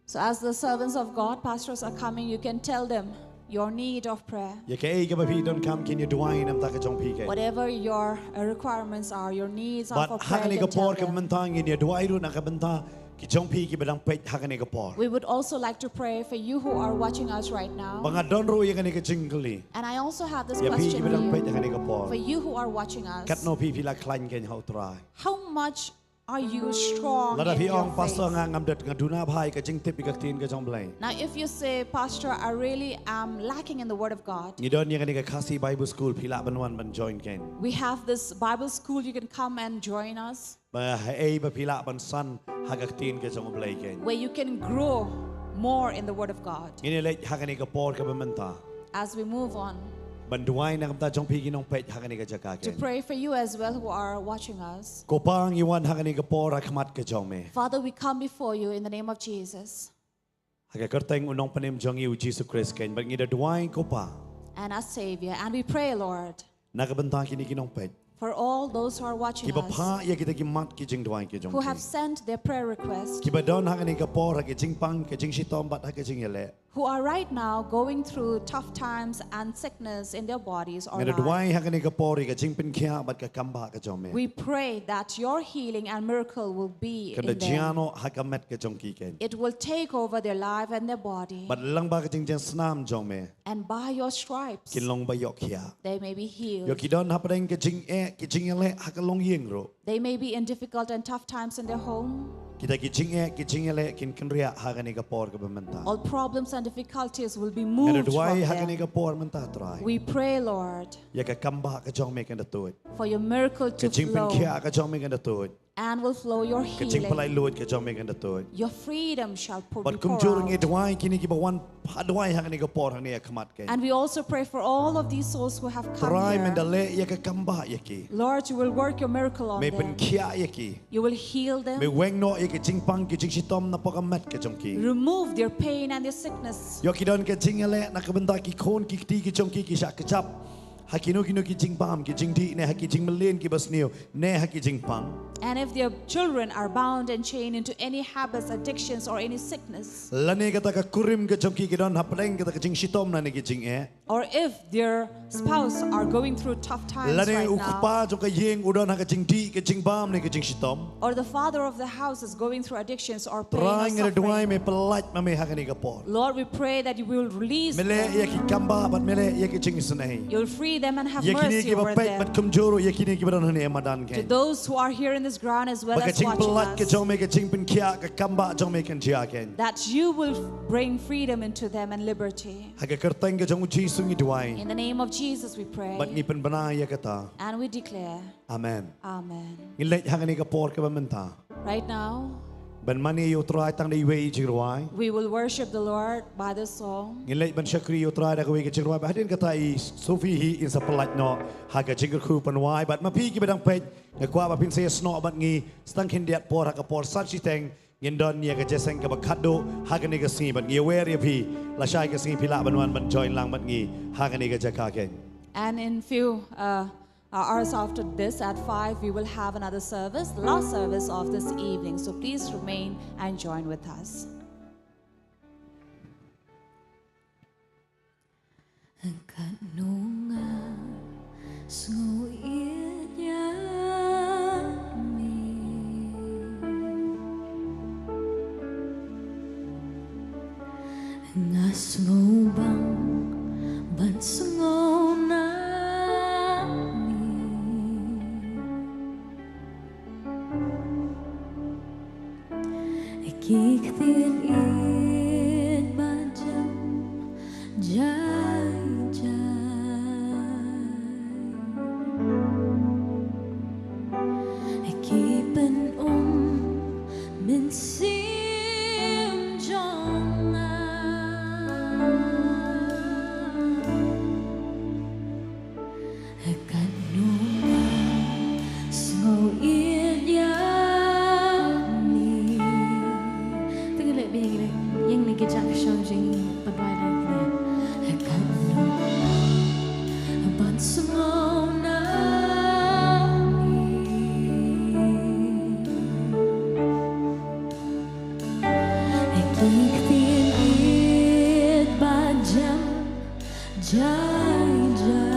So as the servants of God, pastors are coming, you can tell them your need of prayer. Ïa kaei kaba phi donkam kin ïa duwai namar ka jong phi kein. Whatever your uh, requirements are, your needs are for prayer, you can tell them. Bad ha kane ka por ka mynta ngin ïa duwai ruh na ka bynta ki jong phi kiba dang peit ha kane ka por. We would also like to pray for you who are watching us right now. Ba nga don ruh ïa kane ka jingkylli. And I also have this question for you. Ïa phi kiba dang peit ha kane ka por. For you who are watching us. Katno phi phi la khlaiñ kein ha u Trai. How much are you strong in your faith? Lada phi ong, Pastor, nga ngam dei, nga duna bha ïa ka jingtip ïa ka ktien ka jong u Blei. Now, if you say, Pastor, I really am lacking in the Word of God, ngi don ïa kane ka Khasi Bible School, phi lah ban wan ban join kein. We have this Bible school, you can come and join us. Ba haei ba phi lah ban san ha ka ktien ka jong u Blei kein. Where you can grow more in the Word of God. Ngin ïa leit ha kane ka por kaba mynta. As we move on. Ban duwai na ka bynta jong phi ki nongpeit ha kane ka jaka kein. To pray for you as well who are watching us. Ko Pa, ngi wan ha kane ka por ha khmat ka jong me. Father, we come before you in the name of Jesus. Ha ka kyrteng u Nongpynim jong ngi u Jisu Khrist kein, bad ngi da duwai, ko Pa. And our Savior, and we pray, Lord. Na ka bynta kine ki nongpeit. For all those who are watching us. Kiba phah ïa kita ki mat ki jingduwai ki jong phi. Who have sent their prayer request. Kiba don ha kane ka por ha ka jingpang, ka jingshitom bad ha ka jingïaleh. Who are right now going through tough times and sickness in their bodies or life. Ngi da duwai ha kane ka por ïa ka jingpynkhiah bad ka kambah ka jong me. We pray that your healing and miracle will be in them. Kan da jia noh ha ka met ka jong ki kein. It will take over their life and their body. Bad lyngba ka jingïasnam jong me. And by your stripes, kin long ba ïoh khiah. They may be healed. Ïoh ki don hapdeng ka jingeh, ka jingïaleh ha ka longïing ruh. They may be in difficult and tough times in their home. Kita ki jingeh, ki jingïaleh kin kynriah ha kane ka por kaba mynta. All problems and difficulties will be moved from them. Ngi da duwai ha kane ka por mynta, Trai. We pray, Lord. Ïa ka kambah ka jong me kan da tuid. For your miracle to flow. Ka jingpynkhiah ka jong me kan da tuid. And will flow your healing. Ka jingpynlait luid ka jong me kan da tuid. Your freedom shall pour, be poured out. Bad kumjuh ruh ngi duwai kine kiba wan ha duwai ha kane ka por hangne ha khmat kein. And we also pray for all of these souls who have come here. Trai, men da leh ïa ka kambah ïa ki. Lord, you will work your miracle on them. Me pynkhiah ïa ki. You will heal them. Me weng noh ïa ka jingpang ka jingshitom na poh ka met ka jong ki. Remove their pain and their sickness. Ïoh ki don ka jingïaleh na ka bynta ki khun ki kti ki jong ki ki shah kjap ha kino kino ki jingbam ki jingdih ne ha ki jingmlien kiba sniew ne ha ki jingpang. And if their children are bound and chained into any habits, addictions, or any sickness. Lane kata ka kurim ka jong ki ki don hapdeng kata ka jingshitom lane ka jingeh. or if their spouse are going through tough times lane right u now, kpa jong ka ïing u don ha ka jingdih, ka jingbam ne ka jingshitom, or the father of the house is going through addictions or pain or suffering, Trai, nga duwai me pyllait ma me ha kane ka por. Lord, we pray that you will release them. Me leh ïa ki kambah bad me leh ïa ki jingisynei. You'll free them and have mercy over them. Ïa kine kiba peit bad kumjuh ruh ïa kine kiba don hangne ha madan kein. To those who are here in this ground as well as watching us. Ba ka jingpyllait ka jong me, ka jingpynkhiah ka kambah jong me kan jia kein. That you will bring freedom into them and liberty. Ha ka kyrteng ka jong u Jisu ngi duwai. In the name of Jesus we pray. Bad ngi pynbna ïa kata. And we declare. Amen. Amen. Ngi leit ha kane ka por kaba mynta. Right now. Ban mane ïa u Trai tang da iwei i jingrwai. We will worship the Lord by this song. Ngi leit ban shakri ïa u Trai da kawei ka jingrwai. Bad hadien kata i Sophie hi in sa pyllait noh ha ka jingkyrkhu pynwai. Bad ma phi kiba dang peit, nga kwah ba phin sa ïasnoh bad ngi, sa tang khyndiat por ha ka por san shiteng. Ngin don ïa ka jingïaseng kaba khatduh ha kane ka sngi bad ngi wer ïa phi lashai ka sngi phi lah ban wan ban join lang bad ngi ha kane ka jaka kein. And in few uh, uh, hours after this, at five, we will have another service, the last service of this evening. So please remain and join with us. Katno nga sngew ïeit ïa me. Nga sngew bang ban sngew na me. Ki ktien ïeit ba jem jai jai. Ki pynum mynsiem jong nga. Katno nga sngew ïeit ïa me. Te ngi leh biang ïa kane ka jaka song jong ngi pat bai lang kane. Katno nga ban sngew na me. Ki ktien ïeit ba jem jai jai.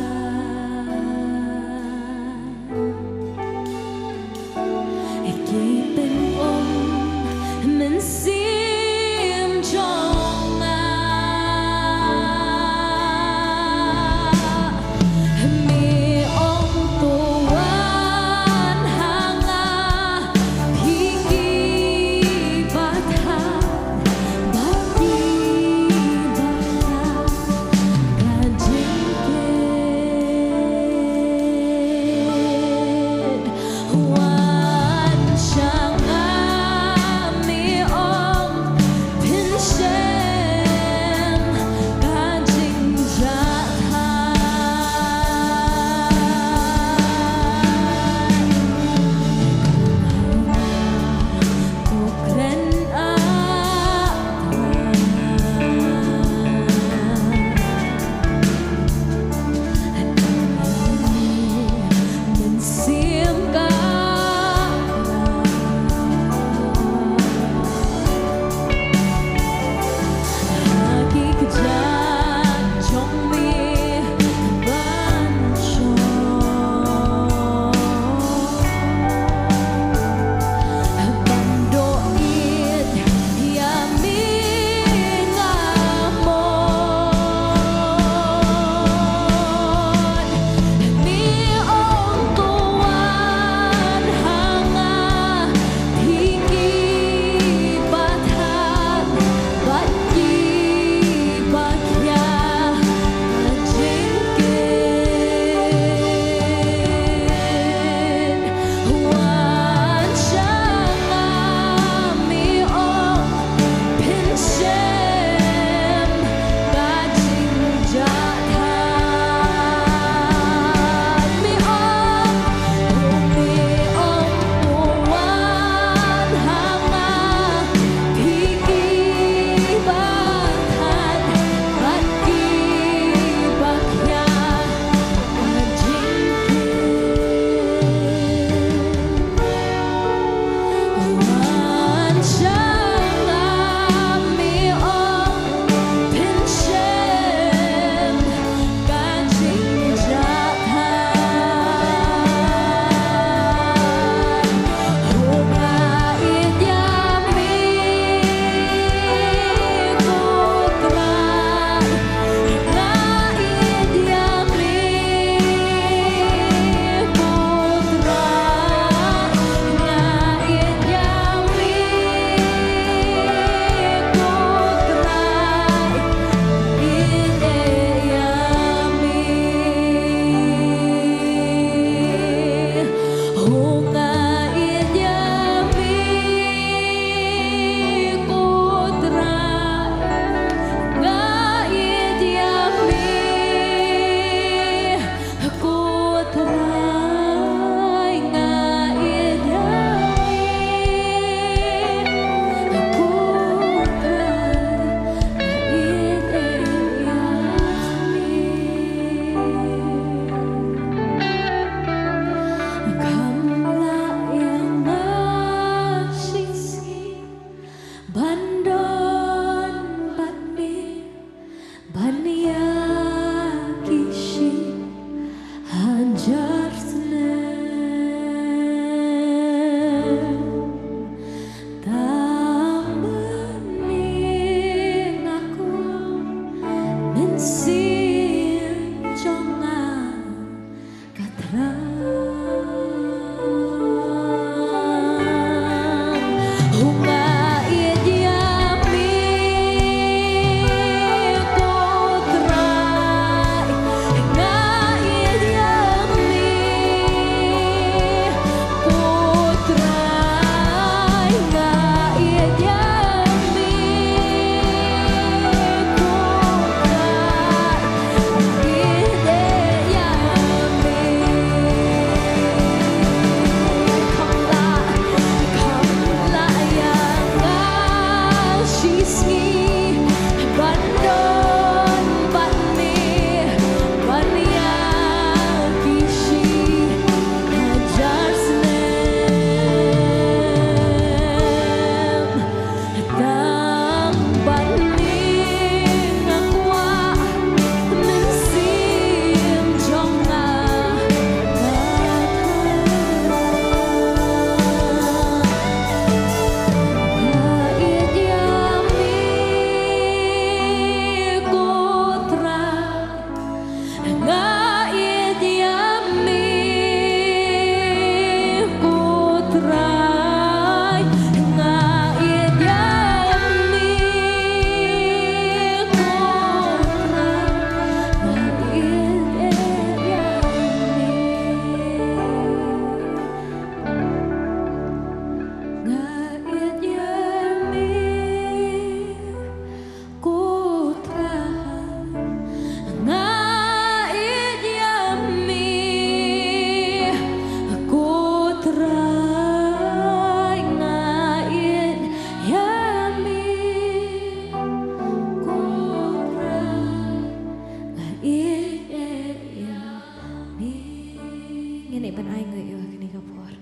Ngin ïa ban ai nguh ïa kane ka por.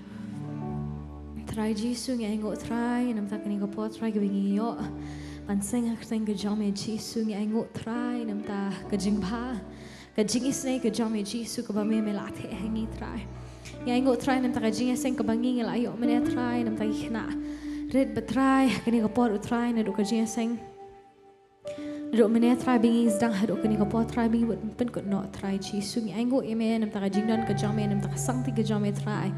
Trai Jisu, ngi ai nguh Trai namta kane ka por Trai kaba ngi ïoh ban seng ha ka kyrteng ka jong me Jisu. Ngi ai nguh Trai namta ka jingbha, ka jingisynei ka jong me Jisu kaba me me la theh ha ngi Trai. Ngi ai nguh Trai namta ka jingïaseng kaba ngi ngi la ïoh mynne Trai namta ki khynnah rit ba Trai ha kane ka por u Trai naduh ka jingïaseng. Naduh mynne Trai ba ngi sdang haduh kane ka por Trai ba ngi bud pynkut noh Trai Jisu. Ngi ai nguh ïa me namta ka jingdon ka jong me namta ka sangti ka jong me Trai.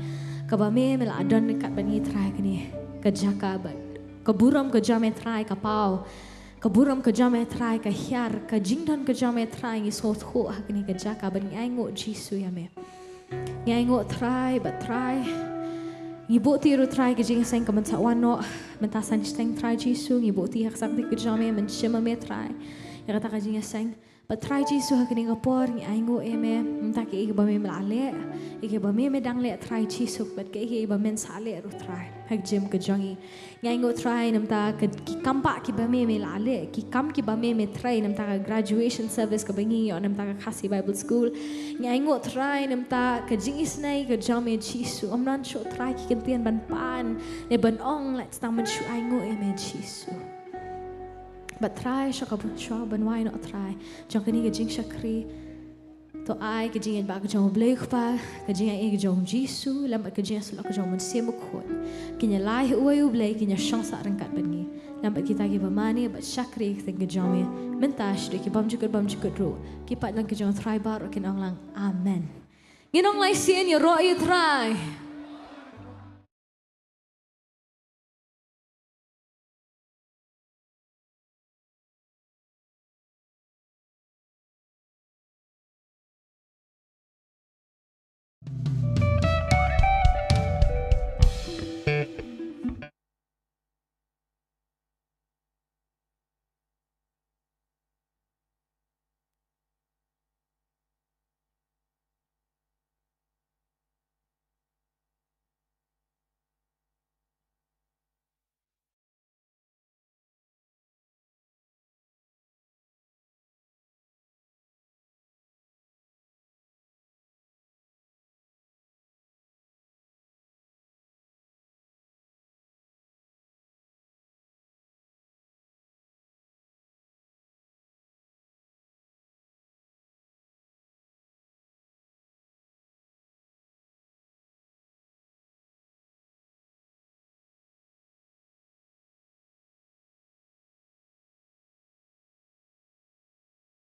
Kaba me me la don ryngkat bad ngi Trai kane ka jaka bad ka burom ka jong me Trai ka paw. Ka burom ka jong me Trai ka hiar ka jingdon ka jong me Trai ngi sngewthuh ha kane ka jaka bad ngi ai nguh Jisu ïa me. Ngi ai nguh Trai bad Trai. Ngi buh ïa ruh Trai ka jingïaseng ka mynta wan noh mynta san shiteng Trai Jisu ngi buh ïa ka sangti ka jong me mynshim ma me Trai. Ïa kata ka jingïaseng. Bad Trai Jisu ha kane ka por ngi ai nguh ïa me mynta kaei kaba me me la leh, ïa kaba me me dang leh Trai Jisu bad kaei kaba men sa leh ruh Trai. Ha ka jingim ka jong ngi. Ngi ai nguh Trai namta ka ki kam ba kiba me me la leh, ki kam kiba me me trei namta ka graduation service kaba ngi ïoh namta ka Khasi Bible School. Ngi ai nguh Trai namta ka jingisynei ka jong me Jisu. Ym don shuh Trai ki kyntien ban pan ne ban ong lait tang ban shu ai nguh ïa me Jisu. Bad Trai shuwa ka bun shuwa ban wai noh Trai jong kane ka jingshakri. To ai ka jingïeit ba ka jong U Blei Kpa, ka jingïeit ka jong U Jisu, lem bad ka jingïasyllok ka jong U Mynsiem Bakhuid. Kin ïalai ha uwei U Blei, kin ïashong sah ryngkat bad ngi. Lem bad kita kiba mane bad shakri ha ka kyrteng ka jong me. Mynta shaduh ki bymjukut bymjukut ruh. Ki paidlang ka jong U Trai baroh kin ong lang. Amen. Ngin ong lai sien ïaroh ïa U Trai.